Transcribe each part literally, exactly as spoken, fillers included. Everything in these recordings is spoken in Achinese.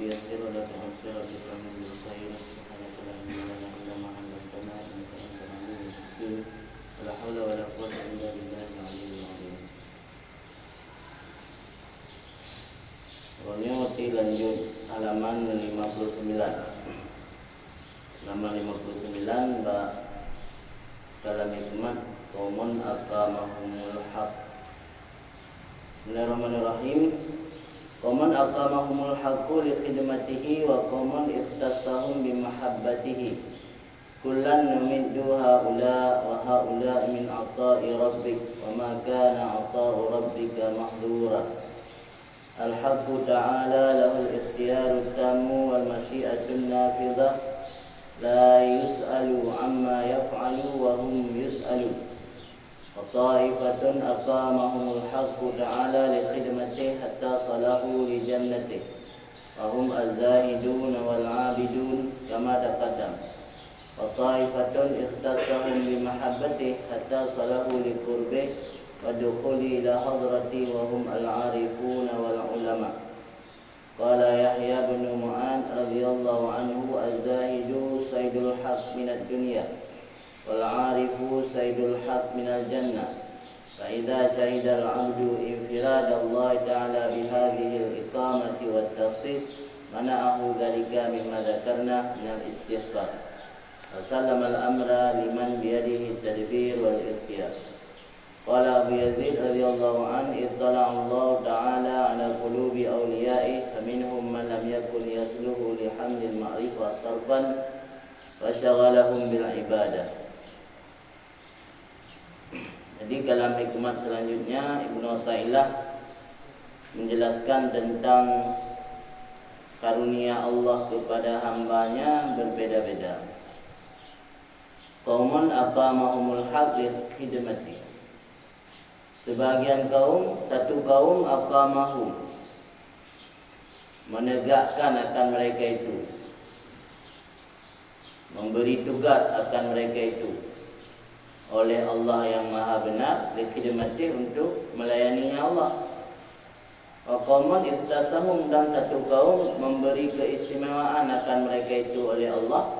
يسر ولا تعسر وارزقنا من الخير. سبحانك لا علم لنا إلا ما علمتنا إنك أنت العليم الحكيم. ولا حول ولا قوة إلا بالله العلي العظيم. Uroe nyoe watèe lanjut halaman lima puluh sembilan. Halaman lima puluh sembilan bak kalam hikmat, qaumun aqamahumul haq. Bismillahirrahmanirrahim. Qaumun aqamahumul haqqu li khidmatihi wa qaumun ikhtassahum bi mahabbatihi. Kullan numiddu haula wa haula min ata'i rabbik wa ma kana ata'u rabbika mahdura. Al-haqqu ta'ala lahul ikhtiyarut tammu wal masyiatun nafidhah, la yus'alu amma yaf'alu wa hum yus'alun. Wa ta'ifatun aqamahumul haqqu ta'ala li khidmatihi hatta salahu li jannatihi. Wa hum az-zahidun wal 'abidun kama taqaddam. Wa ta'ifatun ikhtassahum bi mahabbatihi hatta salahu li qurbihi wa dukhuli ila hadratihi wa hum al-'arifun wal 'ulama. Qala Yahya bin Ma'in radhiyallahu anhu, "Az-zahidu saidul haq minad dunya, wal 'arifu saidul haq minal jannah." Fa idza syahidal 'abdu infiradallahi ta'ala bihadzihil iqamati wat takhsis, mana'ahu dzalika mimma dzakarna minal istihqar. Wa sallamal amra liman biyadihi tadbir wal ikhtiyar. Qala Abu Yazid radhiyallahu anhu, "Ittala'allahu ta'ala ala qulubi awliya'ihi, faminhum man lam yakun yasluhu li hamlil ma'rifah sarfan, fasyaghalahum bil ibadah." Jadi, kalam hikmat selanjutnya, Ibnu Athaillah menjelaskan tentang karunia Allah kepada hamba-Nya berbeda-beda. Qaumun aqamahumul haq li khidmati. Sebahagian kaum, satu kaum, aqamahum, menegakkan akan mereka itu, memberi tugas akan mereka itu oleh Allah yang Maha Benar, li khidmatihi, untuk melayani Allah. Wa qaumun ikhtassahum, dan satu kaum memberi keistimewaan akan mereka itu oleh Allah,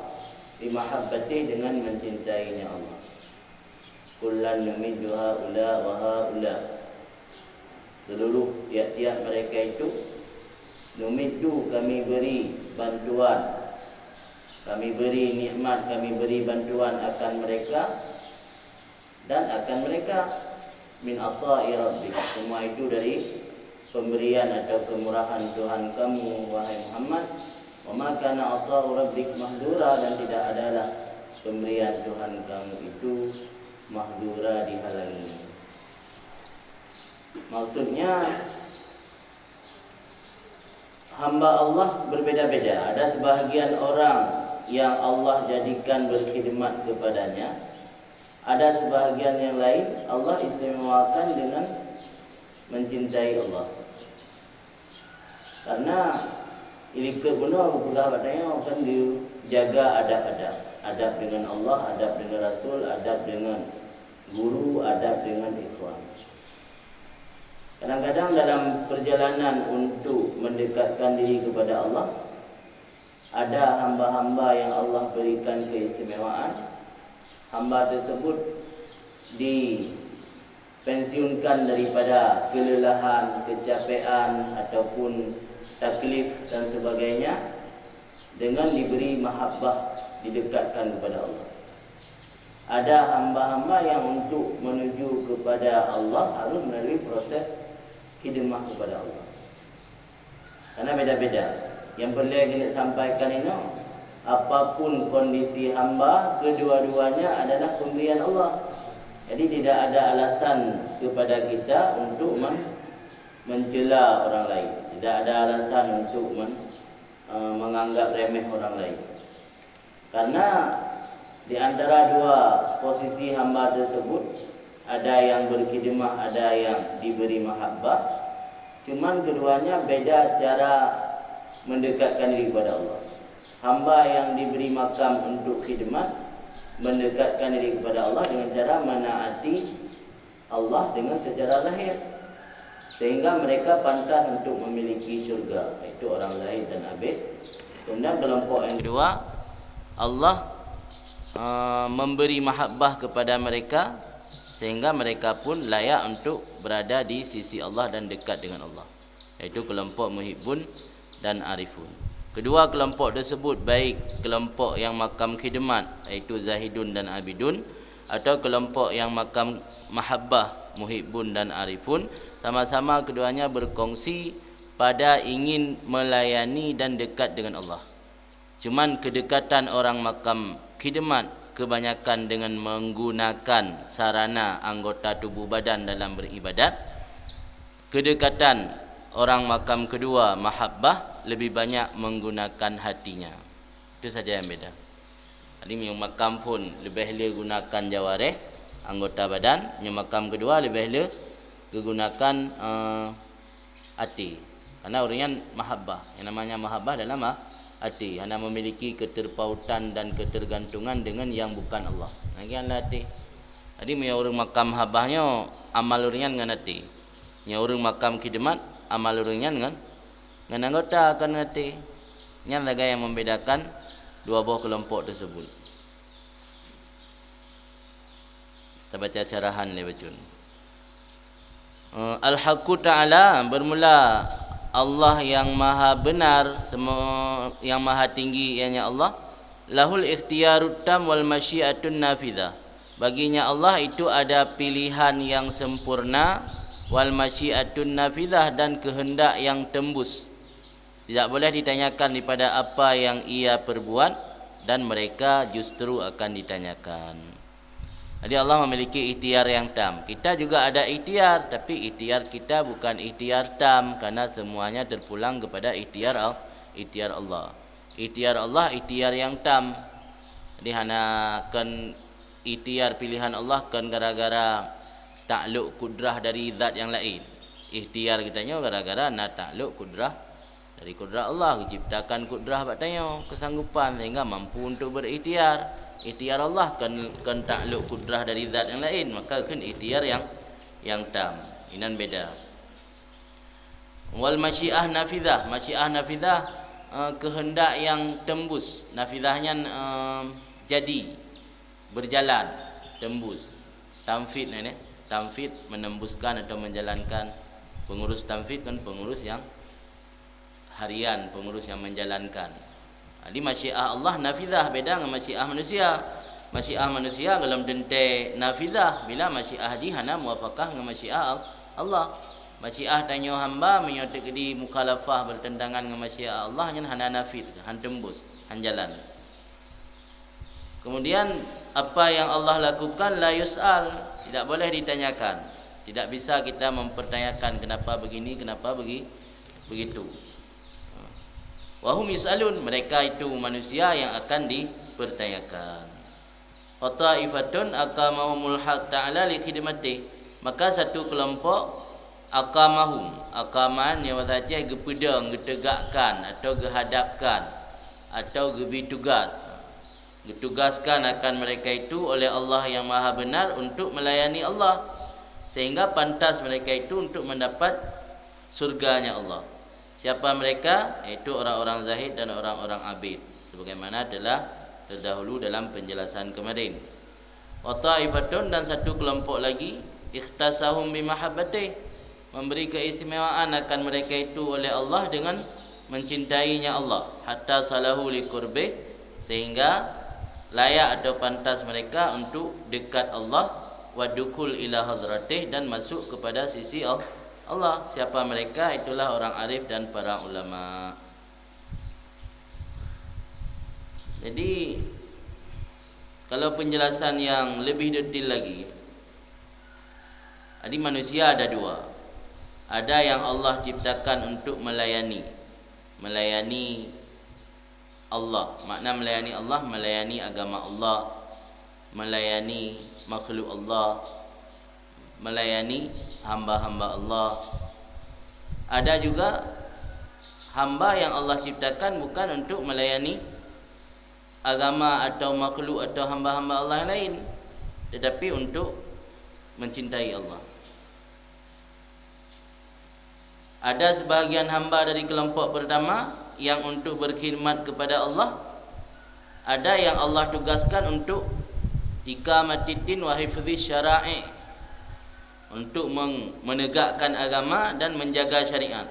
bi mahabbatihi, dengan mencintainya Allah. Kullan numiddu haula wa haula. Seluruh tiap-tiap mereka itu, numiddu, kami beri bantuan, kami beri nikmat, kami beri bantuan akan mereka dan akan mereka. Min ata'i rabbik, semua itu dari pemberian atau kemurahan Tuhan kamu, wahai Muhammad. Wa ma kana ata'u rabbik mahdura, dan tidak adalah pemberian Tuhan kamu itu mahdura, dihalangi. Maksudnya, hamba Allah berbeda-beda. Ada sebahagian orang yang Allah jadikan berkhidmat kepada-Nya. Ada sebahagian yang lain Allah istimewakan dengan mencintai Allah. Karena ilikot bunoe geupeugah bak tanyoe kan dijaga adab-adab. Adab dengan Allah, adab dengan Rasul, adab dengan guru, adab dengan ikhwan. Kadang-kadang dalam perjalanan untuk mendekatkan diri kepada Allah, ada hamba-hamba yang Allah berikan keistimewaan. Hamba tersebut dipensiunkan daripada kelelahan, kecapean, ataupun taklif dan sebagainya, dengan diberi mahabbah, didekatkan kepada Allah. Ada hamba-hamba yang untuk menuju kepada Allah harus melalui proses khidmah kepada Allah. Karena beda-beda. Yang perlu keuneuk sampaikan inoe, apapun kondisi hamba, kedua-duanya adalah pemberian Allah. Jadi, tidak ada alasan kepada kita untuk men-, mencela orang lain. Tidak ada alasan untuk men-, eh, menganggap remeh orang lain. Karena di antara dua posisi hamba tersebut, ada yang berkhidmah, ada yang diberi mahabbah. Cuman keduanya beda cara mendekatkan diri kepada Allah. Hamba yang diberi makam untuk khidmat, mendekatkan diri kepada Allah dengan cara menaati Allah dengan secara lahir. Sehingga mereka pantas untuk memiliki syurga, yaitu orang zahid dan abid. Kemudian kelompok yang kedua, Allah, eh, memberi mahabbah kepada mereka, sehingga mereka pun layak untuk berada di sisi Allah dan dekat dengan Allah, yaitu kelompok muhibbun dan arifun. Kedua kelompok tersebut, baik kelompok yang makam khidmat, yaitu zahidun dan abidun, atau kelompok yang makam mahabbah, muhibbun dan arifun, sama-sama keduanya berkongsi pada ingin melayani dan dekat dengan Allah. Cuman kedekatan orang makam khidmat kebanyakan dengan menggunakan sarana anggota tubuh badan dalam beribadat. Kedekatan orang makam kedua, mahabbah, lebih banyak menggunakan hatinya. Itu saja yang beda. Jadi, meunyoe makam phon leubeh le gunakan jawareh, anggota badan, meunyoe makam kedua leubeh le gegunakan, eh, até. Karena ureuëng nyan mahabbah. Yang namanya mahabbah dalam a-, até, hana memiliki keterpautan dan ketergantungan dengan yang bukan Allah. Lagi adalah até. Jadi, meunyoe ureuëng makam mahabbah nyoe, amal ureuëng nyan ngon até. Nyoe ureuëng makam khidmat, amal ureuëng nyan ngon, ngon anggota, kon ngon até. Nyan sagai yang membedakan dua boh kelompok tersebut. Tabaca syarahan lé bacut. Eh, Al-Haqqu Ta'ala, bermula Allah yang Maha Benar, semo-, yang Maha Tinggi, ianya Allah, lahul ikhtiyarut tam wal masyiatun nafizah. Baginya Allah itu ada pilihan yang sempurna, wal masyiatun nafizah, dan kehendak yang tembus. Tidak boleh ditanyakan daripada apa yang ia perbuat, dan mereka justru akan ditanyakan. Jadi, Allah memiliki ikhtiar yang tam. Kita juga ada ikhtiar, tapi ikhtiar kita bukan ikhtiar tam, karena semuanya terpulang kepada ikhtiar Al-, ikhtiar Allah. Ikhtiar Allah ikhtiar yang tam. Jadi, hana kon ikhtiar pilihan Allah kon gara-gara takluk kudrah dari zat yang lain. Ikhtiar geutanyoe gara-gara na takluk kudrah dari kudrah Allah, geuciptakan kudrah bak tanyoe, kesanggupan, sehingga mampu untuk berikhtiar. Ikhtiar Allah kon, kon takluk kudrah dari zat yang lain, maka kheun ikhtiar yang, yang tam. Inan beda. Wal masyiah nafizah. Masyiah nafizah, eh, kehendak yang tembus. Nafizah nyan, eh, jadi, berjalan, tembus. Tanfid nyan, eh. Tanfid, menembuskan atau menjalankan. Pengurus tanfid kan pengurus yang harian, pengurus yang menjalankan. Jadi, masyiah Allah nafizah, beda ngon masyiah manusia. Masyiah manusia golom teuntée nafizah bila masyiah jih hana muwafaqah ngon masyiah Al-, Allah. Masyiah tanyoe hamba meunyoe teukeudi mukhalafah, bertentangan ngon masyiah Allah, nyan hana nafid, han teumbus, han jalan. Kemudian, apa yang Allah lakukan la yus'al, tidak boleh ditanyakan. Tidak bisa kita mempertanyakan kenapa begini, kenapa begi-, begitu. Wa hum yus'alun, mereka itu manusia yang akan dipertanyakan. Wa ta'ifatun aqamahumul haq ta'ala li khidmatih, maka satu kelompok, aqamahum, aqama nyan bahasa Aceh geupeudong, geutegakkan, atau geuhadapkan, atau geubri tugas. Geutugaskan akan mereka itu oleh Allah yang Maha Benar untuk melayani Allah, sehingga pantas mereka itu untuk mendapat surganya Allah. Siapa mereka? Yaitu orang-orang zahid dan orang-orang abid, sebagaimana telah terdahulu dalam penjelasan kemarin. Wa ta'ifatun, dan satu kelompok lagi, ikhtasahum bimahabbatih, memberi keistimewaan akan mereka itu oleh Allah dengan mencintainya Allah, hatta salahu liqurbih, sehingga layak atau pantas mereka untuk dekat Allah, wa dukul ila hadratih, dan masuk kepada sisi Al-, Allah. Siapa mereka? Itulah orang arif dan para ulama. Jadi, kalau penjelasan yang lebih detail lagi, jadi manusia ada dua. Ada yang Allah ciptakan untuk melayani. Melayani Allah. Makna melayani Allah, melayani agama Allah, melayani makhluk Allah, melayani hamba-hamba Allah. Ada juga hamba yang Allah ciptakan bukan untuk melayani agama atau makhluk atau hamba-hamba Allah yang lain, tetapi untuk mencintai Allah. Ada sebahagian hamba dari kelompok pertama yang untuk berkhidmat kepada Allah, ada yang Allah tugaskan untuk iqamatiddin wa hifdhi syara'i, untuk meng-, menegakkan agama dan menjaga syariat.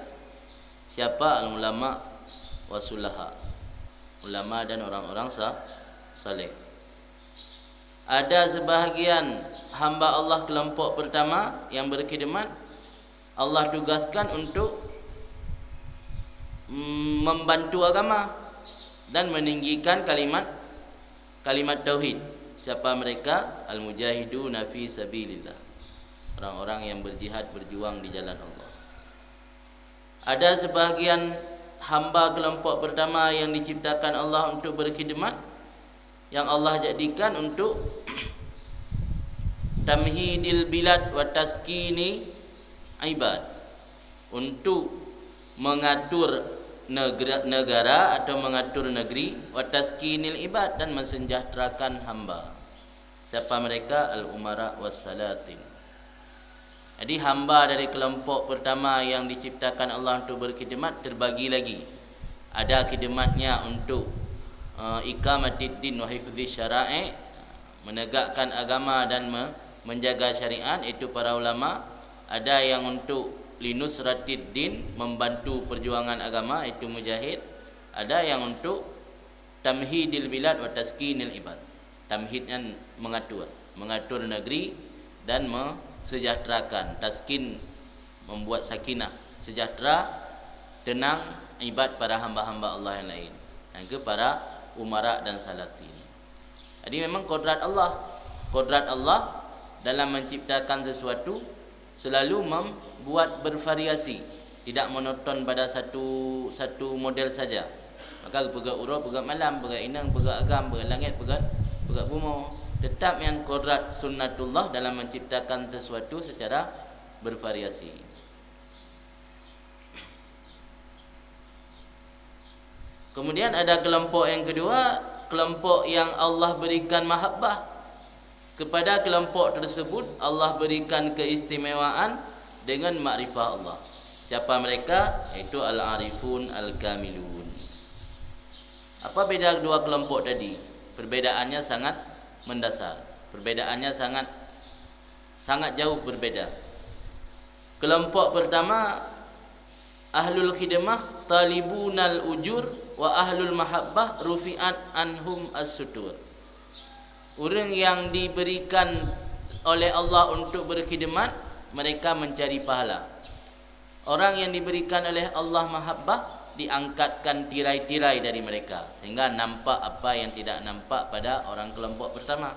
Siapa? Al-ulama wasulaha, ulama dan orang-orang sa-, saleh. Ada sebahagian hamba Allah kelompok pertama yang berkhidmat, Allah tugaskan untuk, mm, membantu agama dan meninggikan kalimat, kalimat tauhid. Siapa mereka? Al-mujahiduna fi sabilillah. Orang-orang yang berjihad, berjuang di jalan Allah. Ada sebahagian hamba kelompok pertama yang diciptakan Allah untuk berkhidmat, yang Allah jadikan untuk tamhidil bilad wa taskini ibad, untuk mengatur negera, negara atau mengatur negeri, wa taskinil ibad, dan mensejahterakan hamba. Siapa mereka? Al-umara was-salatin. Jadi, hamba dari kelompok pertama yang diciptakan Allah untuk berkhidmat terbagi lagi. Ada khidmatnya untuk, eh, iqamatiddin wa hifdzi syara'i, menegakkan agama dan me-, menjaga syariat, iaitu para ulama. Ada yang untuk linusratiddin, membantu perjuangan agama, iaitu mujahid. Ada yang untuk tamhidil bilad wa taskinil ibad. Tamhid nyan mengatur, mengatur negeri dan mensejahterakan. Taskin, membuat sakinah, sejahtera, tenang ibad, para hamba-hamba Allah yang lain. Yang ke para umara dan salatin. Jadi, memang kodrat Allah. Kodrat Allah dalam menciptakan sesuatu selalu membuat bervariasi, tidak monoton pada satu, satu model saja. Maka peugöt uroe, peugöt malam, peugöt inong, peugöt agam, peugöt langét, peugöt, peugöt bumoe. Tetap nyan kodrat sunnatullah dalam menciptakan sesuatu secara bervariasi. Kemudian ada kelompok yang kedua, kelompok yang Allah berikan mahabbah. Kepada kelompok tersebut, Allah berikan keistimewaan dengan makrifah Allah. Siapa mereka? Yaitu al-arifun al-kamilun. Apa beda kedua kelompok tadi? Perbedaannya sangat mendasar. Perbedaannya sangat, sangat jauh berbeda. Kelompok pertama, ahlul khidmah talibunal ujur, wa ahlul mahabbah rufi'at anhum as-sutur. Ureuëng yang diberikan oleh Allah untuk berkhidmat, mereka mencari pahala. Orang yang diberikan oleh Allah mahabbah, diangkatkan tirai-tirai dari mereka, sehingga nampak apa yang tidak nampak pada orang kelompok pertama.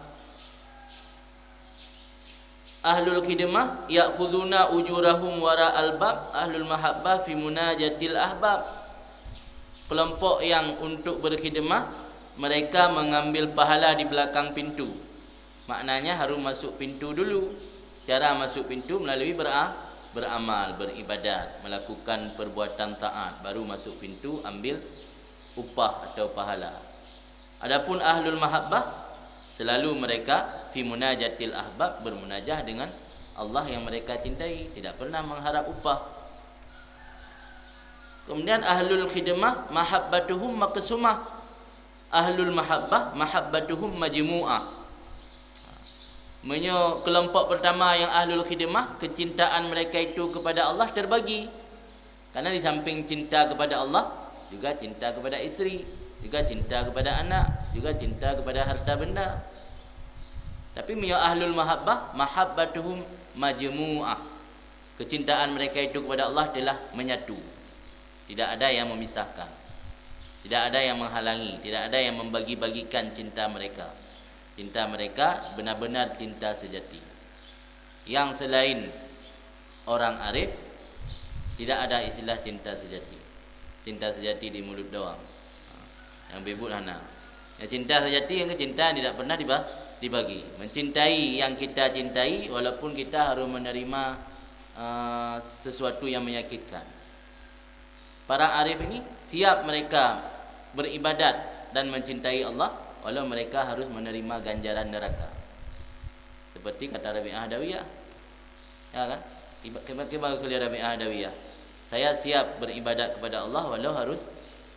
Ahlul khidmah ya'khuduna ujurahum wara albab, ahlul mahabbah fi munajatil ahbab. Kelompok yang untuk berkhidmah, mereka mengambil pahala di belakang pintu. Maknanya harus masuk pintu dulu. Cara masuk pintu melalui bera-, beramal, beribadat, melakukan perbuatan taat, baru masuk pintu ambil upah atau pahala. Adapun ahlul mahabbah, selalu mereka fi munajatil ahbab, bermunajah dengan Allah yang mereka cintai, tidak pernah mengharap upah. Kemudian ahlul khidmah mahabbatuhum maqsumah. Ahlul mahabbah mahabbatuhum majmu'ah. Meunyoe kelompok pertama yang ahlul khidmah, kecintaan mereka itu kepada Allah terbagi. Karena di samping cinta kepada Allah, juga cinta kepada isteri, juga cinta kepada anak, juga cinta kepada harta benda. Tapi meunyoe ahlul mahabbah, mahabbatuhum majmu'ah. Kecintaan mereka itu kepada Allah telah menyatu. Tidak ada yang memisahkan. Tidak ada yang menghalangi, tidak ada yang membagi-bagikan cinta mereka. Cinta mereka benar-benar cinta sejati. Yang selain orang arif, tidak ada istilah cinta sejati. Cinta sejati di mulut doang. Yang bebut hana. Yang cinta sejati, yang cinta yang tidak pernah diba-, dibagi. Mencintai yang kita cintai, walaupun kita harus menerima, eh, sesuatu yang menyakitkan. Para arif ini siap mereka beribadat dan mencintai Allah, walau mereka harus menerima ganjaran neraka. Seperti kata Rabi'ah Adawiyah. Ya kan? Kiba-, kiba-, kiba geukheun lé Rabi'ah Adawiyah. Saya siap beribadat kepada Allah walau harus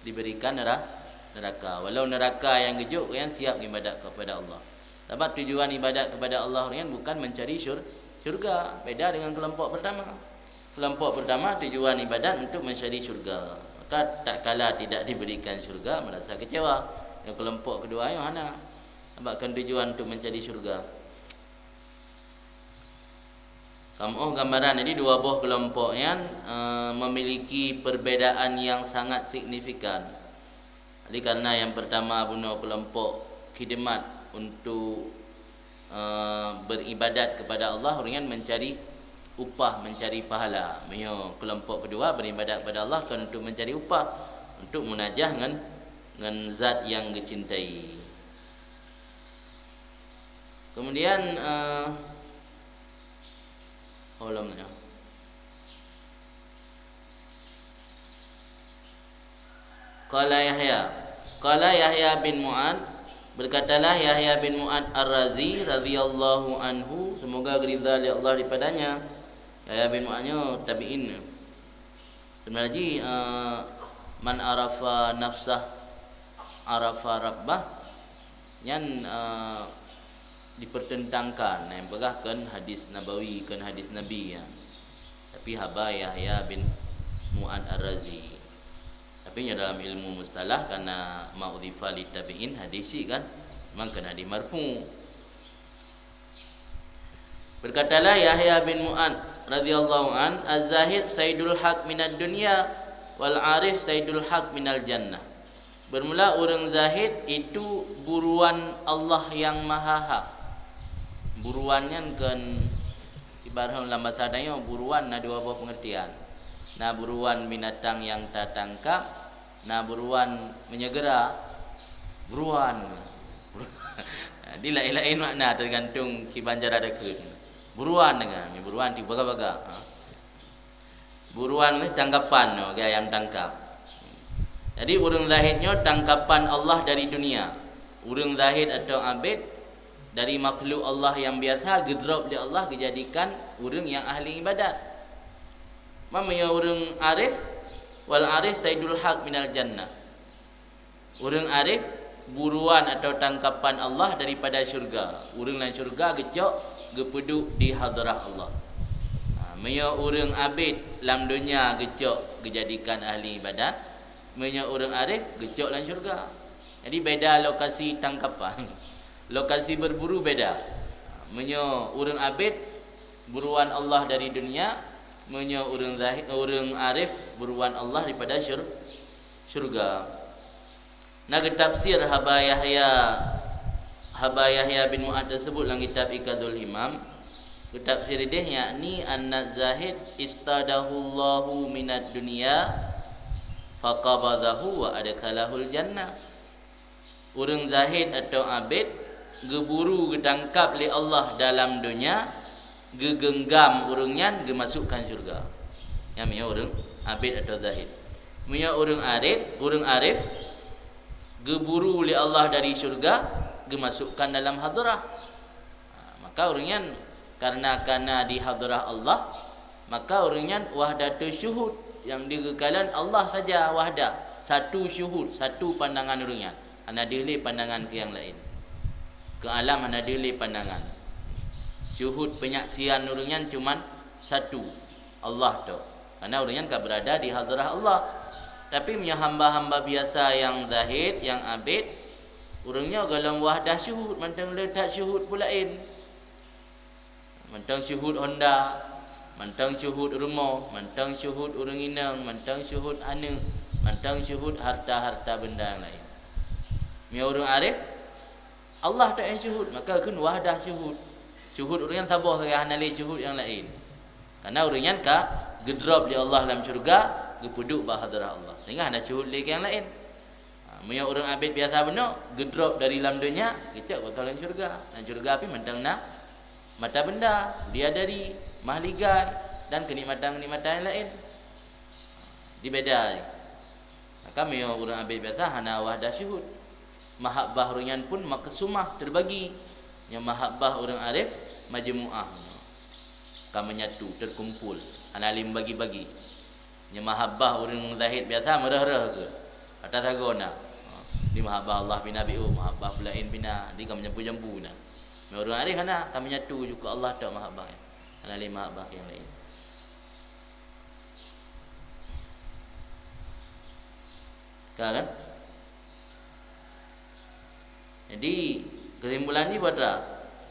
diberikan nera-, neraka. Walau neraka nyang geujok, ureueng nyan siap ibadat kepada Allah. Sabab tujuan ibadat kepada Allah ureueng nyan bukan mencari syur-, syurga. Beda dengan kelompok pertama. Kelompok pertama tujuan ibadat untuk mencari syurga. Maka tatkala tidak diberikan syurga, merasa kecewa. Yang kelompok kedua nyoe hana. Sabab kan tujuan untuk mencari syurga. Kamoe gambaran, jadi dua boh kelompok nyan, eh, memiliki perbedaan yang sangat signifikan. Jadi karena yang pertama bunoe kelompok khidmat untuk, eh, beribadat kepada Allah, ureueng nyan mencari upah, mencari pahala. Meunyoe kelompok kedua beribadat kepada Allah kon untuk mencari upah, untuk munajah ngon, ngon zat yang geucintai. Kemudian, eh, oh, lom nyoe. Qala Yahya. Qala Yahya bin Mu'ad, berkatalah Yahya bin Mu'ad Ar-Razi radhiyallahu anhu, semoga geuridha lé Allah daripadanya. Yahya bin Mu'ad nyoe tabi'in. Sebenarnya, eh, man arafa nafsah arafa rabbah, nyan, eh, dipertentangkan, nyang peugah kon hadis nabawi, kon hadis Nabi, ya. Tapi haba Yahya bin Mu'ad Ar-Razi. Tapi nyoe dalam ilmu mustalah, karena ma udhifa li tabi'in hadis cit kan, memang kon hadis marfu. Berkatalah Yahya bin Mu'ad radhiyallahu an, "Az-zahid saidul haq minad dunya, wal arif saidul haq minal jannah." Bermula ureueng zahid itu buruan Allah yang Maha Hak. Buruan nyan kon ibarat lam bahasa tanyoe, buruan na dua boh pengertian. Na buruan binatang yang tatangkap, na buruan menyegera, buruan. Jadi laén-laén makna, tergantung kiban cara dakheun. Buruan dengan, buruan di baga-baga. Ha. Buruan ni tangkapan, oh, gaya yang tangkap. Jadi ureueng zahid nyoe tangkapan Allah dari dunia. Ureueng zahid atau abid dari makhluk Allah yang biasa geudrop lé Allah geujadikan ureueng yang ahli ibadat. Meunyoe ureueng arif, wal arif saidul haq minal jannah. Ureueng arif buruan atau tangkapan Allah daripada syurga. Ureueng lam syurga geucok geupeuduek di hadrah Allah. Ha, meunyoe ureueng abid lam donya geucok geujadikan ahli ibadat, meunyoe ureueng arif geucok lam syurga. Jadi beda lokasi tangkapan. Lokasi berburu beda. Meunyoe ureueng abid buruan Allah dari dunia, meunyoe ureueng zahid, ureueng arif buruan Allah daripada syur-, syurga. Na geutafsir haba Yahya, haba Yahya bin Mu'ad tersebut lam kitab Iqadul Himam. Geutafsir ideh, yakni anna zahid istadahullahu minad dunya faqabadahu wa adkhalahul jannah. Ureueng zahid atau abid geuburu geutangkap lé Allah dalam donya, geugeunggam ureueng nyan geumasukkan syurga. Nyan meunyoe ureueng abid atau zahid. Meunyoe ureueng arif, ureueng arif geuburu lé Allah dari syurga, geumasukkan dalam hadrah. Ha, maka ureueng nyan karena kana di hadrah Allah, maka ureueng nyan wahdatus syuhud, nyang digeukalon Allah saja wahdah, satu syuhud, satu pandangan ureueng nyan. Hana deuh lé pandangan keu nyang laén. Keu alam hana deuh lé pandangan. Syuhud penyaksian ureueng nyan cuman satu, Allah tok. Karena ureueng nyan ka beurada di hadrah Allah. Tapi meunyoe hamba-hamba biasa nyang zahid, nyang abid, ureueng nyoe golom wahdah syuhud, mantong le that syuhud peue laén. Mantong syuhud honda, mantong syuhud rumoh, mantong syuhud ureueng inong, mantong syuhud aneuk, mantong syuhud harta-harta benda nyang laén. Meunyoe ureueng arif, Allah tok nyang syuhud, maka kheun wahdah syuhud. Syuhud ureueng nyan saboh sagai, hana lé syuhud nyang laén. Karena ureueng nyan ka geudrop lé Allah lam syurga, geupeuduek bak hadrah Allah. Sehingga hana syuhud lé keu nyang laén. Ha, meunyoe ureueng abid biasa bunoe, geudrop dari lam donya, geucok bak lam syurga. Lam syurga pih mantong na mata benda, bidadari, mahligai, dan kenikmatan-kenikmatan nyang laén. Di beda. Maka meunyoe ureueng abid biasa hana wahdah syuhud. Mahabbah ureueng nyan pun maqsumah, terbagi. Nyoe mahabbah ureueng arif majmuah. Ka menyatu, terkumpul, hana lé bagi-bagi. Nyoe mahabbah ureuëng zahid biasa meureuh-reuh keu. Ata sagoe na. Di mahabbah Allah pih na, biôh mahabbah peulaén pih na. Di ka meujampu-jampu na. Meunyoe ureuëng arif hana, ka menyatu ju keu Allah tok mahabbah. Hana lé mahabbah nyang laén. Ka kan? Jadi, kesimpulan jih peue atra?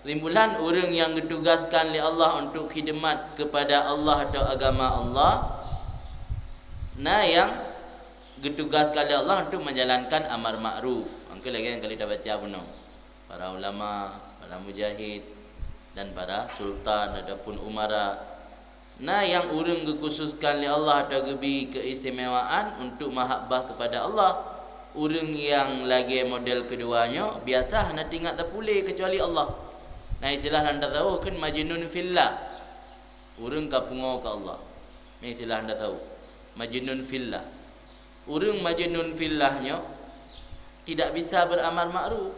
Kesimpulan, ureuëng nyang geutugaskan lé Allah untuk khidmat kepada Allah atau agama Allah, na nyang geutugaskan lé Allah untuk menjalankan amar ma'ruf. Mangka lagée nyang ka lheueh tabaca bunoe. Para ulama, para mujahid, dan para sultan ataupun umara. Na nyang ureuëng geukhususkan lé Allah atau geubi keistimewaan untuk mahabbah kepada Allah. Ureuëng nyang lagée model keudua nyoe biasa hana teuingat sapeue lé keucuali Allah. Na istilah lam tasawuf kheun majnun fillah. Ureuëng ka pungo keu Allah. Na istilah lam tasawuf. Majnun fillah. Ureuëng majnun fillah nyoe tidak bisa beramar ma'ruf.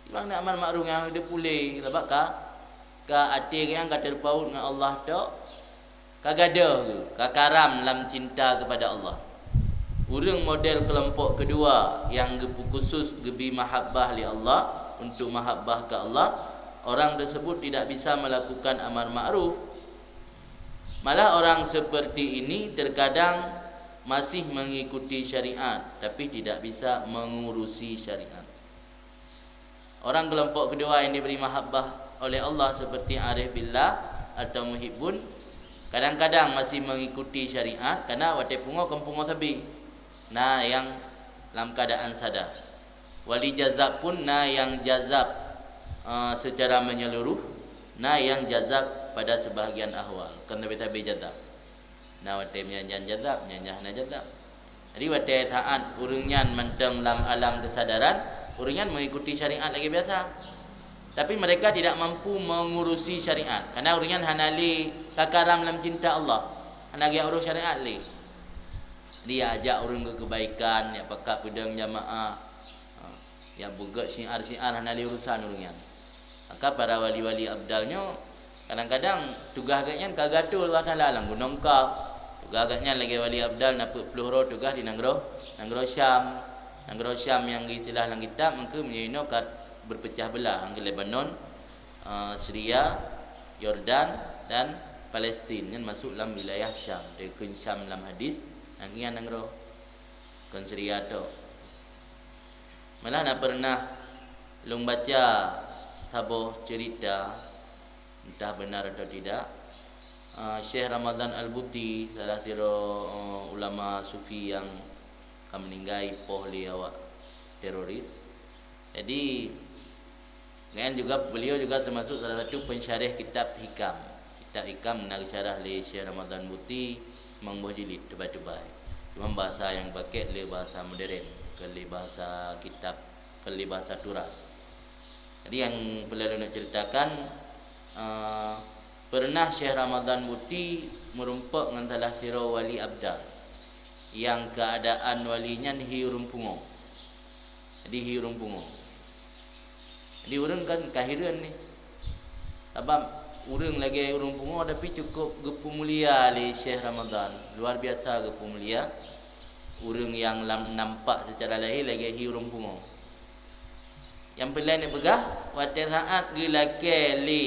Memang nak amar ma'ruf nyang deuh puléh, sabab ka, ka até geuh nyang ka teupaut ngon Allah tok, ka gadôh geuh, ka karam lam cinta kepada Allah. Ureuëng model keulompok keudua nyang geupeu khusus geubi mahabbah lé Allah, untuk mahabbah keu Allah, orang tersebut tidak bisa melakukan amar ma'ruf. Malah orang seperti ini terkadang masih mengikuti syariat, tapi tidak bisa mengurusi syariat. Orang keulompok keudua nyang dibri mahabbah oleh Allah seperti arif billah atau muhibbun, kadang-kadang masih mengikuti syariat, karena watée pungo kon pungo sabe. Na nyang lam keuadaan sadar. Wali jazab pun na nyang jazab, eh, secara menyeluruh, na nyang jazab pada sebahagian ahwal, kon sabe-sabe jazab. Na watée meunyan jazab, meunyan hana jazab. Jadi watée saat ureuëng nyan mantong lam alam keusadaran, ureuëng nyan mengikuti syariat lagée biasa. Tapi mereka tidak mampu mengurusi syariat, karena ureuëng nyan hana lé ka karam lam cinta Allah, hana geuurus syariat lé. Jadi, jak ajak ureuëng keu keubaikan, jak pakat peudong jamaah, ha, jak beugét syiar-syiar hana lé urusan ureuëng nyan. Maka para wali-wali abdal nyoe kadang-kadang tugaih geuhnyan ka geuatô lé Allah Taala lam gunong kaf. Tugaih geuhnyan lagée wali abdal na peuet ploh droe tugaih di nanggroe, nanggroe Syam. Nanggroe Syam nyang geuistilah lam kitab meukeue meunyoe inoe ka beupeucah beulah, nanggroe Lebanon, eh, Syria, Yordan, dan Palestin. Nyan masuk lam wilayah Syam. Dikheun Syam lam hadis, nanggroe nyan nanggroe. Kon Syria tok. Malah na peureunah lôn baca saboh ceurita, entah benar atau tidak, eh, Syekh Ramadan Al-Buti, salah sidroe, eh, ulama sufi nyang ka meuninggai poh lé awak teroris. Jadi, dan juga, beliau juga termasuk salah satu pensyarah kitab Hikam. Kitab Hikam na geusyarah lé Syekh Ramadan Buti, limong boh jilid teubai-teubai. Cuma bahasa nyang geupakè lé bahasa modern, kon lé bahasa kitab, kon lé bahasa turas. Jadi, nyang peureulèe lôn ceritakan, eh, pernah Syekh Ramadan Buti meurumpok ngon salah sidroe wali abdal, nyang keuadaan wali nyan hi ureueng pungo. Jadi, hi ureueng pungo. Jadi, ureueng kan ka hireuen nih. Sabab ureueng lagèe ureueng pungo, tapi cukup geupeumulia lé Syekh Ramadan. Luar biasa geupeumulia. Ureueng nyang lam, nampak secara lahé lagèe hi ureueng pungo. Nyang peureulèe neupeugah, watèe saat geulakèe lé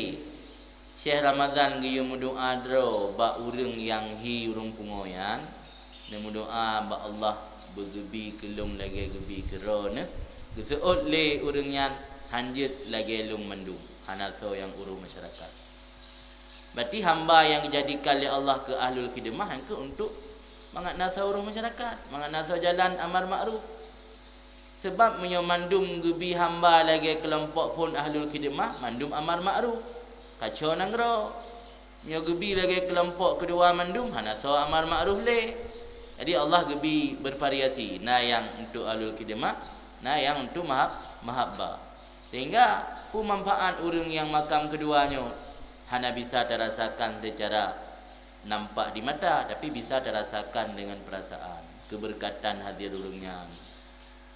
Syekh Ramadan geuyue meudoa droe bak ureueng nyang hi ureueng pungo nyan, neumeudoa bak Allah beugeubi keu lôn lagèe geubi keu droeneuh, geuseuôt lé ureueng nyan, hanjeuet lagèe lôn mandum, hana soe nyang urôh masyarakat. Berarti hamba nyang geujadikan lé Allah keu ahlul khidmah nyan keuh untuk mangat na soe urôh masyarakat, mangat na soe jalan amar makruf. Sabab meunyoe mandum geubi hamba lagèe keulompok phon ahlul khidmah, mandum amar makruf, kacau nanggroe. Meunyoe geubi lagèe keulompok keudua mandum, hana soe amar makruf lé. Jadi, Allah geubi bervariasi, na nyang untuk ahlul khidmah, na nyang untuk mahab-, mahabbah. Sehingga, peue manfaat ureueng nyang makam keudua nyoe? Hana bisa tarasakan seucara nampak di mata, tapi bisa tarasakan deungon peurasaan, keubeureukasan hadir ureueng nyan.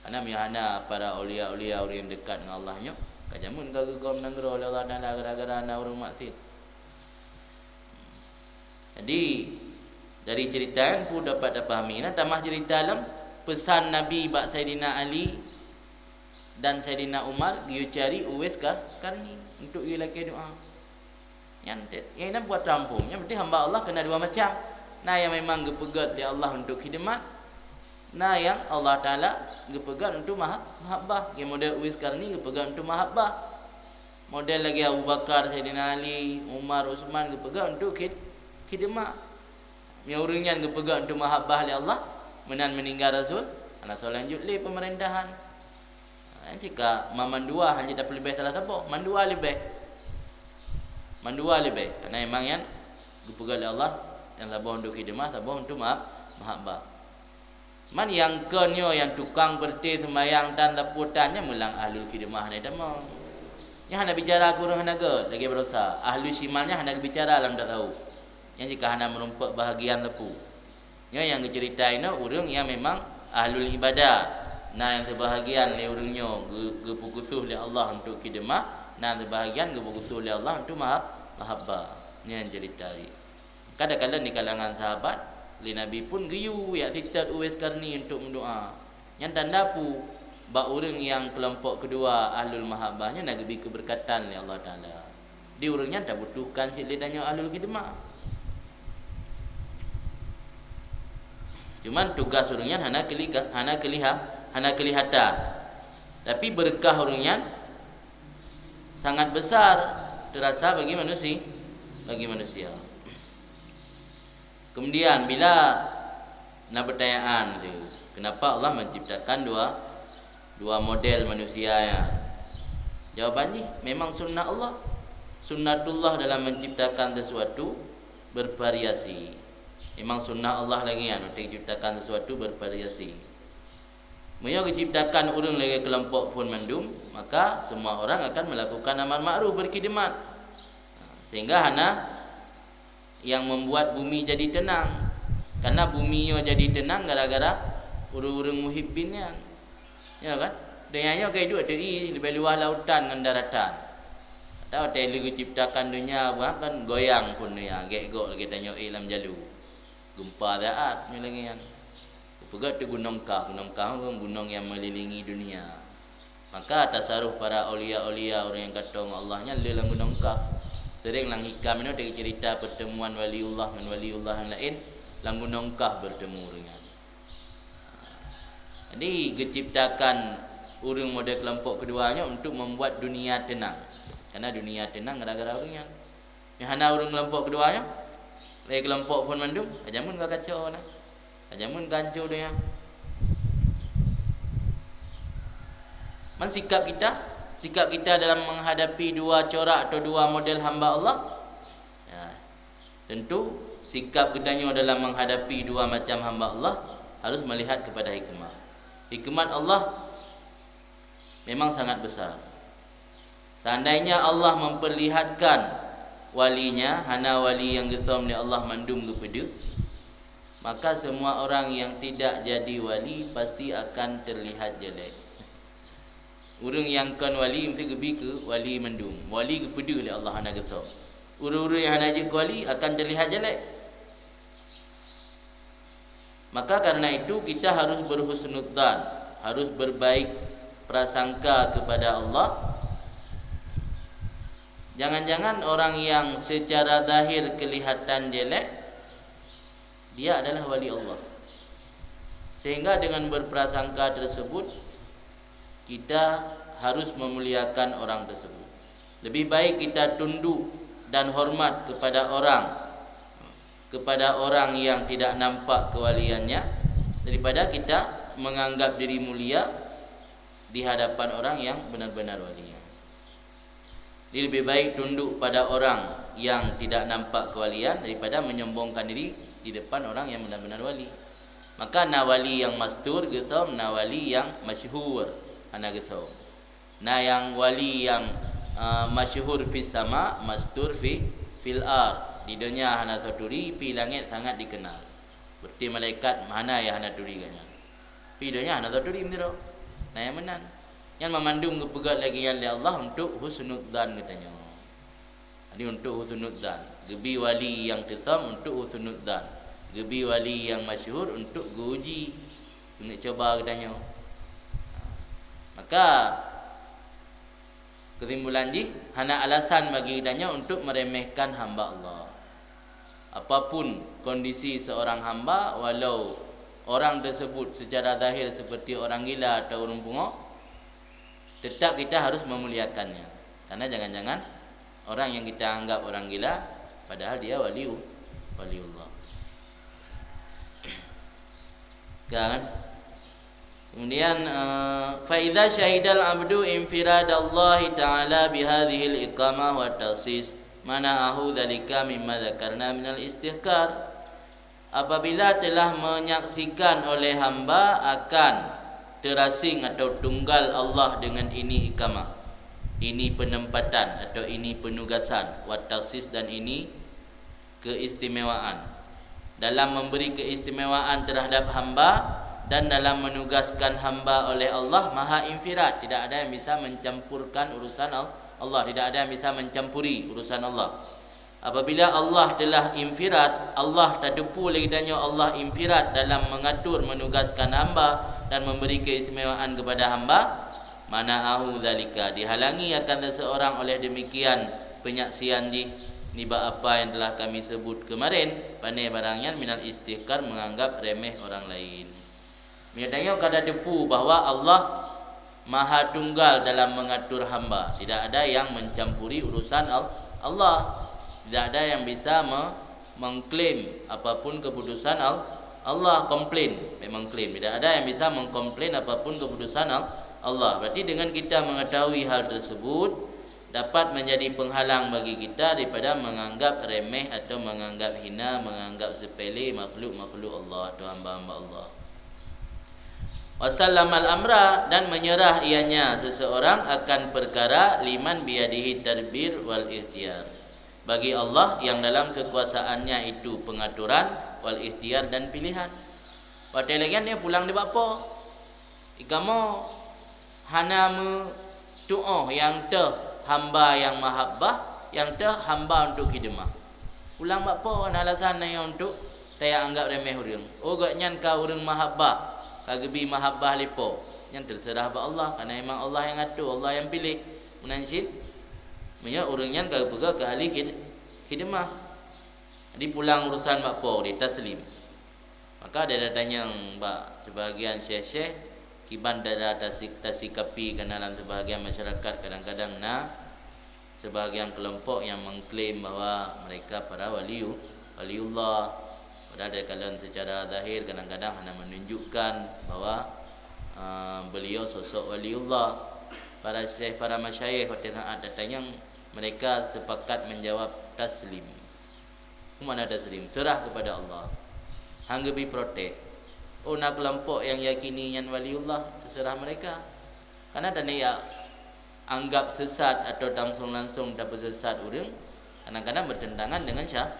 Karena meunyoe hana para aulia-aulia, ureueng nyang deukat ngon Allah nyoe, ka jameun ka geugom nanggroe lé Allah Taala gara-gara na ureueng maksiet. Jadi, Dari cerita nyan pun dapat tapahami. Nah, tamah cerita lom, peusan Nabi bak Saidina Ali dan Saidina Umar geuyue cari Uwais Kar-, Karni untuk geuyue lakée doa. Nyan te-, nyang inan buat rampung. Nyang penting hamba Allah keunan dua macam. Na nyang memang geupeugét lé Allah untuk khidmat, na nyang Allah Taala geupeugét untuk maha-, mahabbah. Nyang model Uwais Karni geupeugét untuk mahabbah. Model lagée Abu Bakar, Saidina Ali, Umar, Utsman geupeugét untuk khid-, khidmat. Meunyoe ureuëng nyan geupeugét untuk mahabbah lé Allah, meunan meuninggai Rasul, hana soe lanjut lé peumeurintah. Ha, nyan cit ka ma-, mandua hana tapeuleubeh salah saboh, mandua leubeh. Mandua leubeh. Karena memang nyan geupeugét lé Allah, nyang saboh untuk khidmat, saboh untuk ma-, mahabbah. Man nyang kon nyoe nyang tukang beureuti seumayang tan sapeue tan nyan meulang ahlul khidmah nyan tamong. Nyan hana bicara keu ureuëng hana gét, lagée baroesa. Ahlul shimal nyan hana geubicara lam tasawuf. Nyan jika hana meurumpok bahagian sapeue. Nyoe nyang geuceurita inoe ureuëng nyang memang ahlul ibadat. Na nyang seubahagian lé ureuëng nyoe geu-, geupeukusoh lé Allah untuk khidmah, na seubahagian geupeukusoh lé Allah untuk mahab-, mahabbah. Nyan ceurita jih. Kadang-kadang di kalangan sahabat, lé Nabi pun geuyue jak sitet Uwais Karni untuk meudoa. Nyan tanda peue? Bak ureuëng nyang keulompok keudua ahlul mahabbah nyan na geubi keubeureukatan lé Allah Taala. Di ureuëng nyan tabutuhkan cit lé tanyoe ahlul khidmah. Cuman tugas ureuëng nyan hana keuli-, hana keuliha-, hana keulihatan. Tapi beureukat ureuëng nyan sangat besar teurasa bagi manusi-, bagi manusia. Kemudian, bila na peutanyaan tu, kenapa Allah menciptakan dua, dua model manusia nyan? Jawaban jih, memang sunnah Allah. Sunnatullah dalam menciptakan sesuatu bervariasi. Memang sunnah Allah lagée nyan, untuk menciptakan sesuatu bervariasi. Meunyoe geuciptakan ureuëng lagée keulompok phon mandum, maka semua orang akan melakukan amar ma'ruf, berkhidmat. Sehingga hana nyang membuat bumi jadi tenang. Karena bumi nyoe jadi tenang gara-gara ureuëng-ureuëng muhibbin nyan. Ya kan? Donya nyoe ka iduek ateueh ié, leubeh luwah lautan ngon daratan. Atau watée lheueh geuciptakan donya, bah kan goyang phon donya, gét gob lagée tanyoe ék lam jalu. Gempa daat nyoe lagée nyan. Geupeugét teuh gunong kah, gunong kah ngon gunong nyang meulilingui dunia. Maka tasaruf para aulia-aulia ureuëng nyang ka toe ngon Allah nyan le lam gunong kah. Sering lam hikam inoe teuceurita pertemuan waliullah ngon waliullah nyang laén, lam gunong kah bertemu ureuëng nyan. Jadi geuciptakan ureuëng model keulompok keudua nyoe untuk membuat dunia tenang. Karena dunia tenang gara-gara ureuëng nyan. Nyang hana ureuëng keulompok keudua nyoe, lé keulompok phon mandum, ka jameun ka kacau na. Ka jameun ka ancô donya. Man sikap kita, sikap kita dalam menghadapi dua corak atau dua model hamba Allah, ya, tentu sikap geutanyoe dalam menghadapi dua macam hamba Allah harus melihat kepada hikmah. Hikmat Allah memang sangat besar. Seandainya Allah memperlihatkan walinya, hana wali nyang geusom lé Allah mandum geupeudeuh, maka semua orang yang tidak jadi wali pasti akan terlihat jelek. Ureuëng nyang kon wali mesti geubi keu wali mandum. Wali geupeudeuh lé Allah hana geusom. Ureuëng-ureuëng nyang hana jeuet keu wali akan terlihat jelek. Maka karena itu kita harus berhusnudzan, harus berbaik prasangka kepada Allah. Jangan-jangan orang yang secara zahir kelihatan jelek, dia adalah wali Allah. Sehingga dengan berprasangka tersebut, kita harus memuliakan orang tersebut. Lebih baik kita tunduk dan hormat kepada orang, kepada orang yang tidak nampak kewaliannya, daripada kita menganggap diri mulia di hadapan orang yang benar-benar walinya. Jadi lebih baik tunduk pada orang yang tidak nampak kewalian daripada menyombongkan diri di depan orang yang benar-benar wali. Maka na wali yang mastur geusom, na wali yang masyhur hana geusom. Na nyang wali nyang, eh, masyhur fis sama, mastur fi, fil ard. Di donya hana soe turi, pi langét sangat dikenal. Berarti malaikat hana nyang hana turi gobnyan. Pi donya hana soe turi meudroe. Na nyang meunan. Nyan mamandum geupeugét lagée nyan lé Allah untuk husnudzan geutanyoe. Jadi untuk husnudzan, geubi wali nyang teusom untuk husnudzan. Geubi wali nyang masyhur untuk geuuji, untuk coba geutanyoe. Maka, kesimpulan jih, hana alasan bagi geutanyoe untuk meremehkan hamba Allah. Apapun kondisi seorang hamba, walau orang tersebut secara zahir seperti orang gila atau ureuëng pungo, tetap kita harus memuliakannya. Karena jangan-jangan orang yang kita anggap orang gila, padahal dia wali, waliullah. Kan? Kemudian, eh, "Fa idza syahidal abdu infiradallahi ta'ala bihadzihil iqamah wa takhsis, mana'ahu dzalika mimma dzakarna minal istihkar." Apabila telah menyaksikan oleh hamba akan terasing atau tunggal Allah dengan ini iqamah, ini penempatan atau ini penugasan, wa takhsis, dan ini keistimewaan, dalam memberi keistimewaan terhadap hamba dan dalam menugaskan hamba oleh Allah maha infirad, tidak ada yang bisa mencampurkan urusan Al-, Allah, tidak ada yang bisa mencampuri urusan Allah. Apabila Allah telah infirad, Allah tateupeue lé geutanyoe Allah infirad dalam mengatur, menugaskan hamba dan memberi keistimewaan kepada hamba, mana'ahu dzalika, dihalangi akan seseorang oleh demikian penyaksian jih nibak apa yang telah kami sebut kemarin, pane barang nyan minal istihkar, menganggap remeh orang lain. Meunyoe tanyoe ka tateupeue bahwa Allah Maha Tunggal dalam mengatur hamba, tidak ada yang mencampuri urusan Al-, Allah. Tidak ada yang bisa me-, mengklaim apapun keputusan Al-, Allah, komplain, memang klaim. Tidak ada yang bisa mengkomplain apapun keputusan Al-, Allah. Berarti dengan kita mengetahui hal tersebut, dapat menjadi penghalang bagi kita daripada menganggap remeh atau menganggap hina, menganggap sepele makhluk-makhluk Allah atau hamba-hamba Allah. Wasallamal amra, dan menyerah ianya seseorang akan perkara, liman biyadihi tadbir wal ikhtiyar, bagi Allah yang dalam kekuasaannya itu pengaturan, wal ikhtiyar, dan pilihan. Watée lagée nyan dia pulang nibak Po. Kamoe hana meutuoh nyang teuh hamba nyang mahabbah, nyang teuh hamba untuk khidmah. Pulang bak Po, hana alasan na nyoe untuk taya anggap remeh ureuëng. Oh, gobnyan ka ureuëng mahabbah, ka geubi mahabbah lé Po. Nyan teuseurah bak Allah, karena memang Allah nyang atur, Allah nyang piléh. Meunan cit, meunyoe ureuëng nyan ka geupeugah keu ahli khid-, khidmah. Jadi pulang urusan bak Po, ditaslim. Maka dada tanyong bak sebahagian syekh-syekh, kiban dada tasi-, tasikapi, karena lam sebahagian masyarakat kadang-kadang na sebahagian kelompok yang mengklaim bahwa mereka para wali, waliullah. Padahal dari kalian secara zahir kadang-kadang hana menunjukkan bahwa, eh, beliau sosok waliullah. Para syekh, para masyayikh, pada saat datang yang mereka sepakat menjawab taslim. Mana taslim? Serah kepada Allah. Hang geubi protes. Oh, na kelompok yang yakini nyan waliullah, terserah mereka. Karena tanda ya anggap sesat atau langsung-langsung tapeusesat ureuëng, kadang-kadang bertentangan dengan sya-,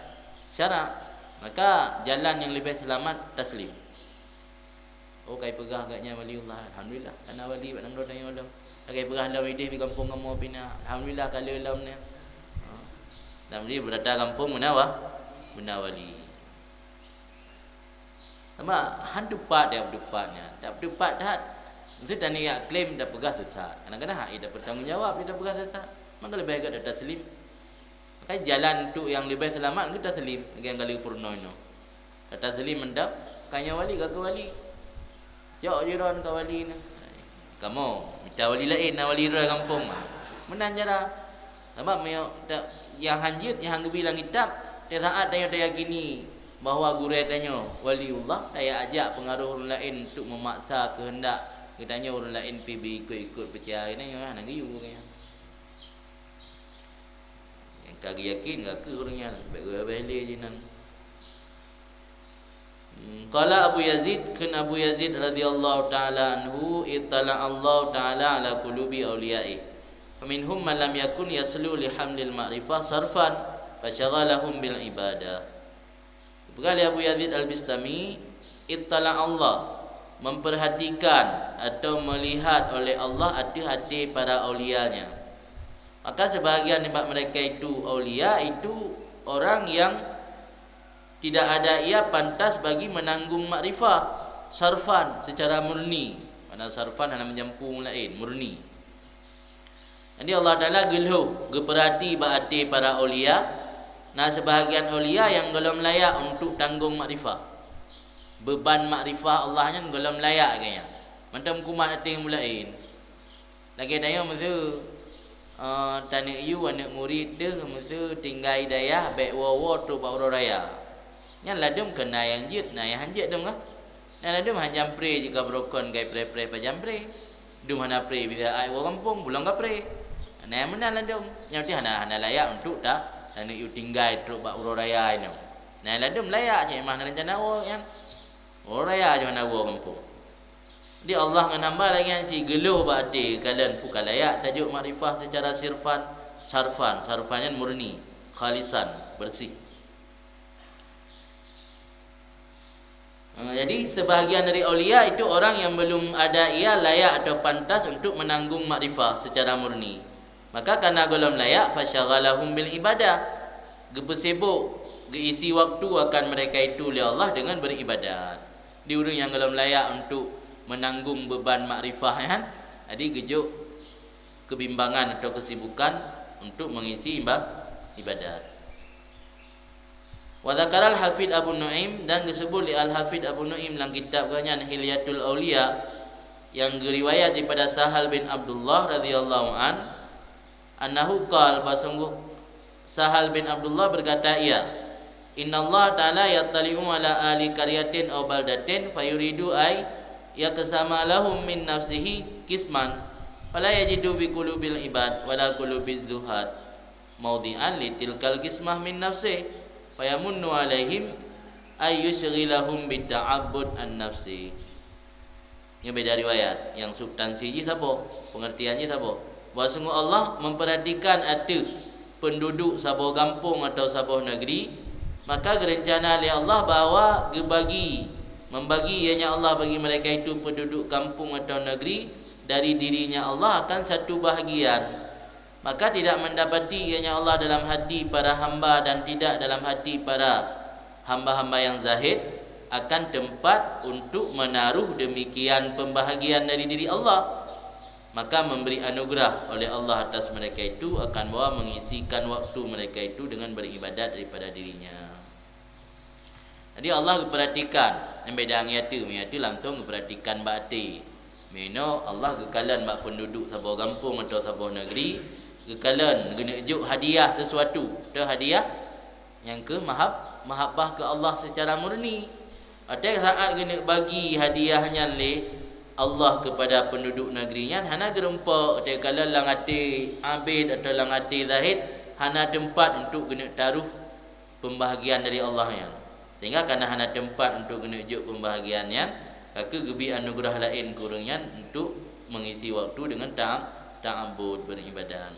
syarak. Maka jalan yang lebih selamat taslim. Oh, kai peugah gobnyan waliullah, alhamdulillah, kana wali bak nanggroe tanyoe lom. Kai peugah lom ideh di gampông kamoe pih na, alhamdulillah, ka le lom nyan. Ha. Dan dia berada gampông meunawa, meunawa wali. Sama han tupat dia tupat nyan. Tak tupat that. Mesti tani yak klaim dah peugah sesat. Kadang-kadang hak ida bertanggung jawab, ida peugah sesat. Maka lebih agak dah taslim. Maka jalan untuk yang lebih selamat kita taslim, yang kali purno ino. Taslim mantap, kanya wali ka wali. Cok jiran ka wali ni. Kamu minta wali lain, na wali roi gampông. Meunan cara. Sabab meunyoe ta-, nyang hanjeuet, nyang han geubi lam kitab, di saat tanyoe tayakini bahwa gurée tanyoe waliullah, taya ajak pengaruh ureuëng lain untuk memaksa kehendak geutanyoe, ureuëng lain pih beu ikot-ikot peucaya geutanyoe, hana geuyue geutanyoe. Nyang ka geuyakin, ka keu ureuëng nyan, bék geuhabéh lé jinan. Hmm, qala Abu Yazid, kheun Abu Yazid radhiyallahu ta'ala anhu, "Ittala Allah ta'ala ala qulubi awliyaih. Faminhum man lam yakun yaslu li hamlil ma'rifah sarfan, fasyaghalahum bil ibadah." Peugah lé Abu Yazid Al-Bistami, "Ittala Allah, memperhatikan atau melihat oleh Allah ateueh até para aulia-Nya. Maka sebahagian nibak mereka itu aulia, itu orang yang Tidak ada ia pantas bagi menanggung makrifah sarfan, secara murni. Makna sarfan hana meujampu laén, murni. Jadi Allah Taala geulhôh, geupeurati bak até para aulia. Na seubahagian aulia nyang gohlom layak untuk tanggong makrifah. Beuban makrifah Allah nyan gohlom layak geuh nyan. Mantong kumat até ngon laén. Lagée tanyoe meuseu, eh, taneuk yue aneuk murit deuh meuseu tinggai dayah bék woe-woe trok bak uroe raya. Nyan ladôm keu na nyang jeuet, na nyang han jeuet dum kah? Na ladôm han jampré jeuet ka beurokon gai preh-preh pajan pré. Dum hana pré bisa ai woe gampông, bulong ka pré. Na nyang meunan ladôm. Nyan berarti hana, hana layak untuk ta, taneuk yue tinggai trok bak uroe raya inoe. Na ladôm layak cit mah na reuncana woe nyan. Uroe raya jih hana woe gampông. Di Allah ngon hamba lagée nyan cit geulhôh bak até, kalon peue ka layak tajok makrifah secara sirfan, sarfan, sarfan nyan murni, khalisan, bersih. Eh, jadi, sebahagian dari aulia itu orang yang belum ada ia layak atau pantas untuk menanggung makrifah secara murni. Maka, karena gohlom layak, fasyaghalahum bil ibadah. Geupeusibok, geuisi waktu akan mereka itu lé Allah dengan beribadat. Di ureuëng nyang gohlom layak untuk menanggung beban makrifah nyan, jadi geujok kebimbangan atau kesibukan untuk mengisi iba-, ibadat. Wa dzakaral Hafidz Abu Nuaim, dan geusebut lé Al-Hafidz Abu Nuaim lam kitab geuh nyan Hilyatul Auliya, nyang geuriwayat daripada Sahal bin Abdullah radhiyallahu an, annahu qal, bahwa sungguh Sahal bin Abdullah berkata ia, "Innallaha ta'ala yattali'u ala ahli qaryatin aw baldatin fayuridu ay yaqsama lahum min nafsihi qisman, fala yajidu fi qulubil ibad wala qulubiz zuhad maudhi'an li tilkal qismah min nafsih, fayamunnu alaihim ay yusyghilahum bita'abbud an nafsih." Nyoe beda riwayat, nyang substansi jih saboh, pengertian jih saboh. Bahwa sungguh Allah memperhatikan ateueh penduduk saboh gampông atau saboh negeri, maka geurencana lé Allah bahwa geubagi, membagi ianya Allah bagi mereka itu penduduk kampung atau negeri dari dirinya Allah akan satu bahagian. Maka tidak mendapati ianya Allah dalam hati para hamba dan tidak dalam hati para hamba-hamba yang zahid akan tempat untuk menaruh demikian pembahagian dari diri Allah. Maka memberi anugerah oleh Allah atas mereka itu akan bahwa mengisikan waktu mereka itu dengan beribadat daripada dirinya. Jadi Allah geupeuratikan, nyang beda ngon ateueh, meunyo ateueh langsong geupeuratikan bak até. Meunyo Allah geukalon bak penduduk saboh gampông atau saboh negeri, geukalon geuneuk jok hadiah sesuatu, atau hadiah nyang keu mahab-, mahabbah keu Allah secara murni. Watée saat geuneuk bagi hadiah nyan lé Allah kepada penduduk negeri nyan, hana geureumpok, watée kalon lam até abét atau lam até zahid, hana teumpat untuk geuneuk taruh pembahagian dari Allah nyan, sehingga kana hana teumpat untuk geuneuk jok pembahagian nyan, ka keuh geubri anugeurah laén keu ureuëng nyan untuk mengisi waktu dengan ta-, ta'abbud, beribadat.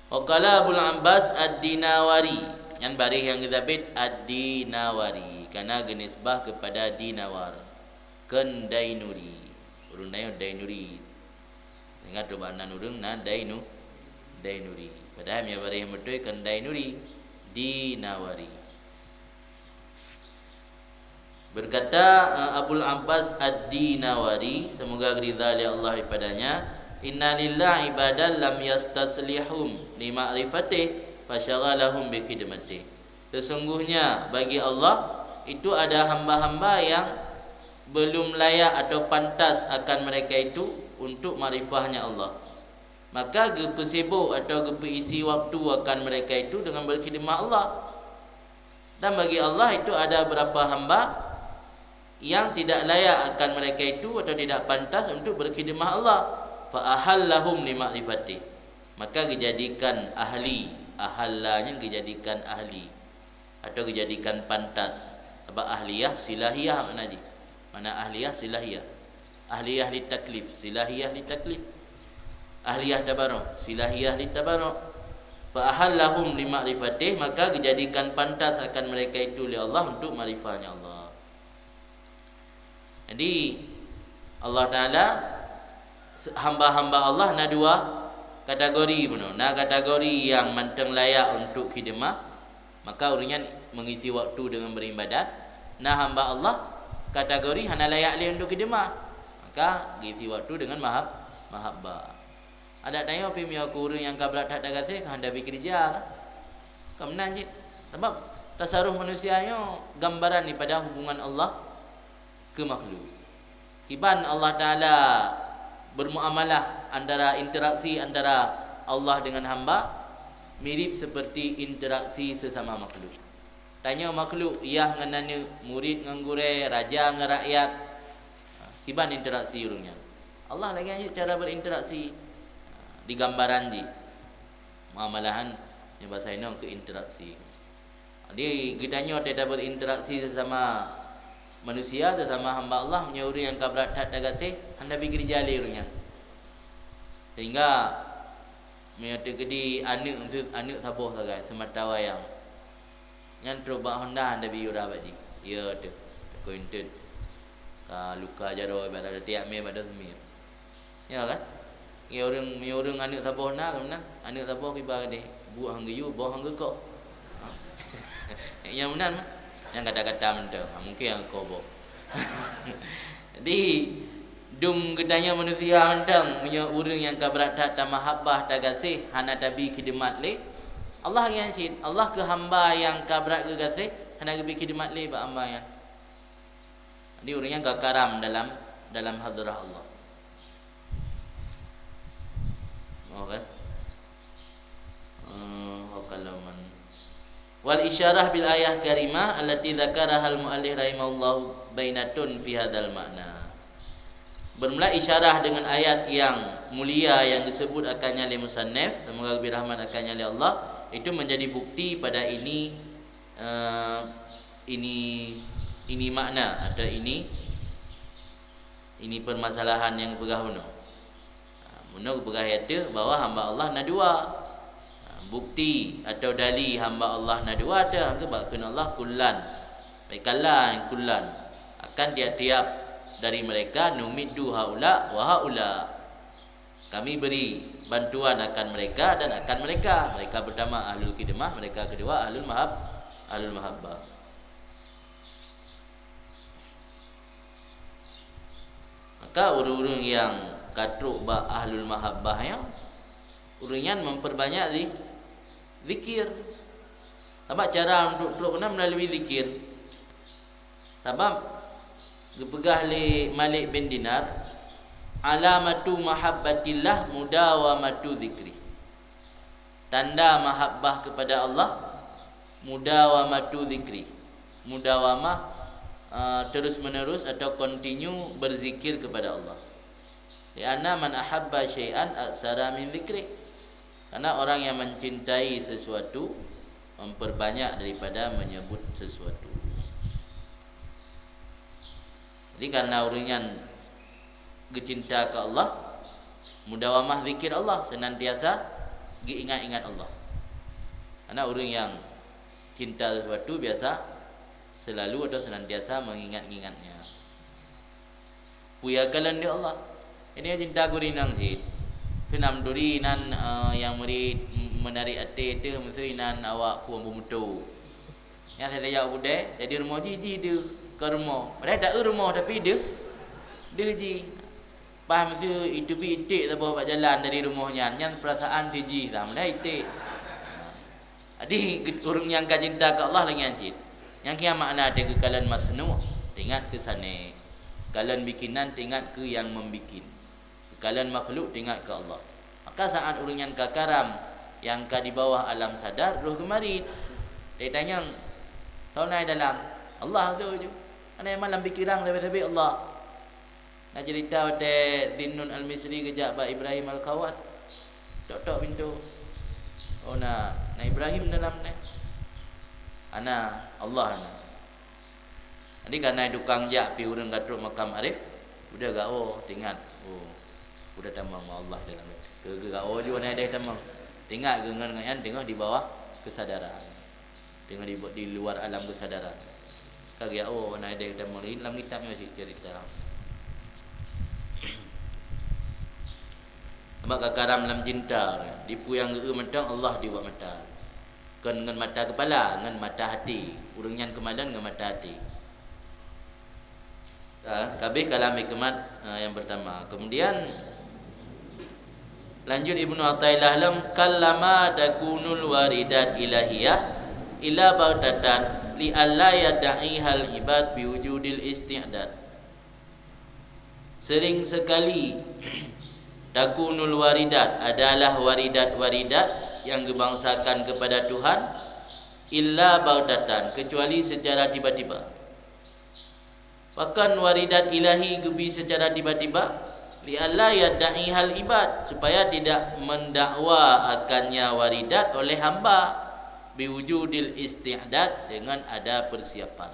Wa qala Abul Abbas Ad-Dinawari, nyan baréh nyang geuzabét Ad-Dinawari, kana geunisbah kepada Dinawar, kon Dainuri. Ureuëng Dainuri, Dainuri. Ingat tu bak nan ureuëng na Dainu-, Dainuri. Padahai meunyo baréh meuteui kon Dainuri, Dinawari. Berkata, eh, Abul Abbas Ad-Dinawari, semoga ridha lé Allah daripadanya, "Inna lillahi ibadan lam yastaslihum li ma'rifatih, fasyaghalahum bi khidmatih." Sesungguhnya bagi Allah itu ada hamba-hamba yang belum layak atau pantas akan mereka itu untuk makrifahnya Allah. Maka geupeusibok atau geupeuisi waktu akan mereka itu dengan berkhidmah Allah. Dan bagi Allah itu ada beberapa hamba yang tidak layak akan mereka itu atau tidak pantas untuk berkhidmah Allah. Fa ahallahum li ma'rifatih. Maka geujadikan ahli, ahalla nyan geujadikan ahli. Atau geujadikan pantas. Sabab ahliyah silahiyah makna jih. Makna ahliyah silahiyah. Ahliyah li taklif, silahiyah li taklif. Ahliyah tabarok, silahiyah li tabarok. Fa ahallahum li ma'rifatih, maka geujadikan pantas akan mereka itu lé Allah untuk makrifahnya Allah. Jadi, Allah Taala, hamba-hamba Allah na dua kategori bunoe. Na kategori nyang mantong layak untuk khidmah, Maka ureuëng nyan mengisi waktu dengan beribadat. Nah, hamba Allah kategori hana layak lé untuk khidmah. Maka geisi waktu dengan mahab-, mahabbah. Adak tanyoe pih meunyoe keu ureuëng nyang ka brat that tagaséh, ka hana bi keureuja lah. Ka meunan cit. Sabab tasaruf manusia nyoe gambaran daripada hubungan Allah keu makhluk. Kiban Allah Taala bermuamalah antara, interaksi antara Allah dengan hamba mirip seperti interaksi sesama makhluk. Tanyoe makhluk, yah ngon aneuëk, murit ngon gurée, raja ngon rakyat. Kiban interaksi ureuëng nyan. Allah lagée nyan cara berinteraksi. Digambaran jih. Muamalahan nyang bahasa inong keu interaksi. Jadi, geutanyoe teutab berinteraksi sesama manusia, sesama hamba Allah, meunyoe ureuëng nyang ka brat that tagaséh, hana bi keureuja lé ureuëng nyan. Sehingga, meunyoe teukeudi aneuëk, aneuëk saboh sagai, seumata wayang. Nyan trok bak honda hana bi yura bak jih. Ya teuh, takoi enteuk. Ka luka jaroe bak tiak mé bak dosmir. Ya kan? Ya ureuëng, ya ureuëng aneuëk saboh na, kan meunan? Aneuëk saboh kiban deh, buet han geuyue, boh han geukoh. Nyang meunan mah. Nyang kata-kata mantong, ha, mungkin han geukoh boh. Jadi, dum geutanyoe manusia mantong, meunyoe ureuëng nyang ka brat that tamahabbah, tagaséh, hana tabi khidmat lé, Allah nyan cit, Allah keu hamba nyang ka brat geugaséh, hana geubi khidmat lé bak hamba nyan. Jadi, ureuëng nyan ka karam dalam, dalam hadrah Allah. Oh, kan? Eh, oh, kalau man-, wal isyarah bil ayah karimah allati dzakarahal muallif rahimahullahu bainatun fi hadzal ma'na. Bermula isyarah dengan ayat yang mulia yang disebut akannya lé musannif, semoga lebih rahmat akannya lé Allah, itu menjadi bukti pada ini, eh, ini, ini makna atau ini, ini permasalahan nyang peugah bunoe. Ha, bunoe geupeugah ateueh bahwa hamba Allah na dua. Ha, bukti atau dali hamba Allah na dua teuh, keu bak kheun Allah kullan. Baik kalla kullan. Akan tiap-tiap dari mereka numiddu haula wa haula. Kami beri bantuan akan mereka dan akan mereka. Mereka pertama ahlul khidmah, mereka kedua ahlul mahab-, ahlul mahabbah. Maka ureuëng-ureuëng nyang ka trok bak ahlul mahabbah nyan, ureuëng nyan memperbanyak zi-, zikir. Sabab cara untuk trok keunan melalui zikir. Sabab geupeugah lé Malik bin Dinar, "Alamatu mahabbatillah mudawamatu zikri." Tanda mahabbah kepada Allah, mudawamatu zikri. Mudawamah, eh, terus-menerus atau continue berzikir kepada Allah. Lianna man ahabba syai'an aksara min zikrih. Karena orang yang mencintai sesuatu memperbanyak daripada menyebut sesuatu. Jadi, karena ureuëng nyan geucinta keu Allah, mudawamah zikir Allah, senantiasa geuingat-ingat Allah. Karena ureuëng nyang cinta sesuatu biasa selalu atau senantiasa mengingat-ingatnya. Peue nyang kalon di Allah. Ini cinta gurèe nang cit. Keunan duri nan, eh, nyang meuri menarik até teuh meusui nan awak puang beumuto. Nyang saya jak budé, jadi rumoh jih, jih deuh keu rumoh. Padahai ta eu rumoh tapi deuh, deuh jih. Bah meusui iteubiet iték saboh bak jalan dari rumoh nyan, nyan peurasaan teuh jih lah, padahai iték. Jadi, ureuëng nyang ka cinta keu Allah lagèe nyan cit. Nyang keu makna teuh geukalon masnu', teuingat keu sané. Kalon bikinan, teuingat keu nyang membikin. Geukalon makhluk, teuingat keu Allah. Maka saat ureuëng nyan ka karam, nyang ka di bawah alam sadar, roh geumarit. Tanyong, "Soe na dalam?" "Allah," tu ju. Hana malam pikiran sabé-sabé Allah. Na cerita watèe Dhinnun Al-Misri geujak bak Ibrahim Al-Khawas. Tok-tok pintoe. "Oh, na, na Ibrahim dalam nyoe?" "Hana, Allah na." Jadi, kareuna tukang jak pi ureuëng ka trok makam arif, udah gak, oh, teuingat, oh, udah tamong Allah dalam. Keu gak, oh, ju na deh tamong. Teuingat geuh ngon nyan teungoh di bawah kesadaran. Teungoh di, di luar alam kesadaran. Ka geuyak, oh, na deh tamong lam kitab nyoe cit cerita. Sabab ka karam lam cinta, di peue nyang geu-eu mantong Allah di bak mata. Kon ngon mata keupala, ngon mata hati. Ureuëng nyan keumalon ngon mata hati. Ka, kabeh kalam hikmat, eh, nyang pertama. Kemudian, lanjut Ibnu Athaillah lom, "Qallama takunul waridat ilahiyah illa baghtatan li alla yad'ihal ibad biwujudil isti'dad." Sering sekali takunul waridat, adalah waridat-waridat yang geubangsakan kepada Tuhan, illa baghtatan, kecuali secara tiba-tiba. Pakon waridat ilahi geubi secara tiba-tiba? Li alla yad'ihal ibad, supaya tidak mendakwa akannya waridat oleh hamba, biwujudil isti'dad, dengan ada persiapan.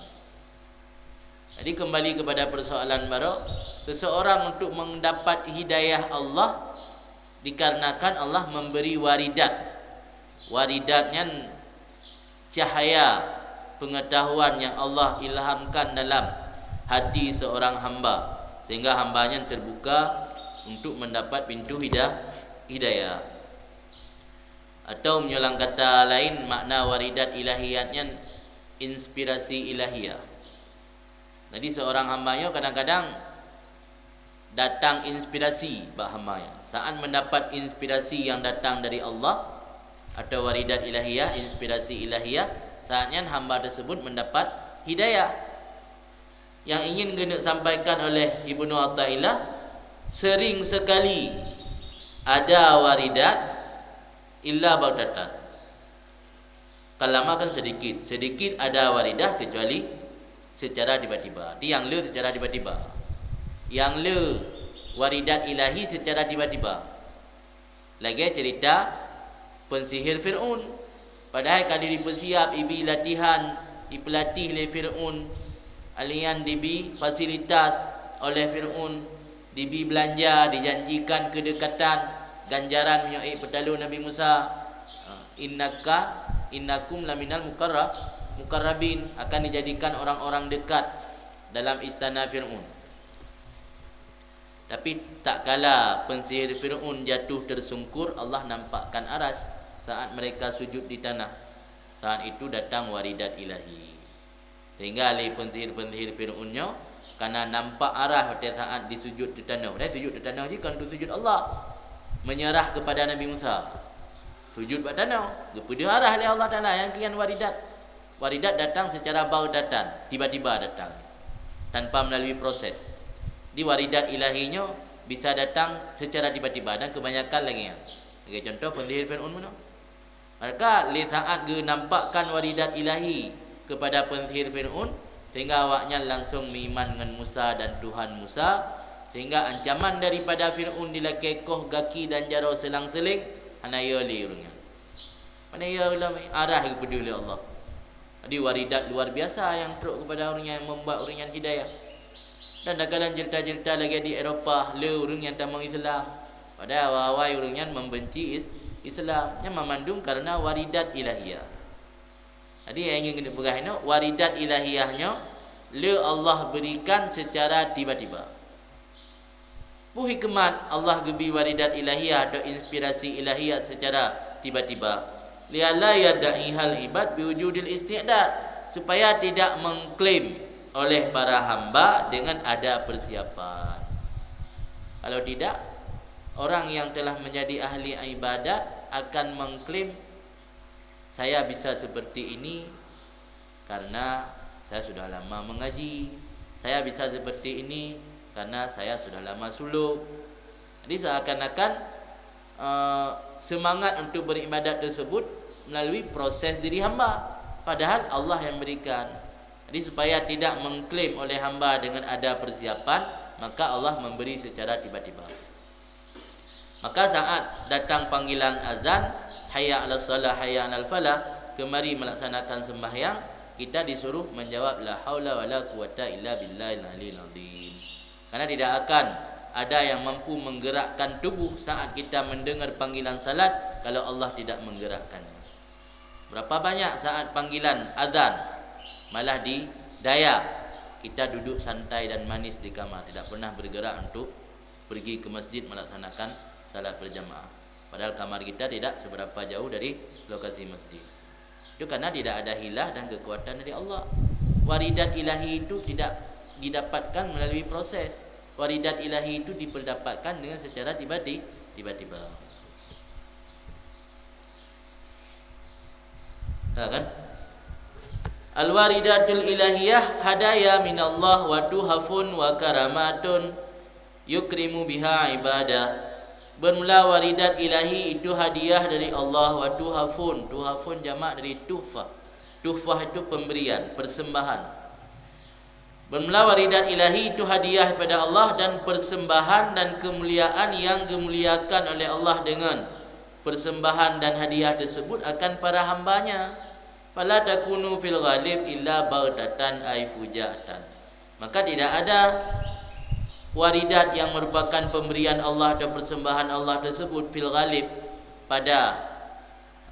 Jadi, kembali kepada persoalan baru, seseorang untuk mendapat hidayah Allah dikarenakan Allah memberi waridat. Waridat nyan cahaya pengetahuan yang Allah ilhamkan dalam hati seorang hamba, sehingga hamba nyan terbuka untuk mendapat pintu hida-, hidayah. Atau meunyoe lam kata lain, makna waridat ilahiyat nyan inspirasi ilahiyah. Jadi, seorang hamba nyoe kadang-kadang datang inspirasi bak hamba nyan. Saat mendapat inspirasi yang datang dari Allah atau waridat ilahiyah, inspirasi ilahiyah, saat nyan hamba tersebut mendapat hidayah. Yang ingin geuneuk sampaikan oleh Ibnu Athaillah, sering sekali ada waridat illa baghtatan. Qallama kan sedikit, sedikit ada waridah kecuali secara tiba-tiba. Di nyang le secara tiba-tiba. Nyang le waridat ilahi secara tiba-tiba. Lagée cerita peusihir Fir'aun. Padahai ka dipeusiab, ibi latihan, ipeulatih lé Fir'aun, alian dibi fasilitas oleh Fir'aun, dibi beulanja, dijanjikan keudekatan, ganjaran meunyoe ék peutalo Nabi Musa. Ha, innaka, innakum laminal mukarra-, mukarrabin, akan dijadikan orang-orang dekat dalam istana Fir'aun. Tapi, tak kala peusihir Fir'aun jatuh tersungkur, Allah nampakkan aras saat mereka sujud di tanah. Saat itu datang waridat ilahi. Sehingga lé peusihir-peusihir Fir'aun nyoe kana nampak aras watée saat disujud di tanoh. Padahai sujud di tanoh jih kon untuk sujud Allah. Menyerah kepada Nabi Musa. Sujud bak tanoh, geupeudeuh aras lé Allah Taala nyang keuyan waridat. Waridat datang secara baghtatan, tiba-tiba datang, tanpa melalui proses. Di waridat ilahi nyoe bisa datang secara tiba-tiba dan kebanyakan lagée nyan. Lagée contoh peusihir Fir'aun meunoe. Maka lé saat geunampakkan waridat ilahi kepada peusihir Fir'aun, sehingga awaknyan langsung meuiman ngon Musa dan Tuhan Musa, sehingga ancaman daripada Fir'aun dilakée koh gaki dan jaroe seulang-seuleng hana yo lé ureuëng nyan. Mana ya ulama arah geupeudeuh lé Allah. Jadi waridat luar biasa yang trok kepada ureuëng nyan, membuat ureuëng nyan hidayah. Dan dalam cerita-cerita lagi di Eropa, le ureuëng nyang tamong Islam. Padahai awai-awai ureuëng nyan membenci is-, Islam. Nyan memandum karena waridat ilahiyah. Jadi yang ingin kita peugah ini, waridat ilahiyah nyoe le Allah berikan secara tiba-tiba. Peue hikmat Allah geubi waridat ilahiyah atau inspirasi ilahiyah secara tiba-tiba? Lialla yad'ihal ibad biwujudil isti'dad, supaya tidak mengklaim oleh para hamba dengan ada persiapan. Kalau tidak, orang yang telah menjadi ahli ibadat akan mengklaim, "Saya bisa seperti ini karena saya sudah lama mengaji. Saya bisa seperti ini karena saya sudah lama suluk." Jadi seakan-akan, eh, semangat untuk beribadat tersebut melalui proses diri hamba, padahal Allah yang berikan. Jadi supaya tidak mengklaim oleh hamba dengan ada persiapan, maka Allah memberi secara tiba-tiba. Maka saat datang panggilan azan, "Hayya 'alas shalah, hayya 'alal falah," kemari melaksanakan sembahyang, kita disuruh menjawab, "La haula wala quwwata illa billahil aliyil azim." Karena tidak akan ada yang mampu menggerakkan tubuh saat kita mendengar panggilan salat kalau Allah tidak menggerakkannya. Berapa banyak saat panggilan azan malah di daya kita duduk santai dan manis di kamar, tidak pernah bergerak untuk pergi ke masjid melaksanakan salat berjamaah. Padahal kamar kita tidak seberapa jauh dari lokasi masjid. Itu karena tidak ada hilah dan kekuatan dari Allah. Waridat ilahi itu tidak didapatkan melalui proses. Waridat ilahi itu didapatkan dengan secara tiba-ti-, tiba-tiba. Ha, kan? Al-waridatul ilahiyah hadaya minallah wa tuhafun wa karamatun yukrimu biha ibadah. Bermula waridat ilahi itu hadiah dari Allah wa tuhafun. Tuhafun jamak dari tuhfah. Tuhfah itu pemberian, persembahan. Bermula waridat ilahi itu hadiah daripada Allah dan persembahan dan kemuliaan yang dimuliakan oleh Allah dengan persembahan dan hadiah tersebut akan para hamba-Nya. Fala takunu fil ghalib illa baghtatan ay fuja'atan. Maka tidak ada waridat yang merupakan pemberian Allah atau persembahan Allah tersebut fil ghalib pada,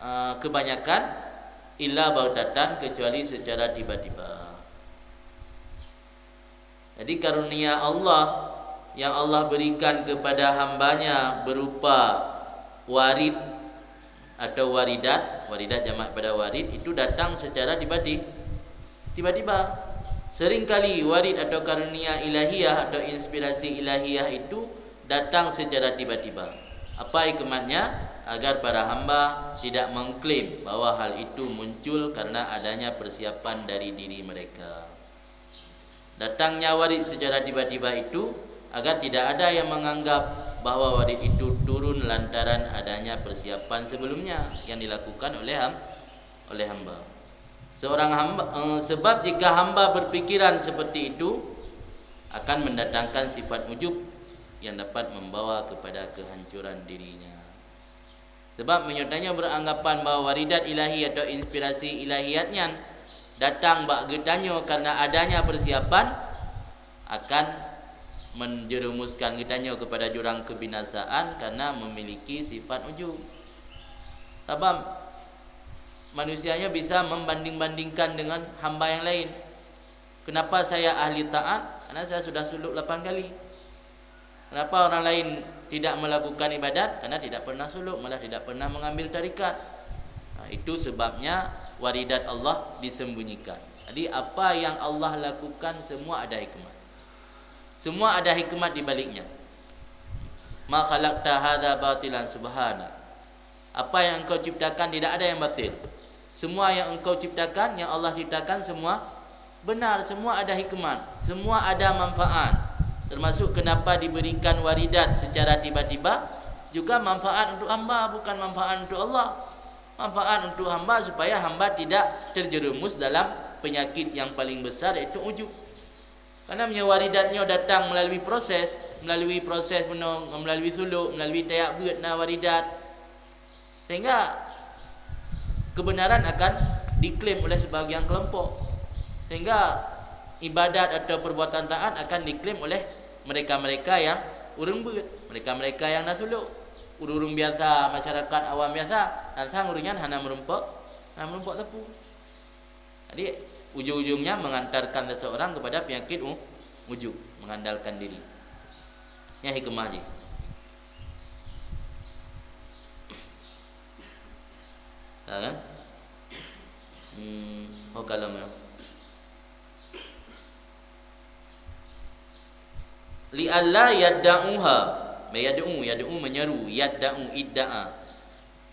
uh, kebanyakan, illa baghtatan, kecuali secara tiba-tiba. Jadi, karunia Allah yang Allah berikan kepada hamba-Nya berupa warid atau waridat, waridat jamak pada warid, itu datang secara tiba-ti-, tiba-tiba. Seringkali warid atau karunia ilahiyah atau inspirasi ilahiyah itu datang secara tiba-tiba. Apa hikmatnya? Agar para hamba tidak mengklaim bahwa hal itu muncul karena adanya persiapan dari diri mereka. Datangnya warid secara tiba-tiba itu agar tidak ada yang menganggap bahwa warid itu turun lantaran adanya persiapan sebelumnya yang dilakukan oleh ham-, oleh hamba. Seorang hamba, eh, sebab jika hamba berpikiran seperti itu, akan mendatangkan sifat ujub yang dapat membawa kepada kehancuran dirinya. Sebab meunyoe tanyoe beranggapan bahwa waridat ilahi atau inspirasi ilahiyat nyan datang bak geutanyoe karena adanya persiapan, akan menjerumuskan geutanyoe kepada jurang kebinasaan karena memiliki sifat ujub. Sabab manusia nyoe bisa membanding-bandingkan dengan hamba yang lain. Kenapa saya ahli taat? Karena saya sudah suluk lapan kali. Kenapa orang lain tidak melakukan ibadat? Karena tidak pernah suluk, malah tidak pernah mengambil tarikat. Nah, itu sebabnya waridat Allah disembunyikan. Jadi, apa yang Allah lakukan, semua ada hikmat. Semua ada hikmat di baliknya. "Ma khalaqta hadza batilan, subhana." Apa yang Engkau ciptakan tidak ada yang batil. Semua yang Engkau ciptakan, yang Allah ciptakan, semua benar, semua ada hikmat, semua ada manfaat. Termasuk kenapa diberikan waridat secara tiba-tiba, juga manfaat untuk hamba, bukan manfaat untuk Allah. Manfaat untuk hamba supaya hamba tidak terjerumus dalam penyakit yang paling besar, iaitu ujub. Karena meunyoe waridat nyoe datang melalui proses, melalui proses bunoe, melalui suluk, melalui tajak beuet na waridat. Sehingga kebenaran akan diklaim oleh sebahagian kelompok. Sehingga ibadat atau perbuatan taat akan diklaim oleh mereka-mereka yang ureuëng beuet, mereka-mereka yang na suluk. Ureuëng-ureuëng biasa, masyarakat awam biasa, sang-sang ureuëng nyan hana meurumpok, hana meurumpok sapeue. Jadi, ujung-ujungnya mengantarkan seseorang kepada penyakit u-, ujub, mengandalkan diri. Nyan hikmah jih. Tahu kan? Hmm, oh, kalau mana? Li alla yadda'uha. Yad'u, yad'u menyeru, yadda'u, idda'a.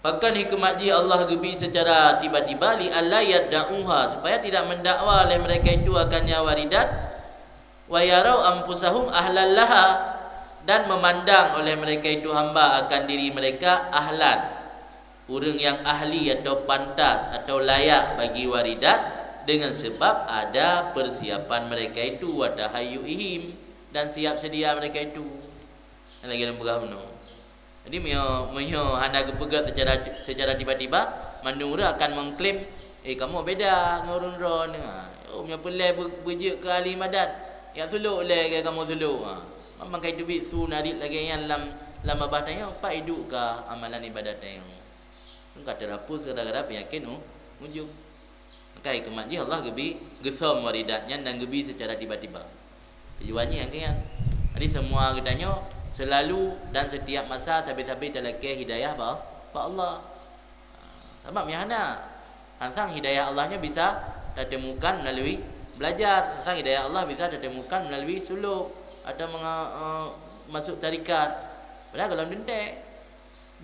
Pakon hikmat jih Allah geubi secara tiba-tiba, li alla yadda'uha, supaya tidak mendakwa oleh mereka itu akan nyan waridat, wa yarau anfusahum ahlan laha, dan memandang oleh mereka itu hamba akan diri mereka ahlan, ureuëng yang ahli atau pantas atau layak bagi waridat, dengan sebab ada persiapan mereka itu, wa tahayyu'ihim, dan siap sedia mereka itu. Lagée lôn peugah bunoe. Jadi, meunyoe, meunyoe hana geupeugah secara, secara tiba-tiba, mandum ureuëng akan mengklaim, "Eh, kamoe beda ngon ureuëng droeneuh." Ha. Oh, meunyoe peureulée beu-, beujeuet keu ahli ibadat, jak sulok lé lagée kamoe sulok. Ha. Memang ka teubiet su narit lagée nyan lam, lam babah tanyoe, pat iduek kah amalan ibadat tanyoe. Ka teurhapus gara-gara peunyakét u-, ujub. Maka hikmat jih Allah geubi, geusöm waridat nyan dan geubi secara tiba-tiba. Tujuan jih nyang keu nyan. Jadi, semua geutanyoe selalu dan setiap masa sabe-sabe talakée hidayah ba-, bak Allah. Sabab nyang hana, Sang-sang hidayah Allah nyoe bisa tateumukan melalui belajar. Sang-sang hidayah Allah bisa tateumukan melalui suluk atau menga-, eh, masuk tarekat. Padahai gohlom teuntèe.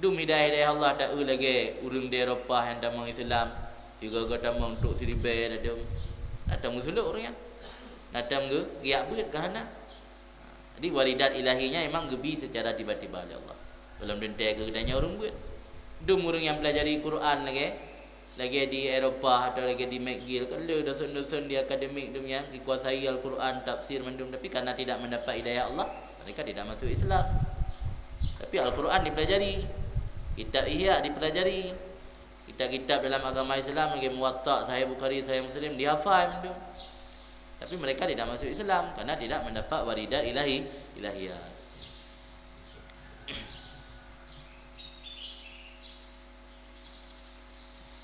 Dum hidayah-hidayah Allah ta-eu lagèe ureueng di Eropah nyang tamong Islam, sigoe-goe tamong trok siribèe ladôm. Na tamong suluk ureueng nyan. Na tamong geu-, geujak beuet keu hana. Jadi, waridat ilahi nyan memang geubi secara tiba-tiba lé Allah. Gohlom teuntèe keu geutanyoe ureueng beuet. Dum ureueng nyang pelajari Quran lagèe, lagèe di Eropah atau lagèe di McGill, kan le dosen-dosen di akademik dum nyan dikuasai Al-Quran, tafsir mandum, tapi karena tidak mendapat hidayah Allah, mereka tidak masuk Islam. Tapi Al-Quran dipelajari, kitab Ihya dipelajari, kitab-kitab dalam agama Islam lagèe Muwatta, Sahih Bukhari, Sahih Muslim dihafal mandum. Tapi mereka tidak masuk Islam karena tidak mendapat waridat ilahi, ilahiyat.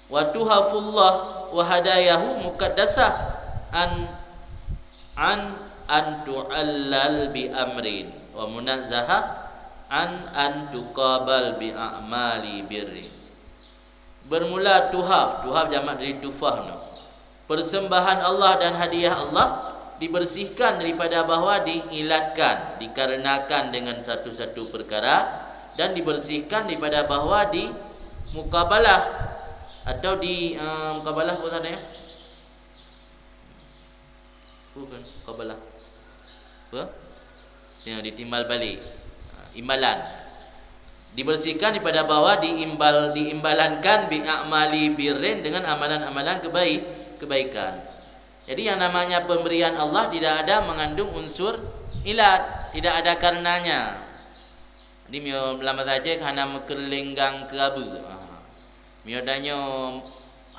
Wa tuhafullah wa hadayahu muqaddasah an, an, an tu'allal bi amrin, wa munazzahah an, an tuqabal bi a'mali birrin. Bermula tuhaf, tuhaf jamak dari tufah nyoe. Persembahan Allah dan hadiah Allah dibersihkan daripada bahwa diilatkan, dikarenakan dengan satu-satu perkara, dan dibersihkan daripada bahwa dimukabalah atau di, eh, mukabalah apa sana ya? Bukan, mukabalah. Apa? Ya, ditimbal balik. Ha, imbalan. Dibersihkan daripada bahwa diimbal-, diimbalankan bi a'mali birrin, dengan amalan-amalan kebaik-, kebaikan. Jadi, yang namanya pemberian Allah tidak ada mengandung unsur ilat, tidak ada karenanya. Jadi, meunyoe lam bahasa Aceh hana meukeulenggang keu abeue. Ha. Meunyoe tanyoe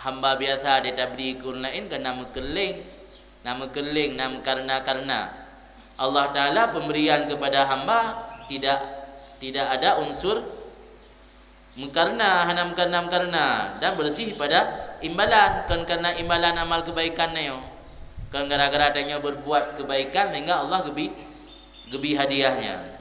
hamba biasa, di tabri keu ureueng laén, kan na meukeuleng, na meukeuleng, na meukareuna-kareuna. Allah Taala pemberian kepada hamba tidak, tidak ada unsur meukareuna, hana meukareuna-meukareuna, dan bersih pada imbalan, kon karena imbalan amal kebaikan nyoe. Kon gara-gara tanyoe berbuat kebaikan sehingga Allah gebi, gebi hadiahnya.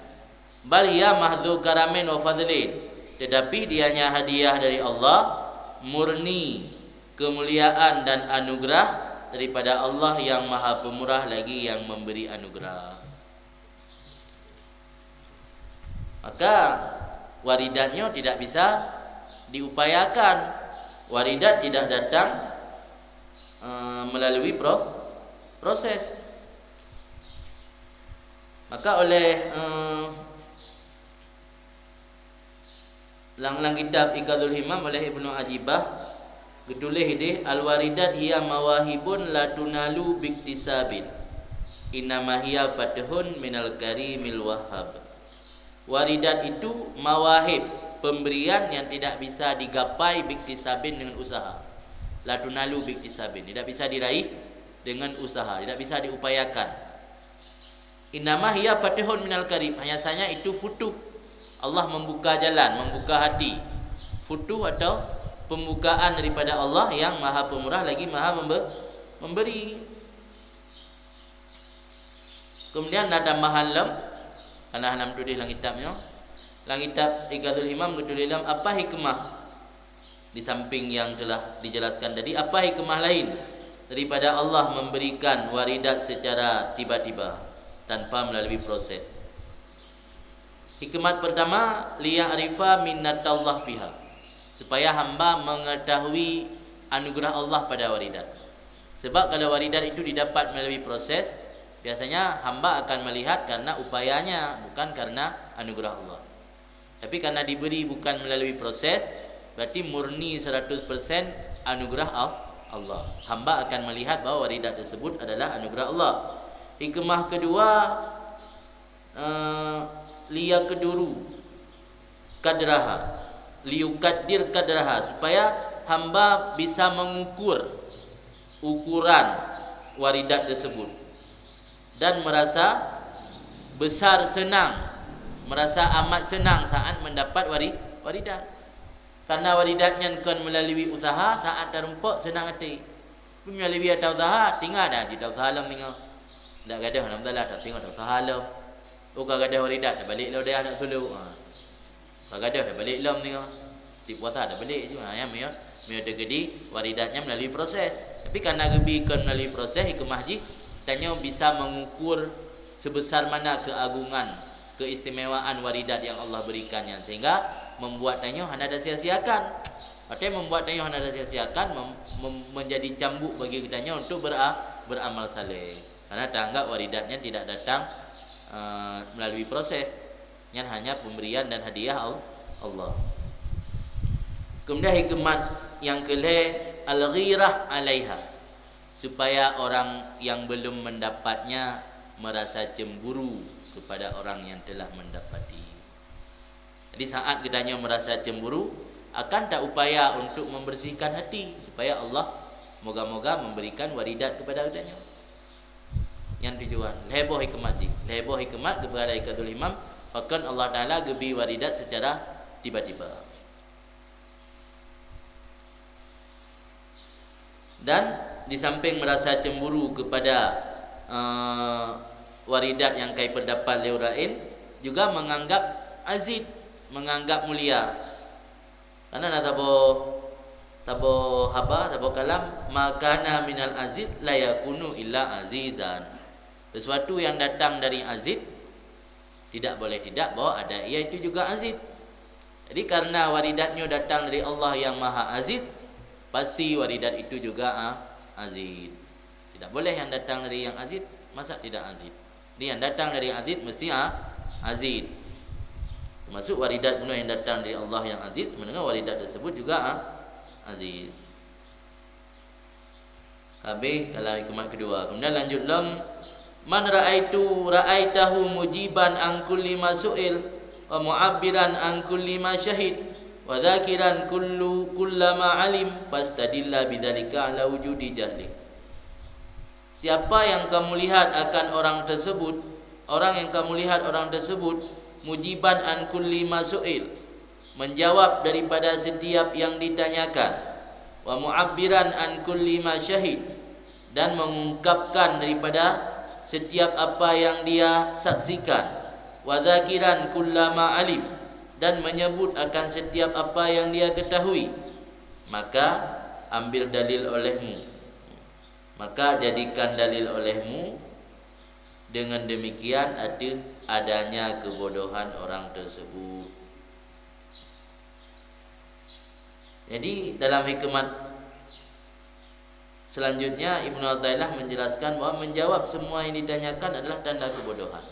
Bal hiya mahdhu karamin wa fadlin, tetapi dianya hadiah dari Allah, murni kemuliaan dan anugerah daripada Allah yang Maha Pemurah lagi yang memberi anugerah. Maka, waridat nyoe tidak bisa diupayakan. Waridat tidak datang, eh, melalui pro-, proses. Maka oleh, eh, lam, lam kitab Iqazul Himam oleh Ibnu Ajibah geutuléh idéh, "Al-waridat hiya mawahibun la tunalu biktisabin, innama hiya fathun minal karimil wahhab." Waridat itu mawahib, pemberian yang tidak bisa digapai biktisabin, dengan usaha. La tunalu biktisabin, tidak bisa diraih dengan usaha, tidak bisa diupayakan. Innama hiya fatihun minal karim, hanya saja itu futuh. Allah membuka jalan, membuka hati. Futuh atau pembukaan daripada Allah yang Maha Pemurah lagi Maha membe-, memberi. Kemudian na tambahan lom, karena hana meutuléh lam kitab nyoe. Lam kitab Iqazul Himam geutuléh lom apa hikmah. Di samping yang telah dijelaskan tadi, apa hikmah lain daripada Allah memberikan waridat secara tiba-tiba, tanpa melalui proses? Hikmat pertama, liya'rifa minnatallah fiha, supaya hamba mengetahui anugerah Allah pada waridat. Sebab kalau waridat itu didapat melalui proses, biasanya hamba akan melihat karena upayanya, bukan karena anugerah Allah. Tapi karena diberi bukan melalui proses, berarti murni seratus persen anugerah Al-, Allah. Hamba akan melihat bahwa waridat tersebut adalah anugerah Allah. Hikmah kedua, eh, liyaqduru qadraha, liyuqaddir qadraha, supaya hamba bisa mengukur ukuran waridat tersebut dan merasa besar senang, merasa amat senang saat mendapat wari-, waridat. Karena waridat nyan kon melalui usaha, saat tarumpok senang até. Meunyoe lé bie ata usaha, tinggai dah di ata usaha lom deungoe. Dak gadoh, alhamdulillah, dak tinggai ata usaha lom. Oh, ka gadoh waridat, dak balek lom dayah dak sulu. Ha. Ka gadoh, dak balek lom deungoe. Di puasa dak balek ju. Ha, nyan meunyoe Meunyoe teukeudi waridat nyan melalui proses. Tapi karena geubi kon melalui proses, hikmah jih tanyoe bisa mengukur sebesar mana keagungan, keistimewaan waridat yang Allah berikan nyan, sehingga membuat tanyoe hana tasia-siakan. Artinya membuat tanyoe hana tasia-siakan, mem-, mem-, menjadi cambuk bagi geutanyoe untuk bera-, beramal saleh. Karena taanggap waridat nyan tidak datang, eh, melalui proses. Nyan hanya pemberian dan hadiah Al-, Allah. Kemudian hikmat yang kelhée, al-ghirah alaiha, supaya orang yang belum mendapatnya merasa cemburu kepada orang yang telah mendapati. Jadi saat geutanyoe merasa cemburu, akan taupaya untuk membersihkan hati supaya Allah moga-moga memberikan waridat kepada geutanyoe. Nyan tujuan. Lhée boh hikmat jih. Lhée boh hikmat geupeugah lé Ikadul Himam, pakon Allah Taala geubi waridat secara tiba-tiba. Dan di samping merasa cemburu kepada, eh, waridat yang kai peudapat lé ureuëng laén, juga menganggap aziz, menganggap mulia. Karena na saboh, saboh haba, saboh kalam, "Ma kana minal aziz la yakunu illa azizan." Sesuatu yang datang dari aziz, tidak boleh tidak bahwa ada ia itu juga aziz. Jadi karena waridat nyoe datang dari Allah yang Maha Aziz, pasti waridat itu juga, ah, aziz. Tidak boleh yang datang dari yang aziz, masa tidak aziz? Jadi yang datang dari aziz mesti, ah, aziz. Termasuk waridat bunoe yang datang dari Allah yang aziz, mendengar waridat tersebut juga, ah, aziz. Habéh kalam hikmat keudua. Kemudian lanjut lom, "Man ra'aitu, ra'aitahu mujiban an kulli ma su'il, wa mu'abbiran an kulli ma syahid, wa dzakiran kullu, kulla ma alim, fastadilla bidzalika ala wujudi jahli." Siapa yang kamu lihat akan orang tersebut, orang yang kamu lihat orang tersebut, mujiban an kulli ma su'il, menjawab daripada setiap yang ditanyakan, wa mu'abbiran an kulli ma syahid, dan mengungkapkan daripada setiap apa yang dia saksikan, wa dzakiran kulla ma alim, dan menyebut akan setiap apa yang dia ketahui, maka ambil dalil olehmu. Maka jadikan dalil olehmu dengan demikian ateueh adanya kebodohan orang tersebut. Jadi, dalam hikmat selanjutnya, Ibnu Athaillah menjelaskan bahwa menjawab semua yang ditanyakan adalah tanda kebodohan.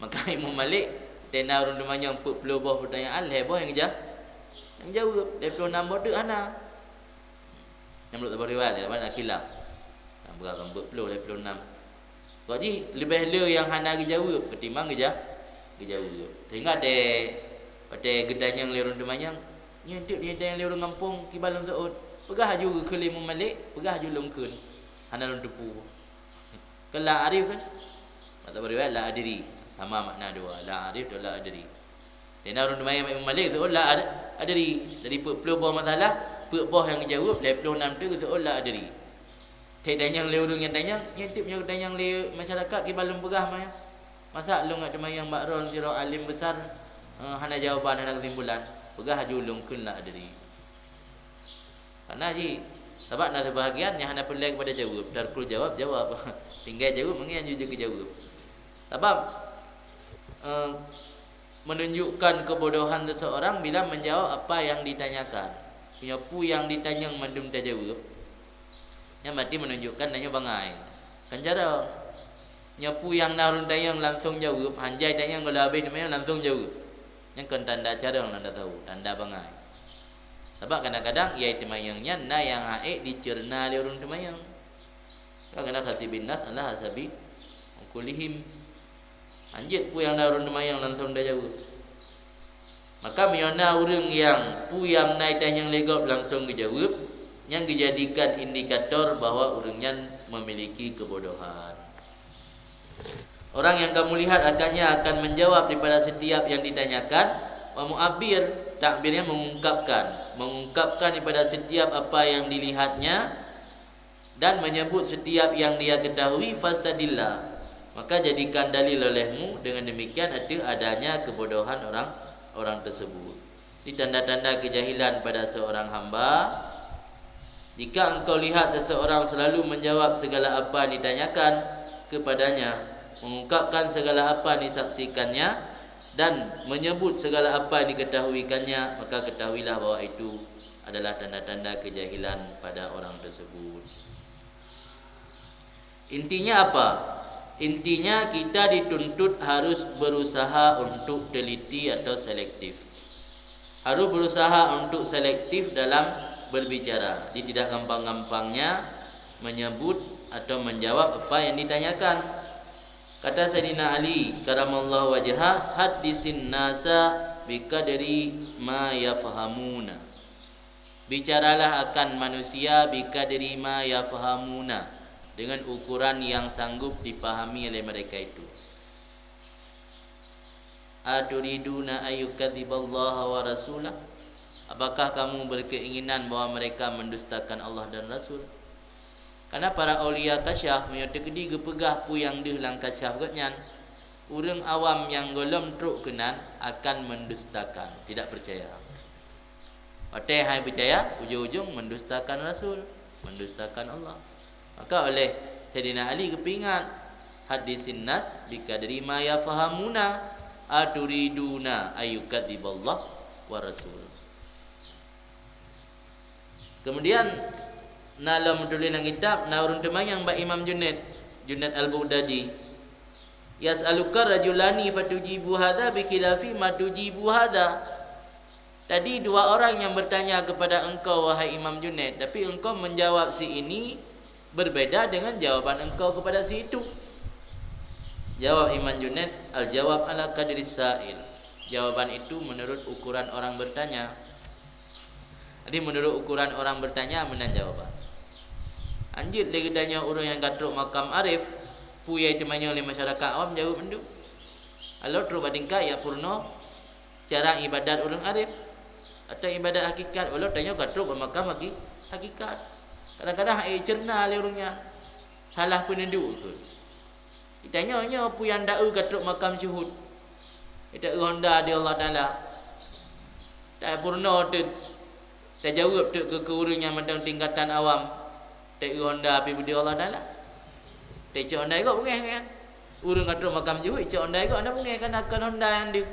Maka Imam Malik, tena ureuëng teumanyong peuet ploh boh peutanyaan, lhée boh nyang ja-, nyang jaweueb, lhée ploh nam boh teuk hana. Nyang meunurot saboh riwayat, riwayat Aqilah. Nyang beurangkat peuet ploh, lhée ploh nam. Kok jih leubeh le nyang hana geujaweueb ketimbang geuja-, geujaweueb. Sehingga watée, watée geutanyong lé ureuëng teumanyong, "Nyan teuk geutanyong lé ureuëng gampông kiban lôn seuôt." Peugah laju geukheun lé Imam Malik, peugah laju lôn kheun. Hana lôn teupeu. Kan la arif kan? Atau riwayat la adri. Sama makna dua. La arif atau la adri. Di na ureuëng teumanyong Imam Malik seuôt la ad-, adri. Dari peuet ploh boh masalah, peuet boh nyang geujaweueb, lhée ploh nam teuk seuôt la adri. Teuk tanyong lé ureuëng nyang tanyong, nyan teuk meunyoe tanyong lé masyarakat kiban lôn peugah mah. Masa lôn ngat teumanyong bak droe sidroe alim besar, eh, hana jawaban, hana keusimpulan. Peugah laju lôn kheun la adri. Karena jih, sabab na seubahagian nyang hana peureulée keupada jaweueb, tarkul jawab, jawab. Tinggai jaweueb, meungian jih geujaweueb. Sabab, eh, menunjukkan kebodohan seseorang bila menjawab apa yang ditanyakan. Meunyoe peue nyang ditanyong mandum tajaweueb, nyan berarti menunjukkan tanyoe bangai. Kan cara. Nyoe peue nyang na ureuëng tanyong langsong jaweueb, hanjai tanyong goh lom habéh teumanyong langsong jaweueb. Nyan kon tanda carông, tanda tau, tanda bangai. Sabab kadang-kadang nyang teumanyong nyan na nyang ha'ék diceurna lé ureuëng teumanyong. Kadang-kadang khatibin nas ala hasabi uqulihim. Hanjeuet peue nyang na ureuëng teumanyong langsong tajaweueb. Maka meunyoe na ureuëng nyang peue nyang na itanyong lé gob langsong geujaweueb, nyan geujadikan indikator bahwa ureuëng nyan memiliki kebodohan. Orang yang kamu lihat akannya akan menjawab daripada setiap yang ditanyakan, wa mu'abbir, takbirnya mengungkapkan, mengungkapkan daripada setiap apa yang dilihatnya, dan menyebut setiap yang dia ketahui, fastadilla, maka jadikan dalil olehmu dengan demikian ateueh adanya kebodohan orang, orang tersebut. Di tanda-tanda kejahilan pada seorang hamba, jika engkau lihat seseorang selalu menjawab segala apa yang ditanyakan kepadanya, mengungkapkan segala apa yang disaksikannya, dan menyebut segala apa yang diketahuikannya, maka ketahuilah bahwa itu adalah tanda-tanda kejahilan pada orang tersebut. Intinya apa? Intinya kita dituntut harus berusaha untuk teliti atau selektif. Harus berusaha untuk selektif dalam berbicara. Jadi tidak gampang-gampangnya menyebut atau menjawab apa yang ditanyakan. Kata Saidina Ali karamallahu wajhah, "Haddisin nasa biqadri ma yafhamuna." Bicaralah akan manusia biqadri ma yafhamuna, dengan ukuran yang sanggup dipahami oleh mereka itu. "Aturiduna ayyukadziballaha wa rasulah?" Apakah kamu berkeinginan bahwa mereka mendustakan Allah dan Rasul? Karena para aulia kasyaf, meunyoe teukeudi geupeugah peue nyang deuh lam kasyaf gobnyan, ureuëng awam nyang gohlom trok keunan akan mendustakan, tidak percaya. Watée hai percaya, ujong-ujong mendustakan Rasul, mendustakan Allah. Maka oleh Saidina Ali geupeuingat, "Haddisin nas biqadri ma yafhamuna, aturiduna ayyukadziballah wa rasul." Kemudian, na lom tuléh lam kitab, na ureuëng teumanyong bak Imam Junaid, Junaid Al-Baghdadi, "Yas'aluka rajulani fatujibu hadza bikhilafi ma tujibu hadza." Tadi dua orang yang bertanya kepada engkau, wahai Imam Junaid, tapi engkau menjawab si ini berbeda dengan jawaban engkau kepada si itu. Jawab Imam Junaid, "Al-jawab ala qadri sa'il." Jawaban itu menurut ukuran orang bertanya. Jadi menurut ukuran orang bertanya meunan jawaban. Anjeuet lé geutanyoe ureuëng nyang ka trok makam arif, peue nyang teumanyong lé masyarakat awam jaweueb mandum. Alor trok bak tingkat nyang peurunoe cara ibadat ureuëng arif atau ibadat hakikat, walau tanyoe ka trok bak makam haki-, hakikat. Kadang-kadang hana cerna lé ureuëng nyan, salah peuneudok keuh. Tanyoe nyoe peue nyang taeu ka trok makam syuhud. Taeu honda di Allah Taala. Tapeurunoe teuk, tajaweueb teuk keu, keu ureuëng nyang mantong tingkatan awam. Taeu honda pih beu di Allah Taala. Tacok honda igoe beungéh kan? Ureuëng ka trok makam syuhud, cok honda igoe hana beungéh, kan kon honda nyang deuh.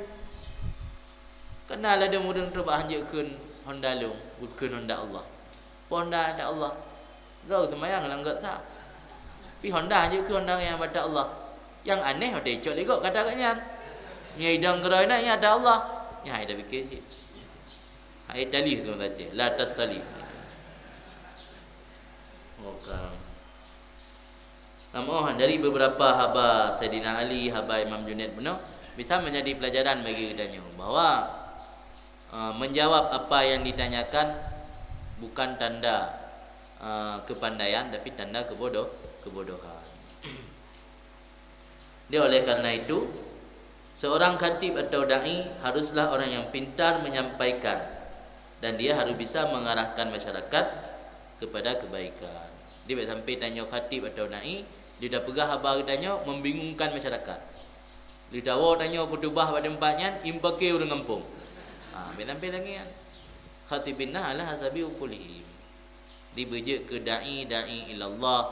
Kana ladôm ureuëng trok bak hanjeuet kheun honda lôn, bukheun honda Allah. Peue honda honda Allah? Droe seumayang lam gét sa. Pih honda hanjeuet kheun honda nyang bak ata Allah. Nyang aneh watée icok lé gob ka ata gobnyan. Nyang idong keudroe na nyang ata Allah. Nyan hai tapike cit. Hai talih tu baca. La tastalih. Oke. Namun dari beberapa haba Saidina Ali, haba Imam Junaid bunoe, bisa menjadi pelajaran bagi geutanyoe bahwa, eh, menjawab apa yang ditanyakan bukan tanda, eh, kepandaian, tapi tanda kebodoh-, kebodohan. Jadi oleh karena itu, seorang khatib atau dai haruslah orang yang pintar menyampaikan dan dia harus bisa mengarahkan masyarakat kepada kebaikan. Jadi bèk sampai tanyoe khatib atau dai, dia dah peugah haba geutanyoe membingungkan masyarakat. Dia tawoe tanyoe khutubah bak teumpat nyan, impake ureuëng gampông. Ha, bèk sampai lagèe nyan. Khatibin nas ala hasabi uqulihim. Dibeujeuet keu dai, dai ilallah,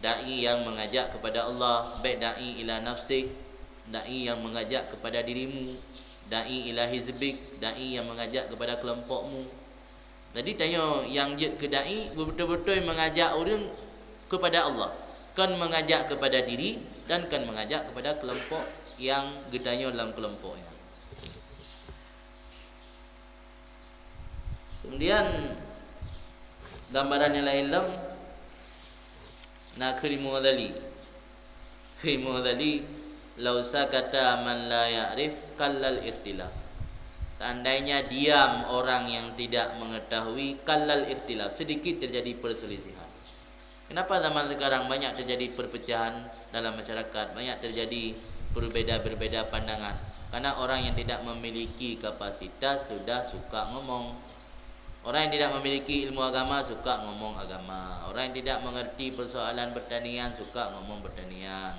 dai yang mengajak kepada Allah, bèk dai ila nafsik, dai yang mengajak kepada dirimu, dai ila hizbik, dai yang mengajak kepada kelompokmu. Jadi tanyoe nyang jeuet keu dai beutôi-beutôi mengajak ureuëng kepada Allah, kon mengajak kepada diri dan kon mengajak kepada kelompok nyang geutanyoe lam kelompok nyan. Kemudian gambaran nyang laén lom na kheun Imam Ghazali. Kheun Imam Ghazali, "Lau sakata man la ya'rif qallal ikhtilaf." Seandainya diam orang yang tidak mengetahui, qallal ikhtilaf, sedikit terjadi perselisihan. Kenapa zaman sekarang banyak terjadi perpecahan dalam masyarakat, banyak terjadi berbeda-berbeda pandangan? Karena orang yang tidak memiliki kapasitas sudah suka ngomong. Orang yang tidak memiliki ilmu agama suka ngomong agama. Orang yang tidak mengerti persoalan pertanian suka ngomong pertanian.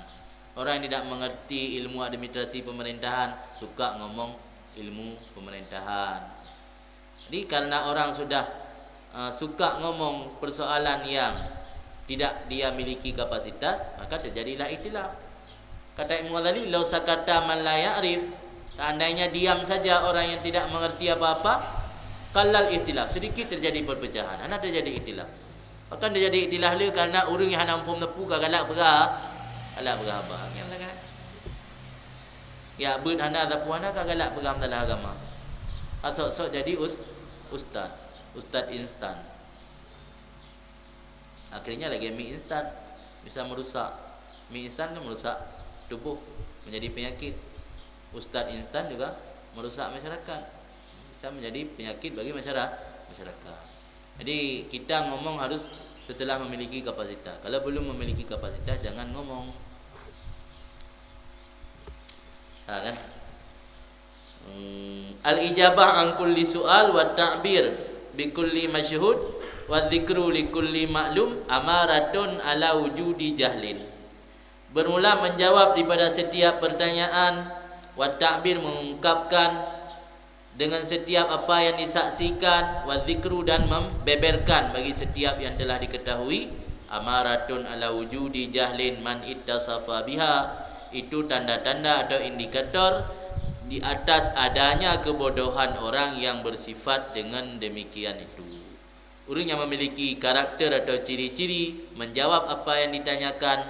Orang yang tidak mengerti ilmu administrasi pemerintahan suka ngomong ilmu pemerintahan. Jadi karena orang sudah, uh, suka ngomong persoalan yang tidak dia miliki kapasitas, maka terjadilah ikhtilaf. Kata Imam Ghazali, "Lau sakata man la ya'rif," seandainya diam saja orang yang tidak mengerti apa-apa, qallal ikhtilaf, sedikit terjadi perpecahan, hana terjadi ikhtilaf. Bahkan terjadi ikhtilaf le karena ureuëng yang hana muphom sapeue ka galak peugah, galak peugah haba. Nyan sangat. Ya, beuet hana sapeue hana ka galak peugah masalah agama. Asok-sok jadi us-, ustaz, ustaz instan. Akhirnya lagi mi instan bisa merusak. Mi instan kan merusak tubuh, menjadi penyakit. Ustaz instan juga merusak masyarakat. Bisa menjadi penyakit bagi masyara-, masyarakat. Jadi kita ngomong harus setelah memiliki kapasitas. Kalau belum memiliki kapasitas, jangan ngomong. Ha, kan? Hmm, al-ijabah an kulli su'al wa ta'bir bi kulli masyhud wa dzikru li kulli ma'lum amaratun ala wujudi jahlin. Bermula menjawab daripada setiap pertanyaan, wa ta'bir mengungkapkan dengan setiap apa yang disaksikan, wa dzikru dan membeberkan bagi setiap yang telah diketahui, amaratun ala wujudi jahlin man ittasafa biha, itu tanda-tanda atau indikator di atas adanya kebodohan orang yang bersifat dengan demikian itu. Ureuëng yang memiliki karakter atau ciri-ciri menjawab apa yang ditanyakan,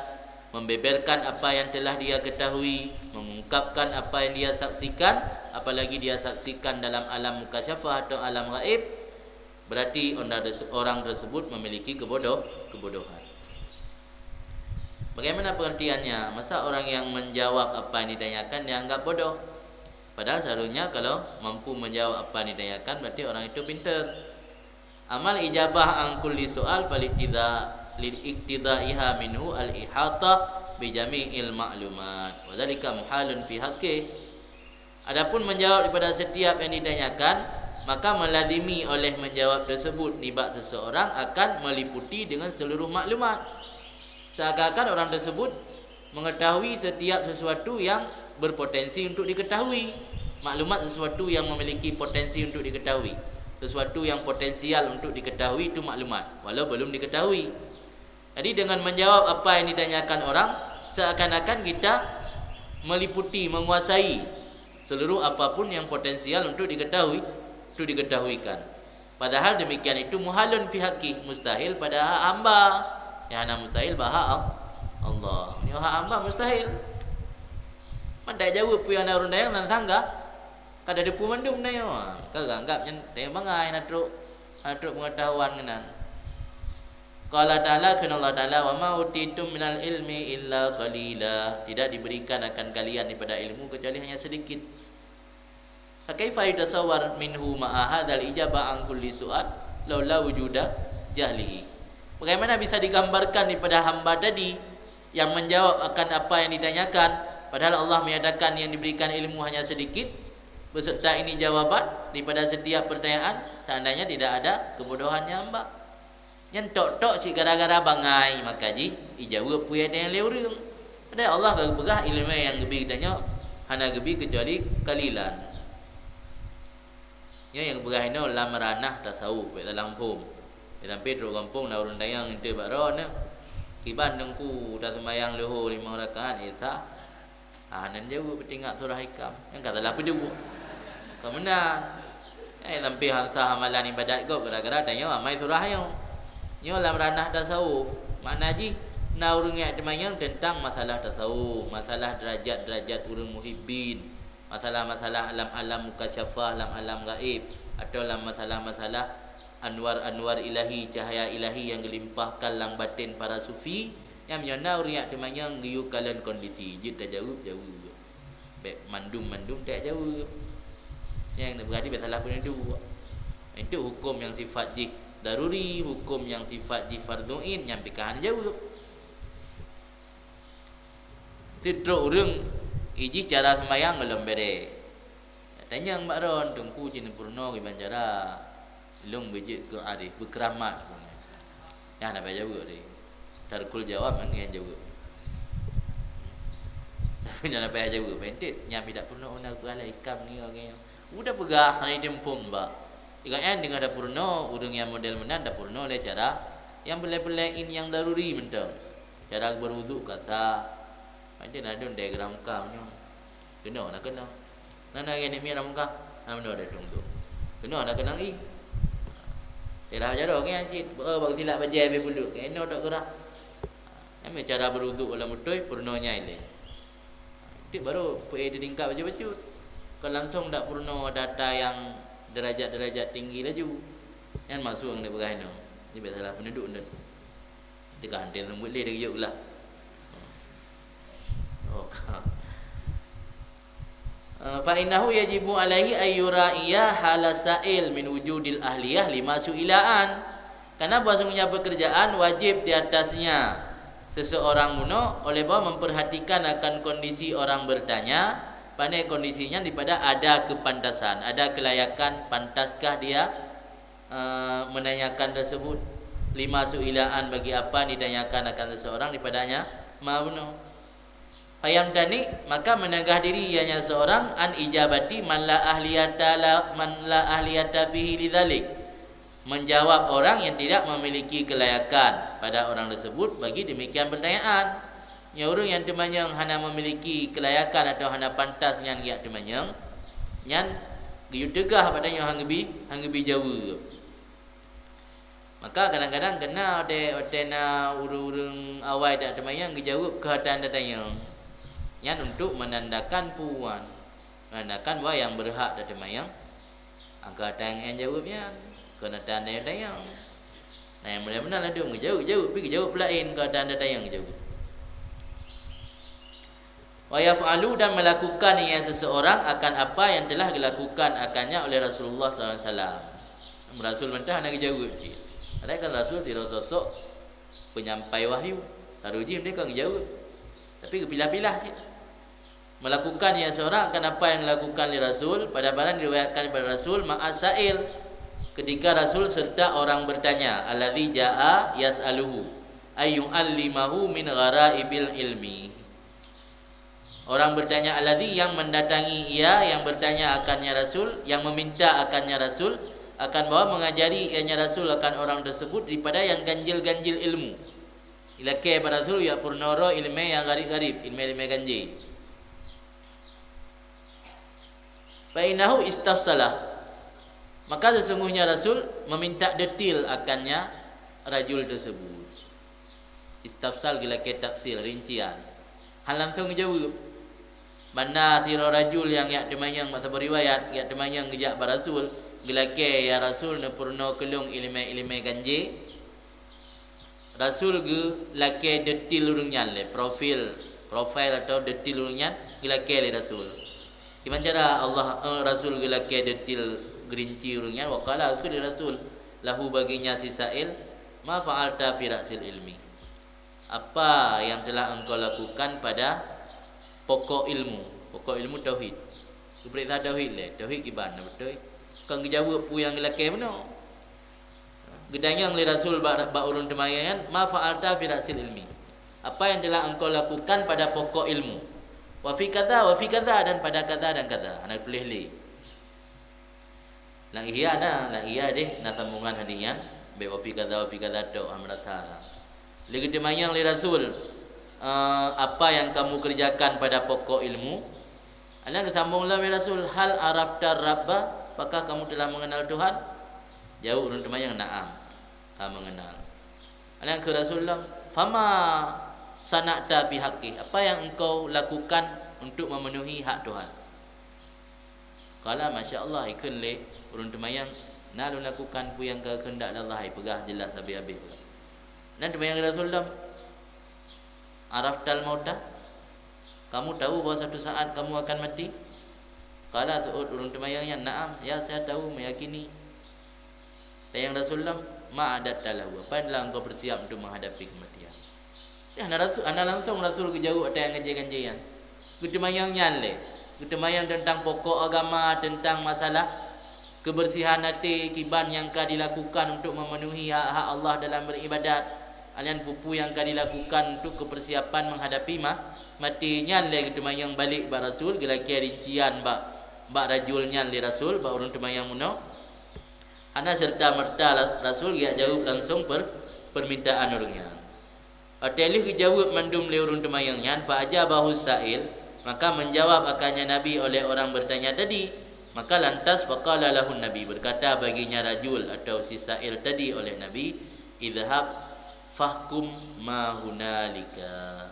membeberkan apa yang telah dia ketahui, mengungkapkan apa yang dia saksikan, apalagi dia saksikan dalam alam mukasyafah atau alam gaib, berarti orang terse-, orang tersebut memiliki kebodoh-, kebodohan. Bagaimana pengertiannya? Masa orang yang menjawab apa yang ditanyakan dianggap bodoh? Padahal seharusnya kalau mampu menjawab apa yang ditanyakan, berarti orang itu pintar. Amal ijabah an kulli su'al fal iqtida, lil iqtidaiha minhu al ihata bi jami'il ma'lumat. Wa dzalika muhalun fi haqqih. Adapun menjawab daripada setiap yang ditanyakan, maka melazimi oleh menjawab tersebut nibak seseorang akan meliputi dengan seluruh maklumat. Seakan-akan orang tersebut mengetahui setiap sesuatu yang berpotensi untuk diketahui. Maklumat sesuatu yang memiliki potensi untuk diketahui. Sesuatu yang potensial untuk diketahui itu maklumat, walau belum diketahui. Jadi dengan menjawab apa yang ditanyakan orang, seakan-akan kita meliputi, menguasai seluruh apapun yang potensial untuk diketahui, untuk diketahuikan. Padahal demikian itu muhalun fi haqqih, mustahil pada hak hamba. Nyang hana mustahil bak hak Allah. Nyoe hak hamba mustahil. Man tajaweueb peue nyang na ureuëng dayang lam tangga. Ka tadepu mandum na nyoe. Ka anggap nyan tayang bangai na trok, na trok pengetahuan keunan. Qala Ta'ala, kheun Allah Ta'ala, "Wa ma utitum minal ilmi illa qalila." Tidak diberikan akan kalian daripada ilmu kecuali hanya sedikit. Fa kaifa yutasawwar minhu ma'a hadzal ijabah an kulli su'al laula wujuda jahlihi. Bagaimana bisa digambarkan daripada hamba tadi yang menjawab akan apa yang ditanyakan, padahal Allah menyatakan yang diberikan ilmu hanya sedikit, beserta ini jawaban daripada setiap pertanyaan, seandainya tidak ada kebodohannya hamba. Nyan tok-tok cit gara-gara bangai, maka jih ijaweueb peue nyang lé ureuëng. Padahai Allah ka geupeugah iéleumé nyang geubri geutanyoe hana geubri keucuali kalilan. Nyoe nyang geupeugah inoe lam ranah tasawuf, bék salah muphom. Bék sampoe trok gampông na ureuëng tanyong enteuk bak droe nyoe, "Kiban Teungku taseumayang leuhô limong rakaat, éh sah?" Ah, hana jaweueb, peutingak surah ikam. Nyang ka salah peudeuh. Ka meunan. Eh, sampoe han sah amalan ibadat gob gara-gara tanyoe amai surah nyoe. Nyoe lam ranah tasawuf. Makna jih, na ureuëng nyang teumanyong teuntang masalah tasawuf, masalah derajat-derajat ureuëng muhibbin, masalah-masalah lam alam mukasyafah, lam alam gaib, atau lam masalah-masalah anwar-anwar ilahi, cahaya ilahi nyang geulimpahkan lam batén para sufi, nyan meunyoe na ureuëng jak teumanyong geuyue kalon kondisi, jeuet tajaweueb, jaweueb. Bék mandum-mandum tajaweueb. Nyang na beurati bék salah peuneuduek. Itu huköm nyang sifat jih daruri, huköm nyang sifat jih fardhu ain, nyan pih ka hana jaweueb. Teutrok ureuëng, ijih cara seumayang gohlom béré. Tanyong bak droe, "Teungku, ci neupeurunoe kiban cara lôn beujeuet keu arif, beukeramat," kheun. Nyan hana payah jaweueb tadi. Tarkul jawab nyan nyang jaweueb. Tapi nyan hana payah jaweueb, enteuk nyan pih dak peurunoe na peugah lé ikam ngieng-ngieng. Udah peugah hana jiteumpông bak. Gobnyan deungon tapeurunoe ureuëng nyang model meunan, tapeurunoe lé cara nyang peureulée-peureulée nyang daruri mantong. Cara beuruduk ka sah. Macam na dum daerah Mekah nyoe. Keunoe na keunoe. Na na geuneuk miet lam Mekah, na meunoe deh tueng tu. Keunoe na keunong ié. Daerah jaroe nyan cit, beu bak silap bajée habéh buleuk, keunoe tok geurah. Nyan cara beuruduk lam beutôi, peurunoe nyan ilée. Teuk baru peuék di tingkat bacut-bacut. Kon langsong dak peurunoe data nyang derajat-derajat tinggi laju. Nyan masueng di peugah inoe. Nibak salah peunuduk nyan. Teuka hanté leumbut lé dari yuk lah. Oh, ka. Eh, fa innahu yajibu alaihi ayyura'iya hala sa'il min wujudil ahliyah lima su'ilaan. Karena bahwasanya pekerjaan wajib di atasnya seseorang bunoe oleh bahwa memperhatikan akan kondisi orang bertanya, pane kondisinya daripada ada kepantasan, ada kelayakan, pantaskah dia, eh, menanyakan tersebut. Lima su'ilaan, bagi apa ditanyakan akan seseorang daripadanya ma bunoe. Fayamtani, maka meunegah diri ianya seorang an ijabati man la ahliyata la, man la ahliyata fihi lidzalik. Menjawab orang yang tidak memiliki kelayakan pada orang tersebut bagi demikian pertanyaan. Nyoe ureuëng nyang teumanyong hana memiliki kelayakan atau hana pantas nyan geujak teumanyong, nyan geuyue teugah bak tanyoe han geubi, han geubi jaweueb. Maka kadang-kadang keunan watée, watée na ureuëng-ureuëng awai dak teumanyong geujaweueb keuhatan tatanyong. Nyan untuk menandakan puan, menandakan bahwa nyang beurhak tateumanyong angka tanyong jaweueb nyan, kon ata nyang tanyong. Nah, nyang meunan-meunan ladom geujaweueb-jaweueb, pi geujaweueb peulaén, kon ata nyang tanyong geujaweueb. Wa yaf'alu, dan melakukan ia seseorang akan apa yang telah dilakukan akannya oleh Rasulullah sallallahu alaihi wasallam. Rasul mantah hana geujaweueb cit. Padahai kan Rasul sidroe sosok penyampai wahyu. Lalu jih meunan ka geujaweueb. Tapi geupilah-pilah cit. Melakukan ia seorang akan apa yang dilakukan oleh Rasul, pada barang diriwayatkan daripada Rasul, ma'a sa'il, ketika Rasul serta orang bertanya, alladzi jaa yas'aluhu, ayyu'allimahu min ghara'ibil ilmi. Orang bertanya alladzi, yang mendatangi ia, yang bertanya akannya Rasul, yang meminta akannya Rasul, akan bahwa mengajari ianya Rasul akan orang tersebut daripada yang ganjil-ganjil ilmu. Ilakée bak Rasul geujak peurunoe droe iéleumé nyang gharib-gharib, iéleumé-iéleumé ganjé. Fa innahu istafsalah. Maka sesungguhnya Rasul meminta detail akannya rajul tersebut. Istafsal geulakée tafsil, rincian. Han langsong geujaweueb. Banda sidroe rajul nyang jak teumanyong, bak saboh riwayat, jak teumanyong geujak bak Rasul, geulakée, "Ya Rasul, neupeurunoe keu lôn iéleumé-iéleumé ganjé." Rasul geulakée detail ureuëng nyan lé, profil, profil atau detail ureuëng nyan geulakée lé Rasul. Kiban cara Allah, eh, Rasul geulakée detail geurinci ureuëng nyan, wa qala, geukheun lé Rasul, lahu, baginya si sa'il, "Ma fa'alta fi ra'sil ilmi?" Apa yang telah engkau lakukan pada pokok ilmu? Pokok ilmu tauhid. Geupeuriksa tauhid lé, tauhid kiban na beutôi. Kon geujaweueb peue nyang geulakée bunoe. Geutanyong lé Rasul bak, bak ureuëng teumanyong nyan, "Ma fa'alta fi ra'sil ilmi?" Apa yang telah engkau lakukan pada pokok ilmu? "Wa fi kadza, wa fi kadza, dan pada kadza dan kadza." Hana tuléh lé. Lam Ihya na, lam Ihya deh na sambungan hadis nyan, bék wa fi kadza, wa fi kadza tok, ha, meurasa. Lé geuteumanyong lé Rasul, eh, "Apa yang kamu kerjakan pada pokok ilmu?" Nyan geusambong lom lé Rasul, "Hal arafta Rabba? Apakah kamu telah mengenal Tuhan?" Jaweueb ureuëng teumanyong, "Na'am, ka mengenal." Nyan kheun Rasul lom, "Fama sana'ta fi haqqi? Apa yang engkau lakukan untuk memenuhi hak Tuhan?" Qala, "Masya Allah," ikheun lé ureuëng teumanyong, "Na lôn lakukan peue nyang ka keuheundak lé Allah," ipeugah jeulaih habéh-habéh. Nyan teumanyong lé Rasul lom, "Araftal mauta? Kamu tahu bahwa suatu saat kamu akan mati?" Qala, seuôt ureuëng teumanyong nyan, "Na'am, ya, saya tahu, meyakini." Tanyong Rasul lom, "Ma a'dadta lahu? Apa yang telah engkau persiap untuk menghadapi kematian?" Hana Rasul, hana langsong Rasul geujaweueb ata nyang ganjé-ganjé nyan. Geuteumanyong nyan lé. Geuteumanyong teuntang pokok agama, teuntang masalah keubeursihan até, kiban nyang ka dilakukan untuk memenuhi hak-hak Allah dalam beribadat. Nyan peue-peue nyang ka dilakukan untuk keupeursiapan menghadapi ma-, maté. Nyan lé geuteumanyong balek bak Rasul, geulakée rincian bak, bak rajul nyan lé Rasul, bak ureuëng teumanyong bunoe. Hana serta-merta la-, Rasul geujaweueb langsong per-, permintaan ureuëng nyan. Watée lheueh geujaweueb mandum lé ureuëng teumanyong nyan, fa ajabahu sa'il, maka menjawab akannya Nabi oleh orang bertanya tadi. Maka lantas faqala lahun Nabi, berkata baginya rajul atau si sa'il tadi oleh Nabi, "Idhhab fahkum ma hunalika."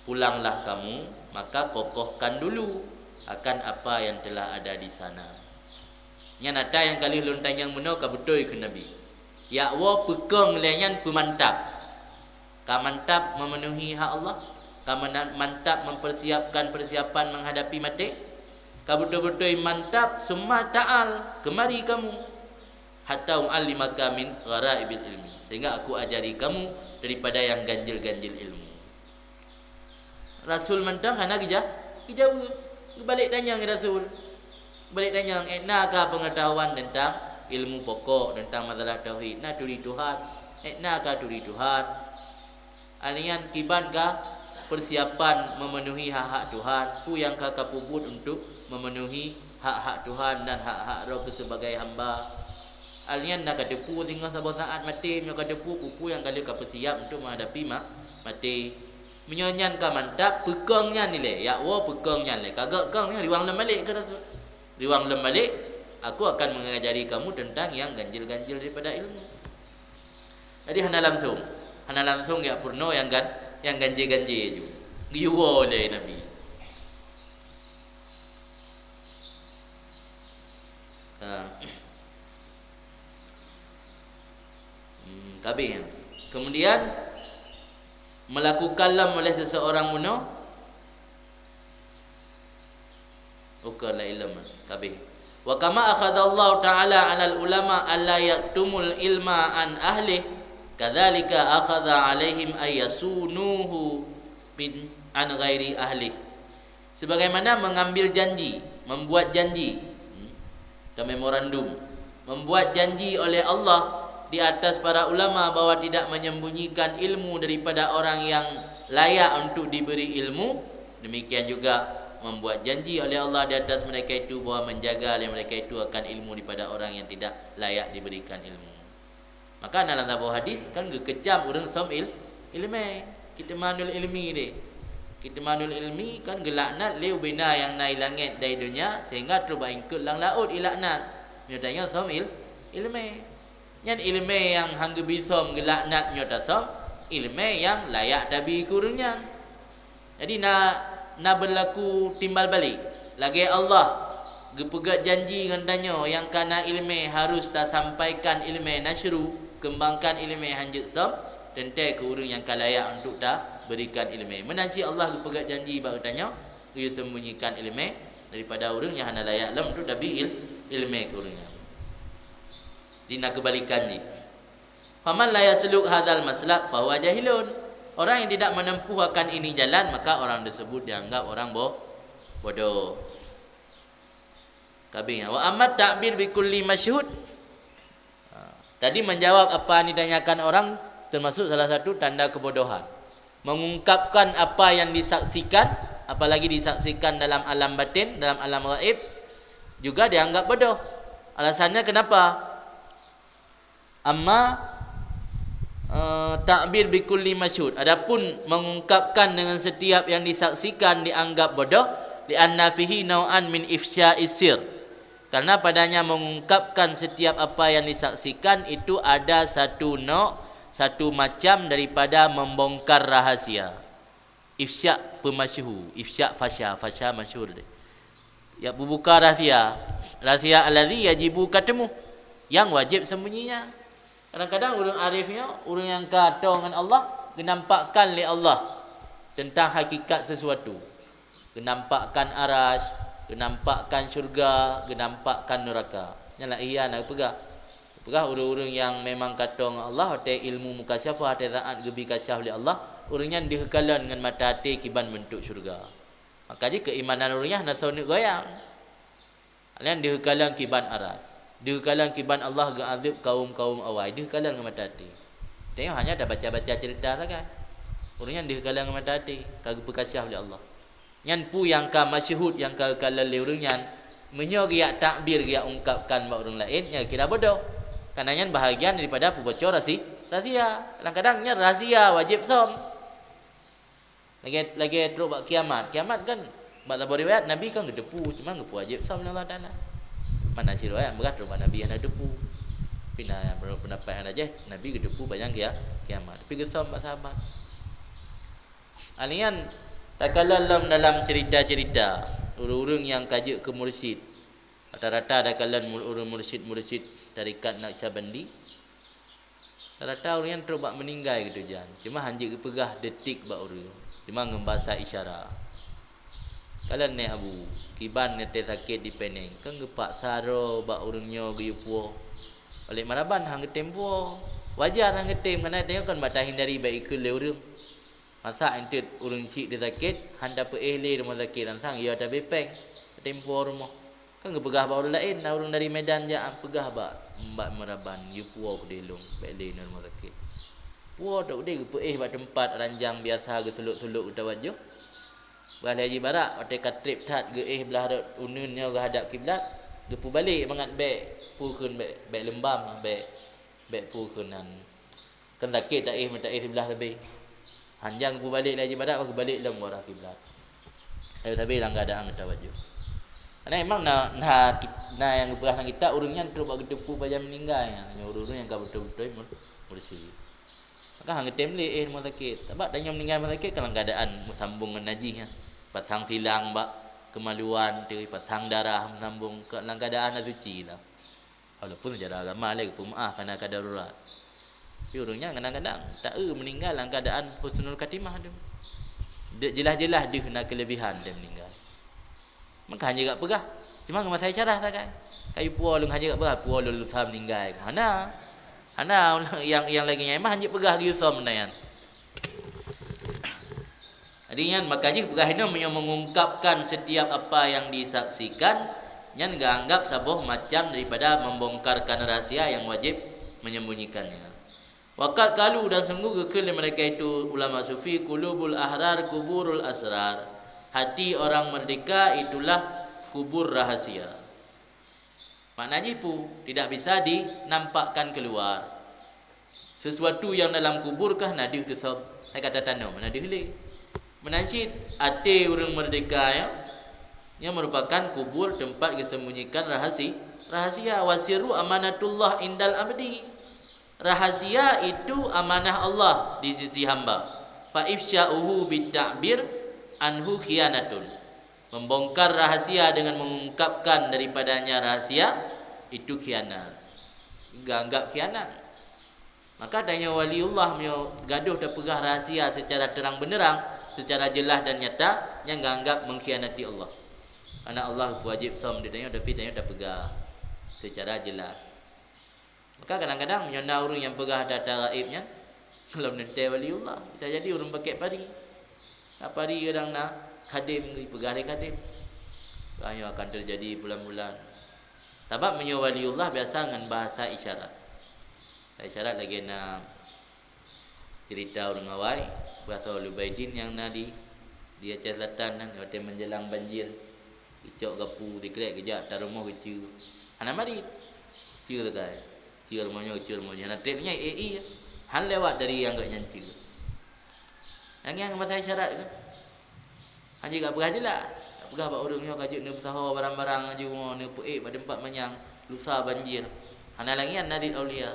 Pulanglah kamu, maka kokohkan dulu akan apa yang telah ada di sana. Nyan ata nyang ka lheueh lôn tanyong meunoe ka beutôi kheun Nabi. Yak woe peukong lé nyan peumantap. Ka mantap memenuhi hak Allah, ka mena-, mantap mempersiapkan persiapan menghadapi maté. Ka beutôi-beutôi mantap, summa ta'al, kemari kamu. Hatta u'allimaka min ghara'ibil ilmi, sehingga aku ajari kamu daripada yang ganjil-ganjil ilmu. Rasul mantong hana geujaweueb. Geubalik tanyong Rasul. Balik tanyong, "Ék na ka pengetahuan tentang ilmu pokok, tentang masalah tauhid? Na turi Tuhan? Ék na ka turi Tuhan?" Alnyan kiban ka persiapan memenuhi hak-hak Tuhan, peue nyang ka kapeubuet untuk memenuhi hak-hak Tuhan dan hak-hak droe keu sebagai hamba. Alnyan na kateupeue singoh saboh saát maté, meunyoe kateupeue peue-peue nyang ka lheueh kapeusiap untuk menghadapi ma-, maté. Meunyoe nyan ka mantap, peukong nyan ilée, yak woe peukong nyan lé. Ka gok kong nyan riwang lom balek keu Rasul. Riwang lom balek, aku akan mengajari kamu tentang yang ganjil-ganjil daripada ilmu. Jadi hana langsong, hana langsong geupeurunoe nyang gan-, nyang ganjé-ganjé ju. Geuyue woe lé Nabi. Ha. Hmm, ka habéh. Kemudian, melakukan lom oleh seseorang meunoe, ukeue la ilom, ka habéh. Wa kama akhadallahu ta'ala 'alal ulama alla yaktumul ilma an ahlih, kadzalika akhadha 'alaihim ay yasunuhu min, an ghairi ahlih. Sebagaimana mengambil janji, membuat janji, hmm, atau memorandum, membuat janji oleh Allah di atas para ulama bahwa tidak menyembunyikan ilmu daripada orang yang layak untuk diberi ilmu, demikian juga membuat janji oleh Allah di atas mereka itu bahwa menjaga oleh mereka itu akan ilmu daripada orang yang tidak layak diberikan ilmu. Maka na lam saboh hadis kan geukecam ureuëng som il-, ileumé. Kitmanul ilmi deh. Kitmanul ilmi kan geulaknat lé ubena nyang na i langét dan i donya, sehingga trok bak ingkot lam laôt ilaknat. Nyoe tanyoe som il-, ileumé. Nyan ileumé nyang han geubi som geulaknat nyoe tasom, ileumé nyang layak tabi keu ureuëng nyan. Jadi na, na beulaku timbal balek. Lagée Allah geupeugét janji ngon tanyoe nyang ka na ileumé harus tasampaikan ileumé, nasyru, keumbangkan ileumé hanjeuet som, teuntée keu ureuëng nyang ka layak untuk taberikan ileumé. Meunan cit Allah geupeugét janji bak geutanyoe, geuyue sembunyikan ileumé daripada ureuëng nyang hana layak lom untuk tabi il-, ileumé keu ureuëng nyan. Jadi na keubalikan jih. Faman la yasluk hadzal maslak fahuwa jahilun. Orang yang tidak menempuh akan ini jalan, maka orang tersebut dianggap orang bo-, bodoh. Ka habéh. Wa amma ta'bir bi kulli masyhud. Ha, tadi menjawab apa yang ditanyakan orang termasuk salah satu tanda kebodohan. Mengungkapkan apa yang disaksikan, apalagi disaksikan dalam alam batin, dalam alam gaib, juga dianggap bodoh. Alasannya kenapa? Amma, eh, ta'bir bi kulli masyhud, adapun mengungkapkan dengan setiap yang disaksikan dianggap bodoh, li'anna fihi nau'an min ifsya'is sir. Karena padanya mengungkapkan setiap apa yang disaksikan itu ada satu nau', satu macam daripada membongkar rahasia. Ifsya peumasyhu, ifsya fasya, fasya masyhur. Ya peubuka rahsia, rahsia allazi yajibu katmuh, yang wajib sembunyinya. Kadang-kadang ureuëng arif nyoe, ureuëng nyang ka toe ngon Allah, geunampakkan lé Allah tentang hakikat sesuatu. Geunampakkan arasy, geunampakkan syurga, geunampakkan neuraka. Nyan lah iya na geupeugah. Geupeugah ureuëng-ureuëng nyang memang ka toe ngon Allah, watée ilmu mukasyafah, watée saát geubi kasyaf lé Allah, ureuëng nyan deuh kalon ngon mata até kiban beuntuk syurga. Maka jih keuimanan ureuëng nyan hana soe neuk goyang. Nyan deuh kalon kiban arasy, deuh kalon kiban Allah geuazeueb kawöm-kawöm awai, deuh kalon ngon mata até. Tanyoe hanya tabaca-baca ceurita sagai. Ureuëng nyan deuh kalon ngon mata até, ka geupeukasyaf lé Allah. Nyan peue nyang ka masyhud, nyang ka geukalon lé ureuëng nyan, Meunyoe geujak takbir, geujak ungkapkan bak ureuëng laén, nyan kira bodoh. Karena nyan bahagian daripada peuboco rahasi-, rahsia. Kadang-kadang nyan rahsia wajéb som. Lagée, lagée trok bak kiamat. Kiamat kan bak saboh riwayat Nabi kan geuteupeue, cuma geupeuwajéb som lé Allah Taala. Mana si riwayat peugah trok bak Nabi hana geuteupeue. Pih na pendapat hana jih, Nabi geuteupeue bak nyang kia-, kiamat. Tapi geusom bak sahabat. Alian takalon lom dalam cerita-cerita ureuëng-ureuëng nyang ka jeuet keu mursyid. Rata-rata takalon mur-, ureuëng mursyid-mursyid tarekat Naqsyabandi. Rata-rata ureuëng nyan trok bak meuninggai geutujan. Cuma hanjeuet geupeugah detik bak ureuëng. Cuma ngon bahasa isyara. Kalon nèk Abu, kiban neutée sakét di Peneng, kan geupaksa droe bak ureuëng nyoe geuyue puwoe. Oleh maraban han geutem puwoe. Wajar han geutem, karena tanyoe kan bak tahindari bak ikheun lé ureuëng. Masa enteuk ureuëng chik teusakét, han tapeuéh lé rumoh sakét, langsang yo tabé péng, tatem puwoe rumoh. Kan geupeugah bak ureuëng laén, na ureuëng dari Medan jak, peugah bak, bak maraban, "Yue puwoe keudéh lôn, bék lé ngon rumoh sakét." Puwoe teuh udeh geupeuéh bak teumpat ranjang biasa geusulok-sulok geutawajôh. Bah lé Haji Barak, watée ka treb that geuéh blah rot uneuen nyoe geuhadab kiblat, geupeubalek mangat bék peue kheun, bék, bék leumbam, bék, bék peue kheun nan. Kan sakét taéh, meuta éh siblah sabe. Hanjang geubalek lé Haji Barak, geubalek lom arah kiblat. Ayo sabe lam keuadaan geutawajôh. Karena emang na, na, na nyang geupeugah lam kitab, ureuëng nyan trok bak geuteupeue pajan meuninggai nyan, ureuëng-ureuëng nyang ka beutôi-beutôi mur-, mursyid. Maka han geutem lé éh rumoh sakét. Sabab tanyoe meuninggai rumoh sakét kan lam keuadaan meusambong ngon najih nyan. Pasang silang bak keumaluan, teuh pasang darah meusambong, ka lam keuadaan hana suci lah. Walaupun secara agama lé geupeumaáh karena ka darurat. Tapi ureuëng nyan kadang-kadang taeu meuninggai lam keuadaan husnul khatimah tu. Dek jeulaih-jeulaih deuh na keuleubihan deuh meuninggai. Maka hana jak peugah. Cuma ngon masa isyarah sagai. Kayu puwoe lôn hana jak peugah, puwoe lôn lusa meuninggai. Hana. Hana, nyang, nyang lagée nyan mah hana jak peugah geuyue som meunan. Jadi nyan, maka jih peugah inoe meunyoe mengungkapkan setiap apa yang disaksikan, nyan geuanggap saboh macam daripada membongkarkan rahsia yang wajib menyembunyikannya. Wa qad qalu, dan sungguh geukheun lé mereka itu ulama sufi, "Qulubul ahrar kuburul asrar." Hati orang merdeka itulah kubur rahasia. Makna jih peue? Tidak bisa dinampakkan keluar. Sesuatu yang dalam kubur kah na deuh teusob? Hai ka tatanom, na deuh lé. Meunan cit até ureuëng merdeka nyan, nyan merupakan kubur tempat geusembunyikan rahasi-, rahasia. Wasirru amanatullah indal abdi. Rahasia itu amanah Allah di sisi hamba. Fa ifsya'uhu bit ta'bir anhu khiyanatun. Membongkar rahasia dengan mengungkapkan daripadanya rahasia, itu khianat. Geuanggap khianat. Maka tanyoe waliullah meunyoe gadoh tapeugah rahasia secara terang benderang, secara jelas dan nyata, nyan geuanggap mengkhianati Allah. Karena Allah geupeuwajéb som di tanyoe, tapi tanyoe tapeugah secara jelas. Maka kadang-kadang meunyoe na ureuëng nyang peugah ata-ata gaéb nyan, lom neuntée waliullah, bisa jadi ureuëng pakèk pari. Na pari kadang na khadém, geupeugah lé khadém, "Ah, nyoe akan teujadi bulan-bulan." Sabab meunyoe waliullah biasa ngon bahasa isyarat. Isyarat lagée na cerita ureuëng awai, bahasa Ahlul Baidin nyang na di, di Aceh Selatan nyan, watée menjelang banjir, geucok gapu sikrek, geujak ata rumoh geucue. Hana marit. Cue sagai. Cue rumoh nyoe, cue rumoh nyoe. Hana treb nyan, eh, eh. Han lewat dari nyang geuh nyan cue. Nyang, nyang masa isyarat kan? Hana jak peugah jeulaih. Jak peugah bak ureuëng nyoe ka jeuet neupeusaho barang-barang laju, neupeuék bak teumpat manyang, lusa banjir. Hana lagée nyan narit aulia.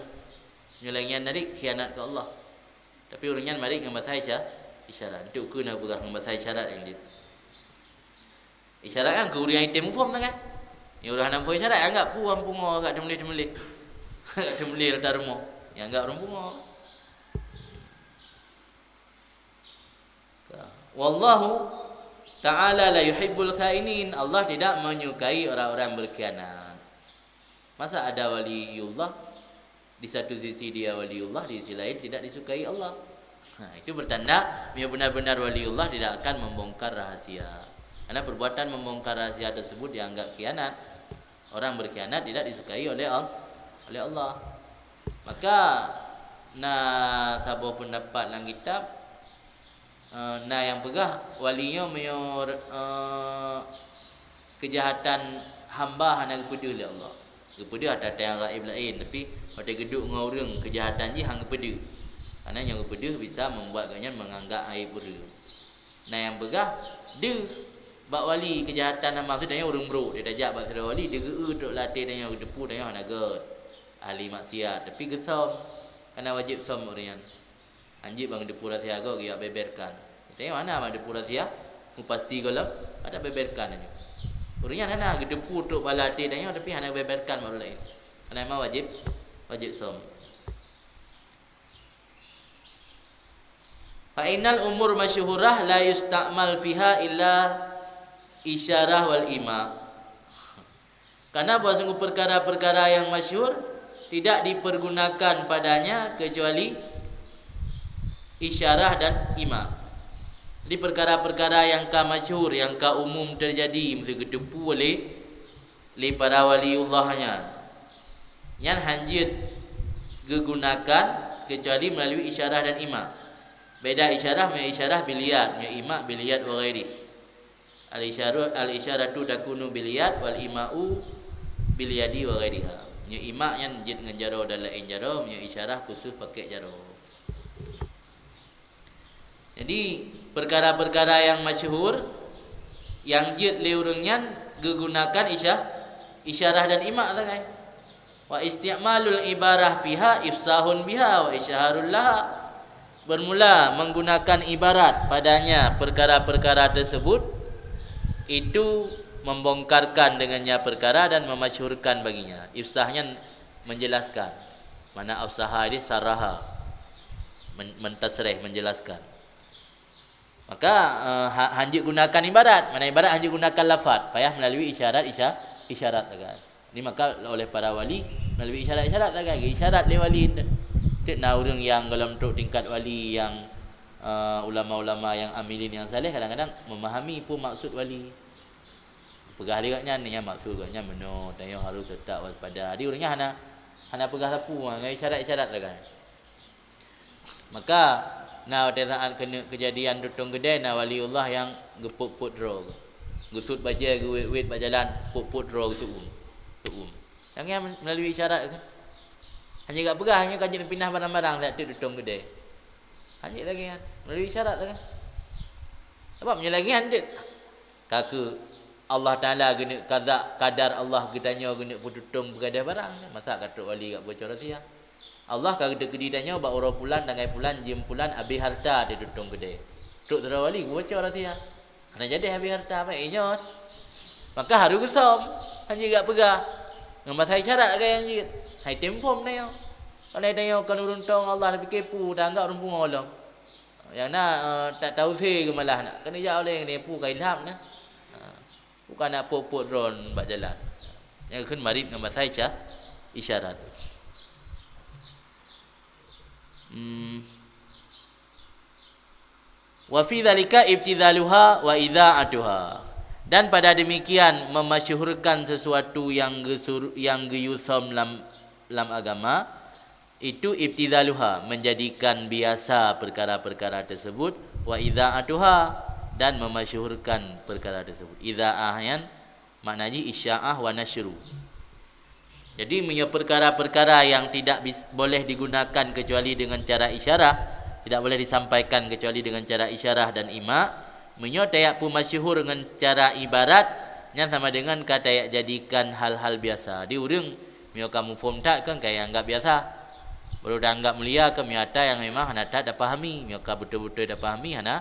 Nyoe lagée nyan narit khianat keu Allah. Tapi ureuëng nyan marit ngon bahasa isya-, isyarat. Untuk keu na peugah ngon bahasa isyarat nyang jeuet. Isyarat kan keu ureuëng nyang item muphom kan? Nyang ureuëng hana muphom isyarat, anggap peue ureuëng pungo, agak teumeuleh-teumeuleh. Agak teumeuleh rata rumoh. Nyang anggap ureuëng pungo. Wallahu ta'ala la yuhibbul khainin. Allah tidak menyukai orang-orang berkhianat. Masa ada waliullah, di satu sisi dia waliullah, di sisi lain tidak disukai Allah. Nah, itu bertanda, meunyoe benar-benar waliullah tidak akan membongkar rahasia. Karena perbuatan membongkar rahasia tersebut dianggap khianat. Orang berkhianat tidak disukai oleh Al-, oleh Allah. Maka, na saboh pendapat lam kitab, eh, na nyang peugah, wali nyoe meunyoe, eh, keujahatan hamba hana geupeudeuh lé Allah. Geupeudeuh atra-atra nyang gaéb laén, tapi watée geuduek ngon ureuëng keujahatan jih hana geupeudeuh. Karena nyang geupeudeuh bisa membuat gobnyan menganggap aéb ureuëng. Na nyang peugah deuh bak wali keujahatan hana maksud tanyoe ureuëng brok, dia tajak bak sidroe wali, dia geu-eu trok lam até tanyoe, geuteupeue tanyoe hana gét, ahli maksiat, tapi geusöm, kana wajéb söm ureuëng nyan. Hanjeuet ban geuteupeue rahsia goe geujak beberkan. Tanyoe hana ban geuteupeue rahsia, mupasti gohlom, ada beberkan tanyoe. Ureuëng nyan hana geuteupeue trok bak lam até tanyoe, tapi hana beberkan bak ureuëng laén. Kana memang wajéb, wajéb söm. Fa innal umur masyhurah la yusta'mal fiha illa isyarah wal ima. Karena bahwa sungguh perkara-perkara yang masyhur tidak dipergunakan padanya kecuali isyarah dan ima. Jadi perkara-perkara yang ka masyhur, yang ka umum terjadi, mesti geuteupeue oleh lé para waliullah nyan. Nyan hanjeuet geugunakan kecuali melalui isyarah dan ima. Beda isyarah, meunyoe isyarah bil yad, meunyoe ima bil yad wa ghairih. Al-isyaratu, al-isyaratu takunu bil yad wal ima'u bil yadi wa ghairiha. Meunyoe ima nyan jeuet ngon jaroe dan laén jaroe, meunyoe isyarah khusus pakai jaroe. Jadi, perkara-perkara yang masyhur, yang jeuet lé ureuëng nyan geugunakan isya-, isyarah dan ima sagai. Wa isti'malul ibarah fiha ifsahun biha wa isyaharul laha. Bermula menggunakan ibarat padanya perkara-perkara tersebut, itu membongkarkan dengannya perkara dan memasyhurkan baginya. Ifsah nyan menjelaskan. Mana afsaha ini saraha, men-, mentasreh, menjelaskan. Maka, eh, ha-, hanjeuet gunakan ibarat. Mana ibarat hanjeuet gunakan lafaz, payah melalui isyarat, isya-, isyarat sagai. Ini maka oleh para wali melalui isyarat-isyarat sagai. Isyarat lé wali. Teuk na ureuëng nyang gohlom trok tingkat wali nyang, eh, ulama-ulama nyang amilin nyang saleh kadang-kadang memahami peue maksud wali. Peugah lé gobnyan, nyan maksud gobnyan meunoe, tanyoe harus tetap waspada. Jadi ureuëng nyan hana, hana peugah sapeue, ngon isyarat-isyarat sagai. Maka, na watée saát keuneuk keujadian tutong keudée, na waliullah nyang geupot-pot droe. Geusut bajée, geuwét-wét bak jalan, pot-pot droe geusut uem. Sut uem. Nyang nyan meulalu isyarat kheueh. Hana geupeugah, hana ka jeuet pinah barang-barang saát teuk tutong keudée. Hana lagée nyan, meulalu isyarat kheueh. Sabab meunyoe lagée nyan teuk, ka keuh Allah Taala geuneuk kada, kadar Allah geutanyoe geuneuk peututong peugadeh barang. Masa ka trok wali ka bocor rahsia? Allah ka geuteukeudi tanyoe bak uroe pulan, tanggai pulan, jeuem pulan, abéh hareuta teututong keudée. Trok sidroe wali geuboco rahsia. Hana jadi abéh hareuta, bah, inyoe. Maka harôh geusöm, hana jak peugah. Ngon basa isyarat ka nyang jeuet. Hai tem phom tanyoe. Oleh tanyoe kon ureuëng tong Allah, pike peue, tanggap ureuëng pungo lom. Nyang na, eh, tak tause geumalah nak. Keuneuk jak oleh nyan peue ka ilham na. Ha. Bukan nak pot-pot droe bak jalan. Nyang kheun marit ngon basa isya-, isyarat. Hmm. Wa fi dzalika ibtidzaluha wa idza'atuha. Dan pada demikian memasyhurkan sesuatu yang geusur-, yang geuyue söm lam, lam agama, itu ibtidzaluha, menjadikan biasa perkara-perkara tersebut, wa idza'atuha, dan memasyhurkan perkara tersebut. Idza'ah nyan makna jih isya'ah wa nasyru. Jadi, meunyoe perkara-perkara yang tidak bis-, boleh digunakan kecuali dengan cara isyarah, tidak boleh disampaikan kecuali dengan cara isyarah dan ima, meunyoe tajak peumasyhur ngon cara ibarat, nyan sama dengan ka tajak jadikan hal-hal biasa. Di ureuëng Meunyoe ka muphom that kan ka anggap biasa. Baru taanggap mulia kan meunyoe atra nyang memang hana that tapahami. Meunyoe ka beutôi-beutôi tapahami, hana,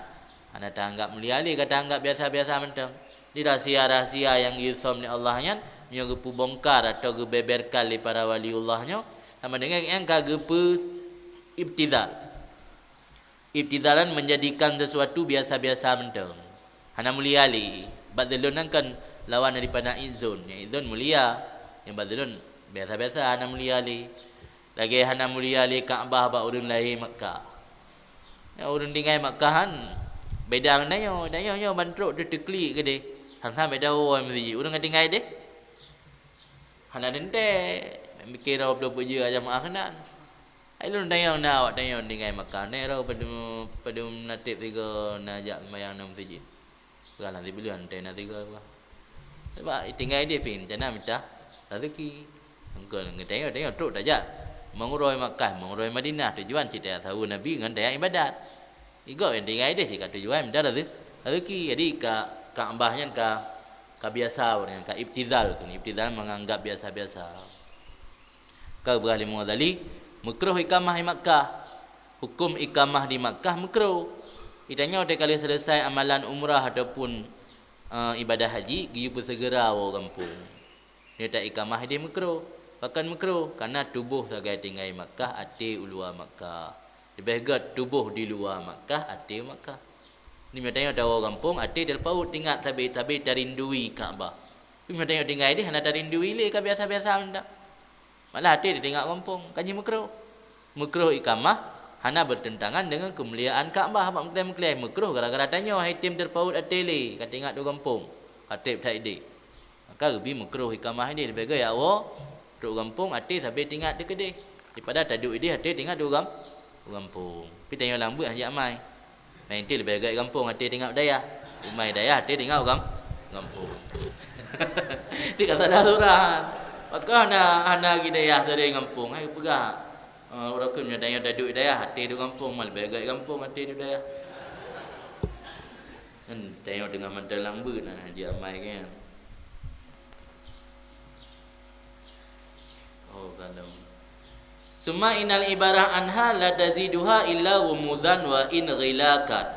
hana taanggap mulia lé, ka taanggap biasa-biasa mantong. Di rahsia-rahsia nyang geuyue som lé Allah nyan, meunyoe geupeubongkar atau geubeberkan lé para waliullah nyoe, sama dengan nyang ka geupeu ibtizal. Ibtizalan menjadikan sesuatu biasa-biasa mantong. Hana mulia lé. Bak zalon nyan kan lawan daripada izon. Nyang izon mulia. Nyang bak zalon biasa-biasa, hana mulia lé. Lagée hana mulia lé Ka'bah bak ureuëng lahé Makkah. Nyang ureuëng tinggai Makkah kan beda ngon tanyoe. Tanyoe nyoe ban trok teuh teuklik keudeh. Sang-sang beda woe meuseujid. Ureuëng nyang tinggai deh. Hana teuntée. Mikir dua ploh peue jeuet jamaah keunan. Hai lôn tanyong na awak tanyoe tinggai Makkah, nyoe rot padum, padum na treb sigoe na jak seumayang lam meuseujid. Peugah lam sibuleuen teuh na sigoe peugah. Sebab tinggai idéh pih rencana mita rezeki. Mungken geutanyoe-tanyoe trok tajak meunguroe Makkah, meunguroe Madinah, tujuan cit tajak saweue Nabi ngon tajak ibadat. Igob nyang tinggai idéh cit ka tujuan mita reze-, rezeki. Jadi ka, Ka'bah nyan ka, ka biasa ureuëng nyan, ka ibtizal tu. Ibtizal menganggap biasa-biasa. Ka geupeugah lé Imam Ghazali, meukruh ikamah di Makkah. Hukum ikamah di Makkah meukruh. Geutanyoe teuka lheueh selesai amalan umrah ataupun, eh, ibadah haji, geuyue peuseugera woe gampông. Nyoe ta ikamah idéh meukruh. Pakon meukruh? Karena tuboh sagai tinggai Makkah, até u luwa Makkah. Leubeh gét tuboh di luwa Makkah, até u Makkah. Ni meunyoe tanyoe tawoe gampông, até teupaut teuingat sabe-sabe tarindui Ka'bah. Tapi meunyoe tanyoe tinggai idéh hana tarindui lé, ka biasa-biasa mantong. Malah até teuingat gampông, ka jeuet meukruh. Meukruh ikamah hana bertentangan dengan keumuliaan Ka'bah. Bak meukleh-meukleh meukruh gara-gara tanyoe han item teupaut até lé, ka teuingat u gampông, ka treb that idéh. Maka geubi meukruh ikamah idéh, leubeh gét jak woe trok gampông até sabe teuingat teukeudéh, daripada taduek idéh até teuingat u gam-, u gampông. Tapi tanyoe lam beuet hana jiamai. Nah, inti leubeh gét gampông até teuingat dayah. Umai dayah até teuingat u gam-, gampông. Ti ka salah surah. Maka hana, hana gidayah dari gampông. Hai peugah, eh, uroe keunoe tanyoe taduek dayah até di gampông, leubeh gét gampông até di dayah. Kan tanyoe teungoh mantong lam beuet, nah, jiamai kan. Oh, kalau. Summa innal ibarah anha la taziduha illa ghumudan wa inghilaqan.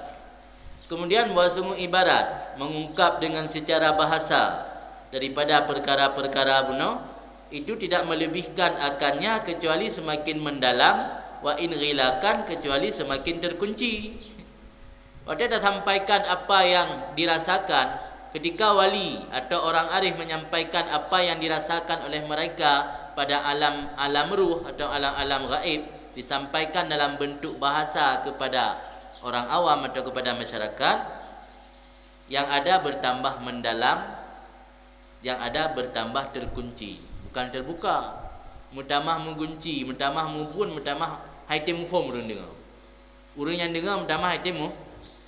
Kemudian, bahwa sungguh ibarat mengungkap dengan secara bahasa daripada perkara-perkara bunoe, itu tidak melebihkan akannya kecuali semakin mendalam, wa inghilaqan, kecuali semakin terkunci. Watée tasampaikan apa yang dirasakan ketika wali atau orang arif menyampaikan apa yang dirasakan oleh mereka pada alam, alam ruh atau alam-alam gaib, disampaikan dalam bentuk bahasa kepada orang awam atau kepada masyarakat, yang ada bertambah mendalam, yang ada bertambah terkunci, bukan terbuka. Meutamah meugunci, meutamah mubun, meutamah han item muphom ureuëng deungoe. Ureuëng nyang deungoe meutamah han item mu-,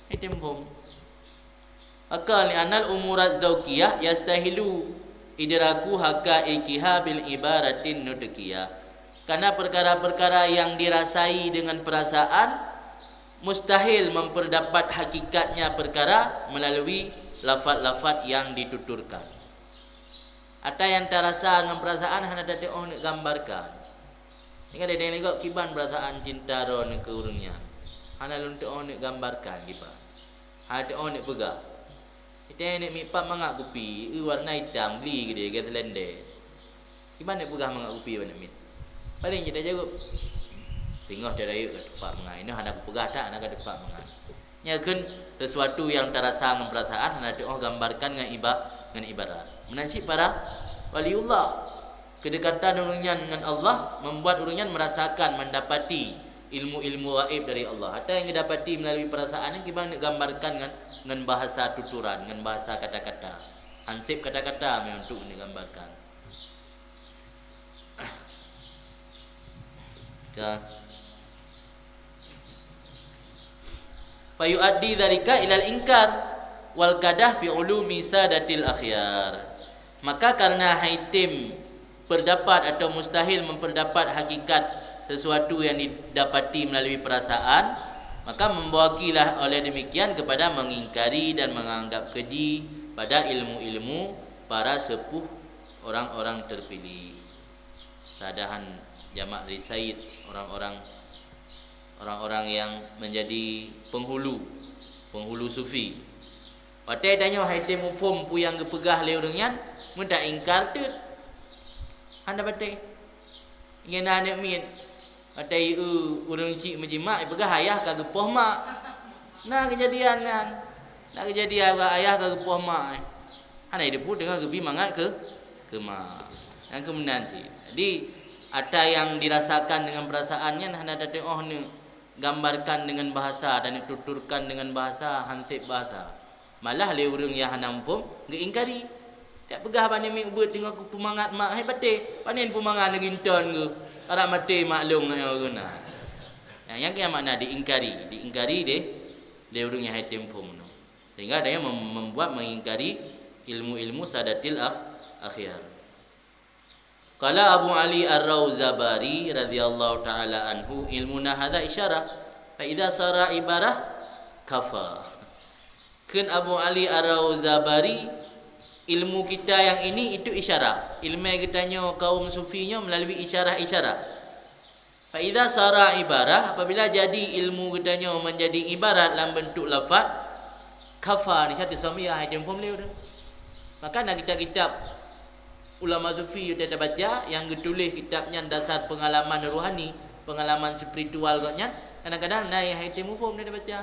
han item muphom. Maka, li'annal umurat zauqiyah yastahilu idrakuha ka'ikiha bil ibaratin nutqiyah. Karena perkara-perkara yang dirasai dengan perasaan mustahil memperdapat hakikatnya perkara melalui lafaz-lafaz yang dituturkan. Ata nyang tarasa ngon peurasaan hana tateuoh neuk gambarkan. Ingat, deh, deh, kiban peurasaan cinta droeneuh keu ureuëng nyan. Hana lôn teuoh neuk gambarkan kiban. Hana teuoh neuk peugah. Ita neuk miet pap mangat kupi, eu warna itam, gli geude, gét lendé. Kiban neuk peugah mangat kupi ban neuk miet. Paléng jeuet tajaweueb, singoh teuh rayeuk ka teupak mangat. Inoe hana kupeugah that, hana ka teupak mangat. Nyan kheun sesuatu nyang tarasa ngon peurasaan hana teuoh gambarkan ngon iba-, ngon ibarat. Meunan cit para waliullah. Keudekatan ureuëng nyan ngon Allah membuat ureuëng nyan merasakan, mendapati ilmu-ilmu gaib dari Allah. Ata nyang geudapati melalui peurasaan nyan kiban neuk gambarkan ngon, ngon bahasa tuturan, ngon bahasa kata-kata. Hanseb kata-kata meunan untuk neuk gambarkan. Ka. Fayuaddi dzalika ilal inkar wal qadah fi ulumi sadatil akhyar. Maka karena han item peurdapat atau mustahil memperdapat hakikat sesuatu yang didapati melalui perasaan, maka membawakilah oleh demikian kepada mengingkari dan menganggap keji pada ilmu-ilmu para sepuh orang-orang terpilih. Sadahan jamak dari sayyid, orang-orang, orang-orang yang menjadi penghulu, penghulu sufi. Watée tanyoe han item muphom peue nyang geupeugah lé ureuëng nyan, meuta ingkar teuk. Hana batée. Nyan aneuk miet. Watée, eu, ureuëng chik meujimak, ipeugah ayah ka geupoh mak. Na keujadian nyan. Na keujadian ayah ka geupoh mak, eh. Hana jiteupeue teungoh geubi mangat keu, keu mak. Nyang keu meunan cit. Jadi, ata nyang dirasakan dengan perasaan nyan hana tateuoh neuk gambarkan dengan bahasa dan neuk tuturkan dengan bahasa, hanseb bahasa. Malah lé ureuëng nyang hana muphom geuingkari. Tapeugah bak neumi ubeuet teungoh geupeumangat mak, hai batée, panen peumangat neuginton geuh, arak maté mak lôn ngon nyoe geuh na. Nyang, nyang keuh makna diingkari, diingkari deh lé ureuëng nyang han item muphom nyoe. Sehingga dia mem-, membuat mengingkari ilmu-ilmu sadatil akh-, akhyar. Qala Abu Ali Ar-Rauzabari radhiyallahu ta'ala anhu, "Ilmuna hadza isyarah, fa idza sara ibarah, kafa." Kheun Abu Ali Ar-Rauzabari, "Ilmu kita yang ini itu isyarah. Ilmu geutanyoe kaum sufi nyoe melalui isyarah-isyarah." Fa idza sara ibarah, apabila jadi ilmu geutanyoe menjadi ibarat lam bentuk lafaz, kafa, nisha teuseumayang hai tem phom lé udah. Maka na kitab-kitab ulama sufi udah tabaca yang geutuléh kitab nyan dasar pengalaman rohani, pengalaman spiritual gobnyan, kadang-kadang na hai tem phom udah tabaca.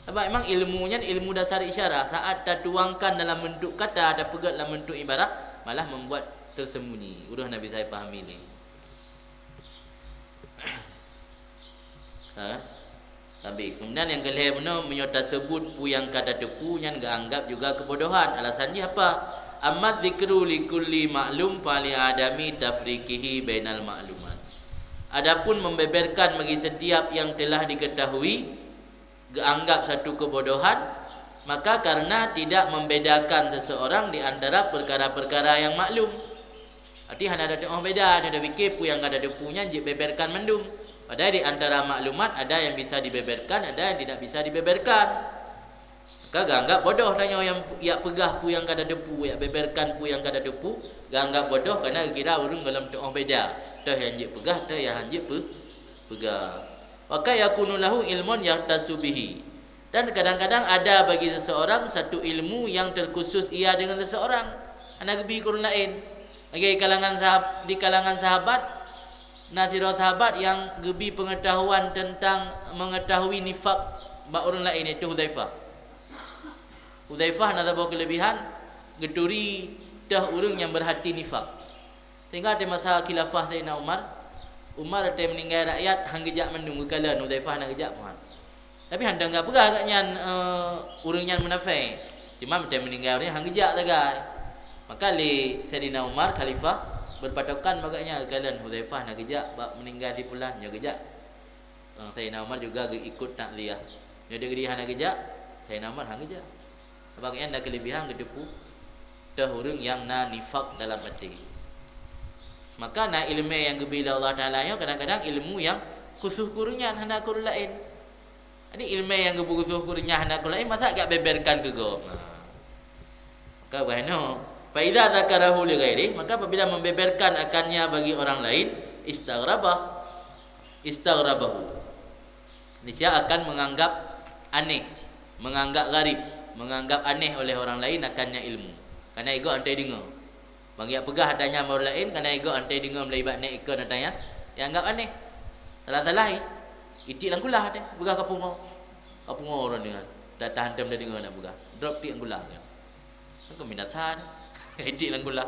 Sebab memang ilmu nyan ilmu dasar isyarah, saat tatuangkan dalam bentuk kata, tapeugét dalam bentuk ibarat, malah membuat tersembunyi. Udah Nabi saya pahami lé. Ha? Tapi kemudian nyang keulhée bunoe, meunyoe taseubut peue nyang ka tateupeue nyan geuanggap juga keubodohan. Alasan jih apa? Amma dzikru likulli ma'lum fa li adami tafriqihi bainal ma'lumat. Adapun membeberkan bagi setiap yang telah diketahui, geuanggap satu kebodohan, maka karena tidak membedakan seseorang di antara perkara-perkara yang maklum. Arti hana ada teuoh beda, nyoe tapike peue nyang ka tateupeue nyan jeuet beberkan mandum. Padahai di antara maklumat ada yang bisa dibeberkan, ada yang tidak bisa dibeberkan. Maka geuanggap bodoh tanyoe nyang yak peugah peue nyang ka tateupeue, yak beberkan peue nyang ka tateupeue, geuanggap bodoh karena geukira ureuëng gohlom teuoh beda. Teuh nyang jeuet peugah, teuh nyang han jeuet peu-, peugah. Wa qad yakunu lahu ilmun yahtassu bihi. Dan kadang-kadang ada bagi seseorang satu ilmu yang terkhusus ia dengan seseorang, hana geubi keu ureuëng laén. Lagée di kalangan sahab-, di kalangan sahabat, na sidroe sahabat nyang geubi pengetahuan tentang mengetahui nifak bak ureuëng laén, yaitu Hudzaifah. Hudzaifah na saboh keulebihan, geuturi teuh ureuëng nyang beurhati nifak. Sehingga di masa khilafah Saidina Umar, Umar watée meuninggai rakyat han geujak mandum, geukalon Hudzaifah hana geujak meuhan. Tapi han dong geupeugah gobnyan, eh, ureuëng nyan munafék. Cuma watée meuninggai ureuëng nyan han geujak sagai. Maka lé Saidina Umar khalifah berpatokan bak gobnyan, geukalon Hudzaifah hana geujak bak meuninggai si pulan, nyoe geujak. Eh, Saidina Umar juga geuikot takziah. Nyoe dek geudihan hana geujak, Saidina Umar han geujak. Sabab gobnyan na keulebihan geuteupeue teuh ureuëng nyang na nifak dalam até. Maka na iéleumé nyang geubi lé Allah Taala nyoe kadang-kadang ilmu nyang khusus keu ureuëng nyan, hana keu ureuëng laén. Jadi iéleumé nyang geubri khusus keu ureuëng nyan hana keu ureuëng laén, masa geujak beberkan keu gob? Nah. Maka bah nyoe, fa idza dzakarahu li ghairihi, maka apabila membeberkan akannya bagi orang lain, istaghrabah, istaghrabahu. Niscaya akan menganggap aneh, menganggap gharib, menganggap aneh oleh orang lain akannya ilmu. Karena igob han teudeungoe. Bang yak peugah ata nyan bak ureuëng laén, karena igob han teudeungoe meulayeue bak nèk ikon ata nyan, ianggap aneh. Salah-salah i, itiek lam kulah teuh, peugah ka pungo. Ka pungo ureuëng deungoe, ta-, tahan tem teudeungoe nak peugah. Drop tiek lam kulah kan. Kan keuminasan. Itiek lam kulah.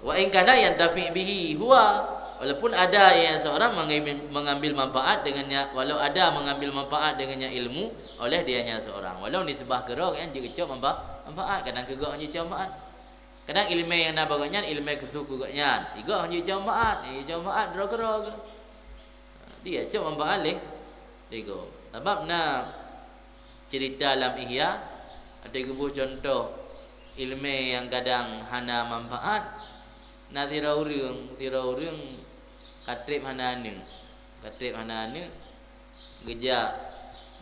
Wa in kana yantafi bihi huwa, walaupun ada ia seorang mengambil, mengambil manfaat dengannya, walau ada mengambil manfaat dengannya ilmu oleh dianya seorang. Walau nisbah keu droe nyan jeuet geucok manfa-, manfaat, kadang keu gob han jeuet cok manfaat. Kadang iéleumé nyang na bak gobnyan, iéleumé khusus keu gobnyan. Igob han jeuet cok manfaat, jeuet cok manfaat droe keudroe. Dia cok manfaat lé, lé gob. Sabab na cerita lam Ihya, watée geuboh contoh iéleumé nyang kadang hana manfaat, na sidroe ureuëng, sidroe ureuëng ka treb hana aneuëk. Ka treb hana aneuëk, geujak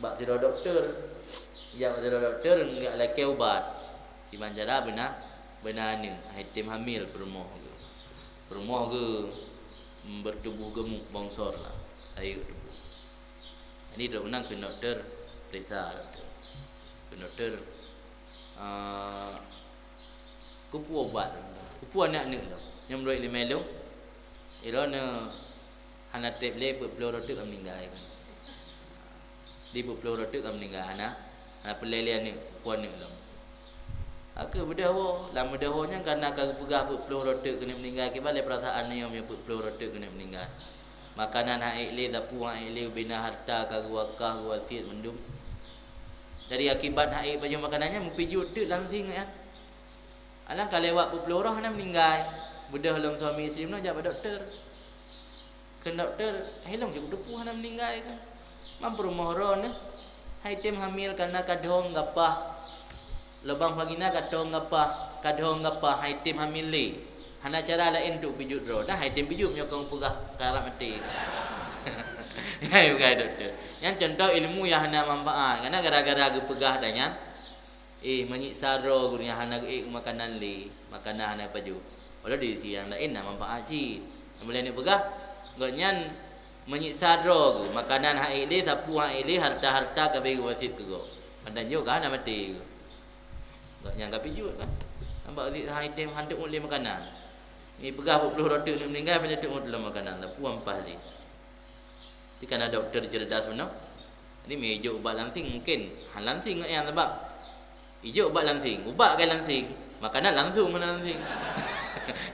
bak sidroe dokto. Jak bak sidroe dokto, geujak lakée ubat. Kiban cara beuna, beuna aneuëk, hai tem hamil peurumoh geuh. Peurumoh geuh, mm, bertubuh gemuk, bongsor lah, rayeuk tuboh. Jadi, droe meunan kheun dokto, peuriksa dokto. Kheun dokto, "Ah, keupeue ubat lôn? Keupeue aneuëk-aneuëk lôn?" Nyoe meunurot iéleumé lôn, ilôn, eh, hana treb lé peuet ploh droe teuk ka meuninggai. Di peuet ploh droe teuk ka meuninggai, hana, hana peureulée lé aneuëk, keupeue aneuëk lôn. Ka keuh beudôh woe, lam beudôh woe nyan kareuna ka geupeugah peuet ploh droe teuk keuneuk meuninggai, kiban lé peurasaan nyoe meunyoe peuet ploh droe teuk keuneuk meuninggai. Makanan han ék lé, sapeue han ék lé, ubena hareuta ka geuwakah, geuwasiet mandum. Dari akibat han ék pajoh makanan nyan, meupijuet teuk langsing nyan. Alang ka lewat peuet ploh uroe hana meuninggai. Beudôh lom suami istri meunoe jak bak dokto. Kheun dokto, "Hai lôn cit kuteupeu hana meuninggai kan? Man peurumoh droeneuh, hai tem hamil kareuna ka dong gapah." Lubang vagina ka dong gapah, ka dong gapah, han item hamil lé. Hana cara laén untuk pijuet droe. Dah han item pijuet meunyoe kong peugah karab maté. Hai peugah dokto. Nyan contoh ilmu nyang hana manfaat. Karena gara-gara geupeugah dah nyan, eh, menyiksa droe geuh nyang hana geuék makanan lé, makanan hana pajoh. Walau di sisi nyang laén na manfaat cit. Nyang boleh neupeugah, gobnyan menyiksa droe geuh, makanan han ék lé, sapeue han ék lé, harta-harta ka bri geuwasiet keu gob. Padahai jih ka hana maté geuh. Gobnyan ka pijuet kan. Nampak si han item han teumut lé makanan. Ni peugah peuet ploh droe teuk meuninggai, padahai teumut lom makanan, sapeue amphah lé. Di kana dokto cerdas bunoe. Jadi meujok ubat lansing mungkin han lansing ngon nyang sabab. Ijok ubat lansing, ubat kai lansing, makanan langsung hana lansing.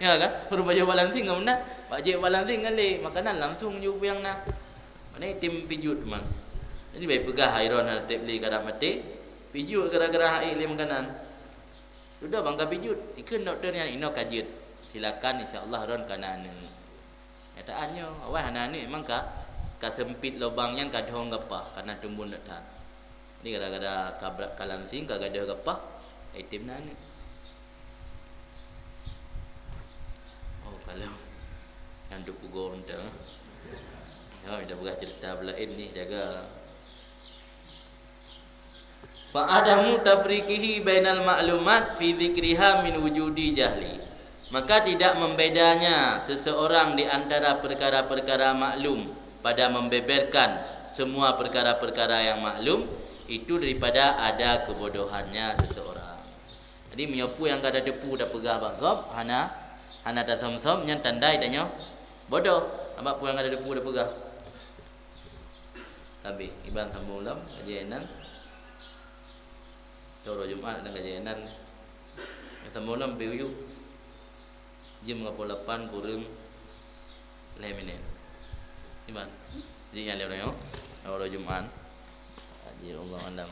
Ya kan? Baru baca ubat lansing kan benda. Bak jek ubat lansing kan lé, makanan langsung ju peue nyang na. Mana item pijuet teuma. Jadi bai peugah hai droe hana treb lé karab maté, pijuet gara-gara han ék lé makanan. Sudah bang ka pijuet, ikheun dokto nyan inoe ka jeuet. Silakan, insya Allah droe ka na aneuk. Nyataan nyoe, awai hana aneuk memang ka, ka sempit lubang nyan, ka dong gapah, ka na tumbon that. Jadi gara-gara ka brat ka lansing, ka gadôh gapah, item na aneuk. Oh, kalau nyan duk peugoe mantong. Ya, dah peugah cerita belaén ni jaga. Fa adamu tafriqihi bainal ma'lumat fi dzikriha min wujudi jahli. Maka tidak membedanya seseorang di antara perkara-perkara maklum pada membeberkan semua perkara-perkara yang maklum itu daripada ada kebodohannya seseorang. Jadi meunyoe peue nyang ka tateupeue tapeugah bak gob hana, hana tasöm-söm, nyan tandai tanyoe bodoh. Sabab peue nyang ka tateupeue tapeugah. Habéh, iban sambông lom kaji nan. Uroe Jumat dan kaji nan. Sambông lom pih uyu. Jeuem lima puluh lapan kureueng lhèe minèt. Iban. Jadi nyan lé uroe nyoe. Uroe Jumat. Jadi Allah alam.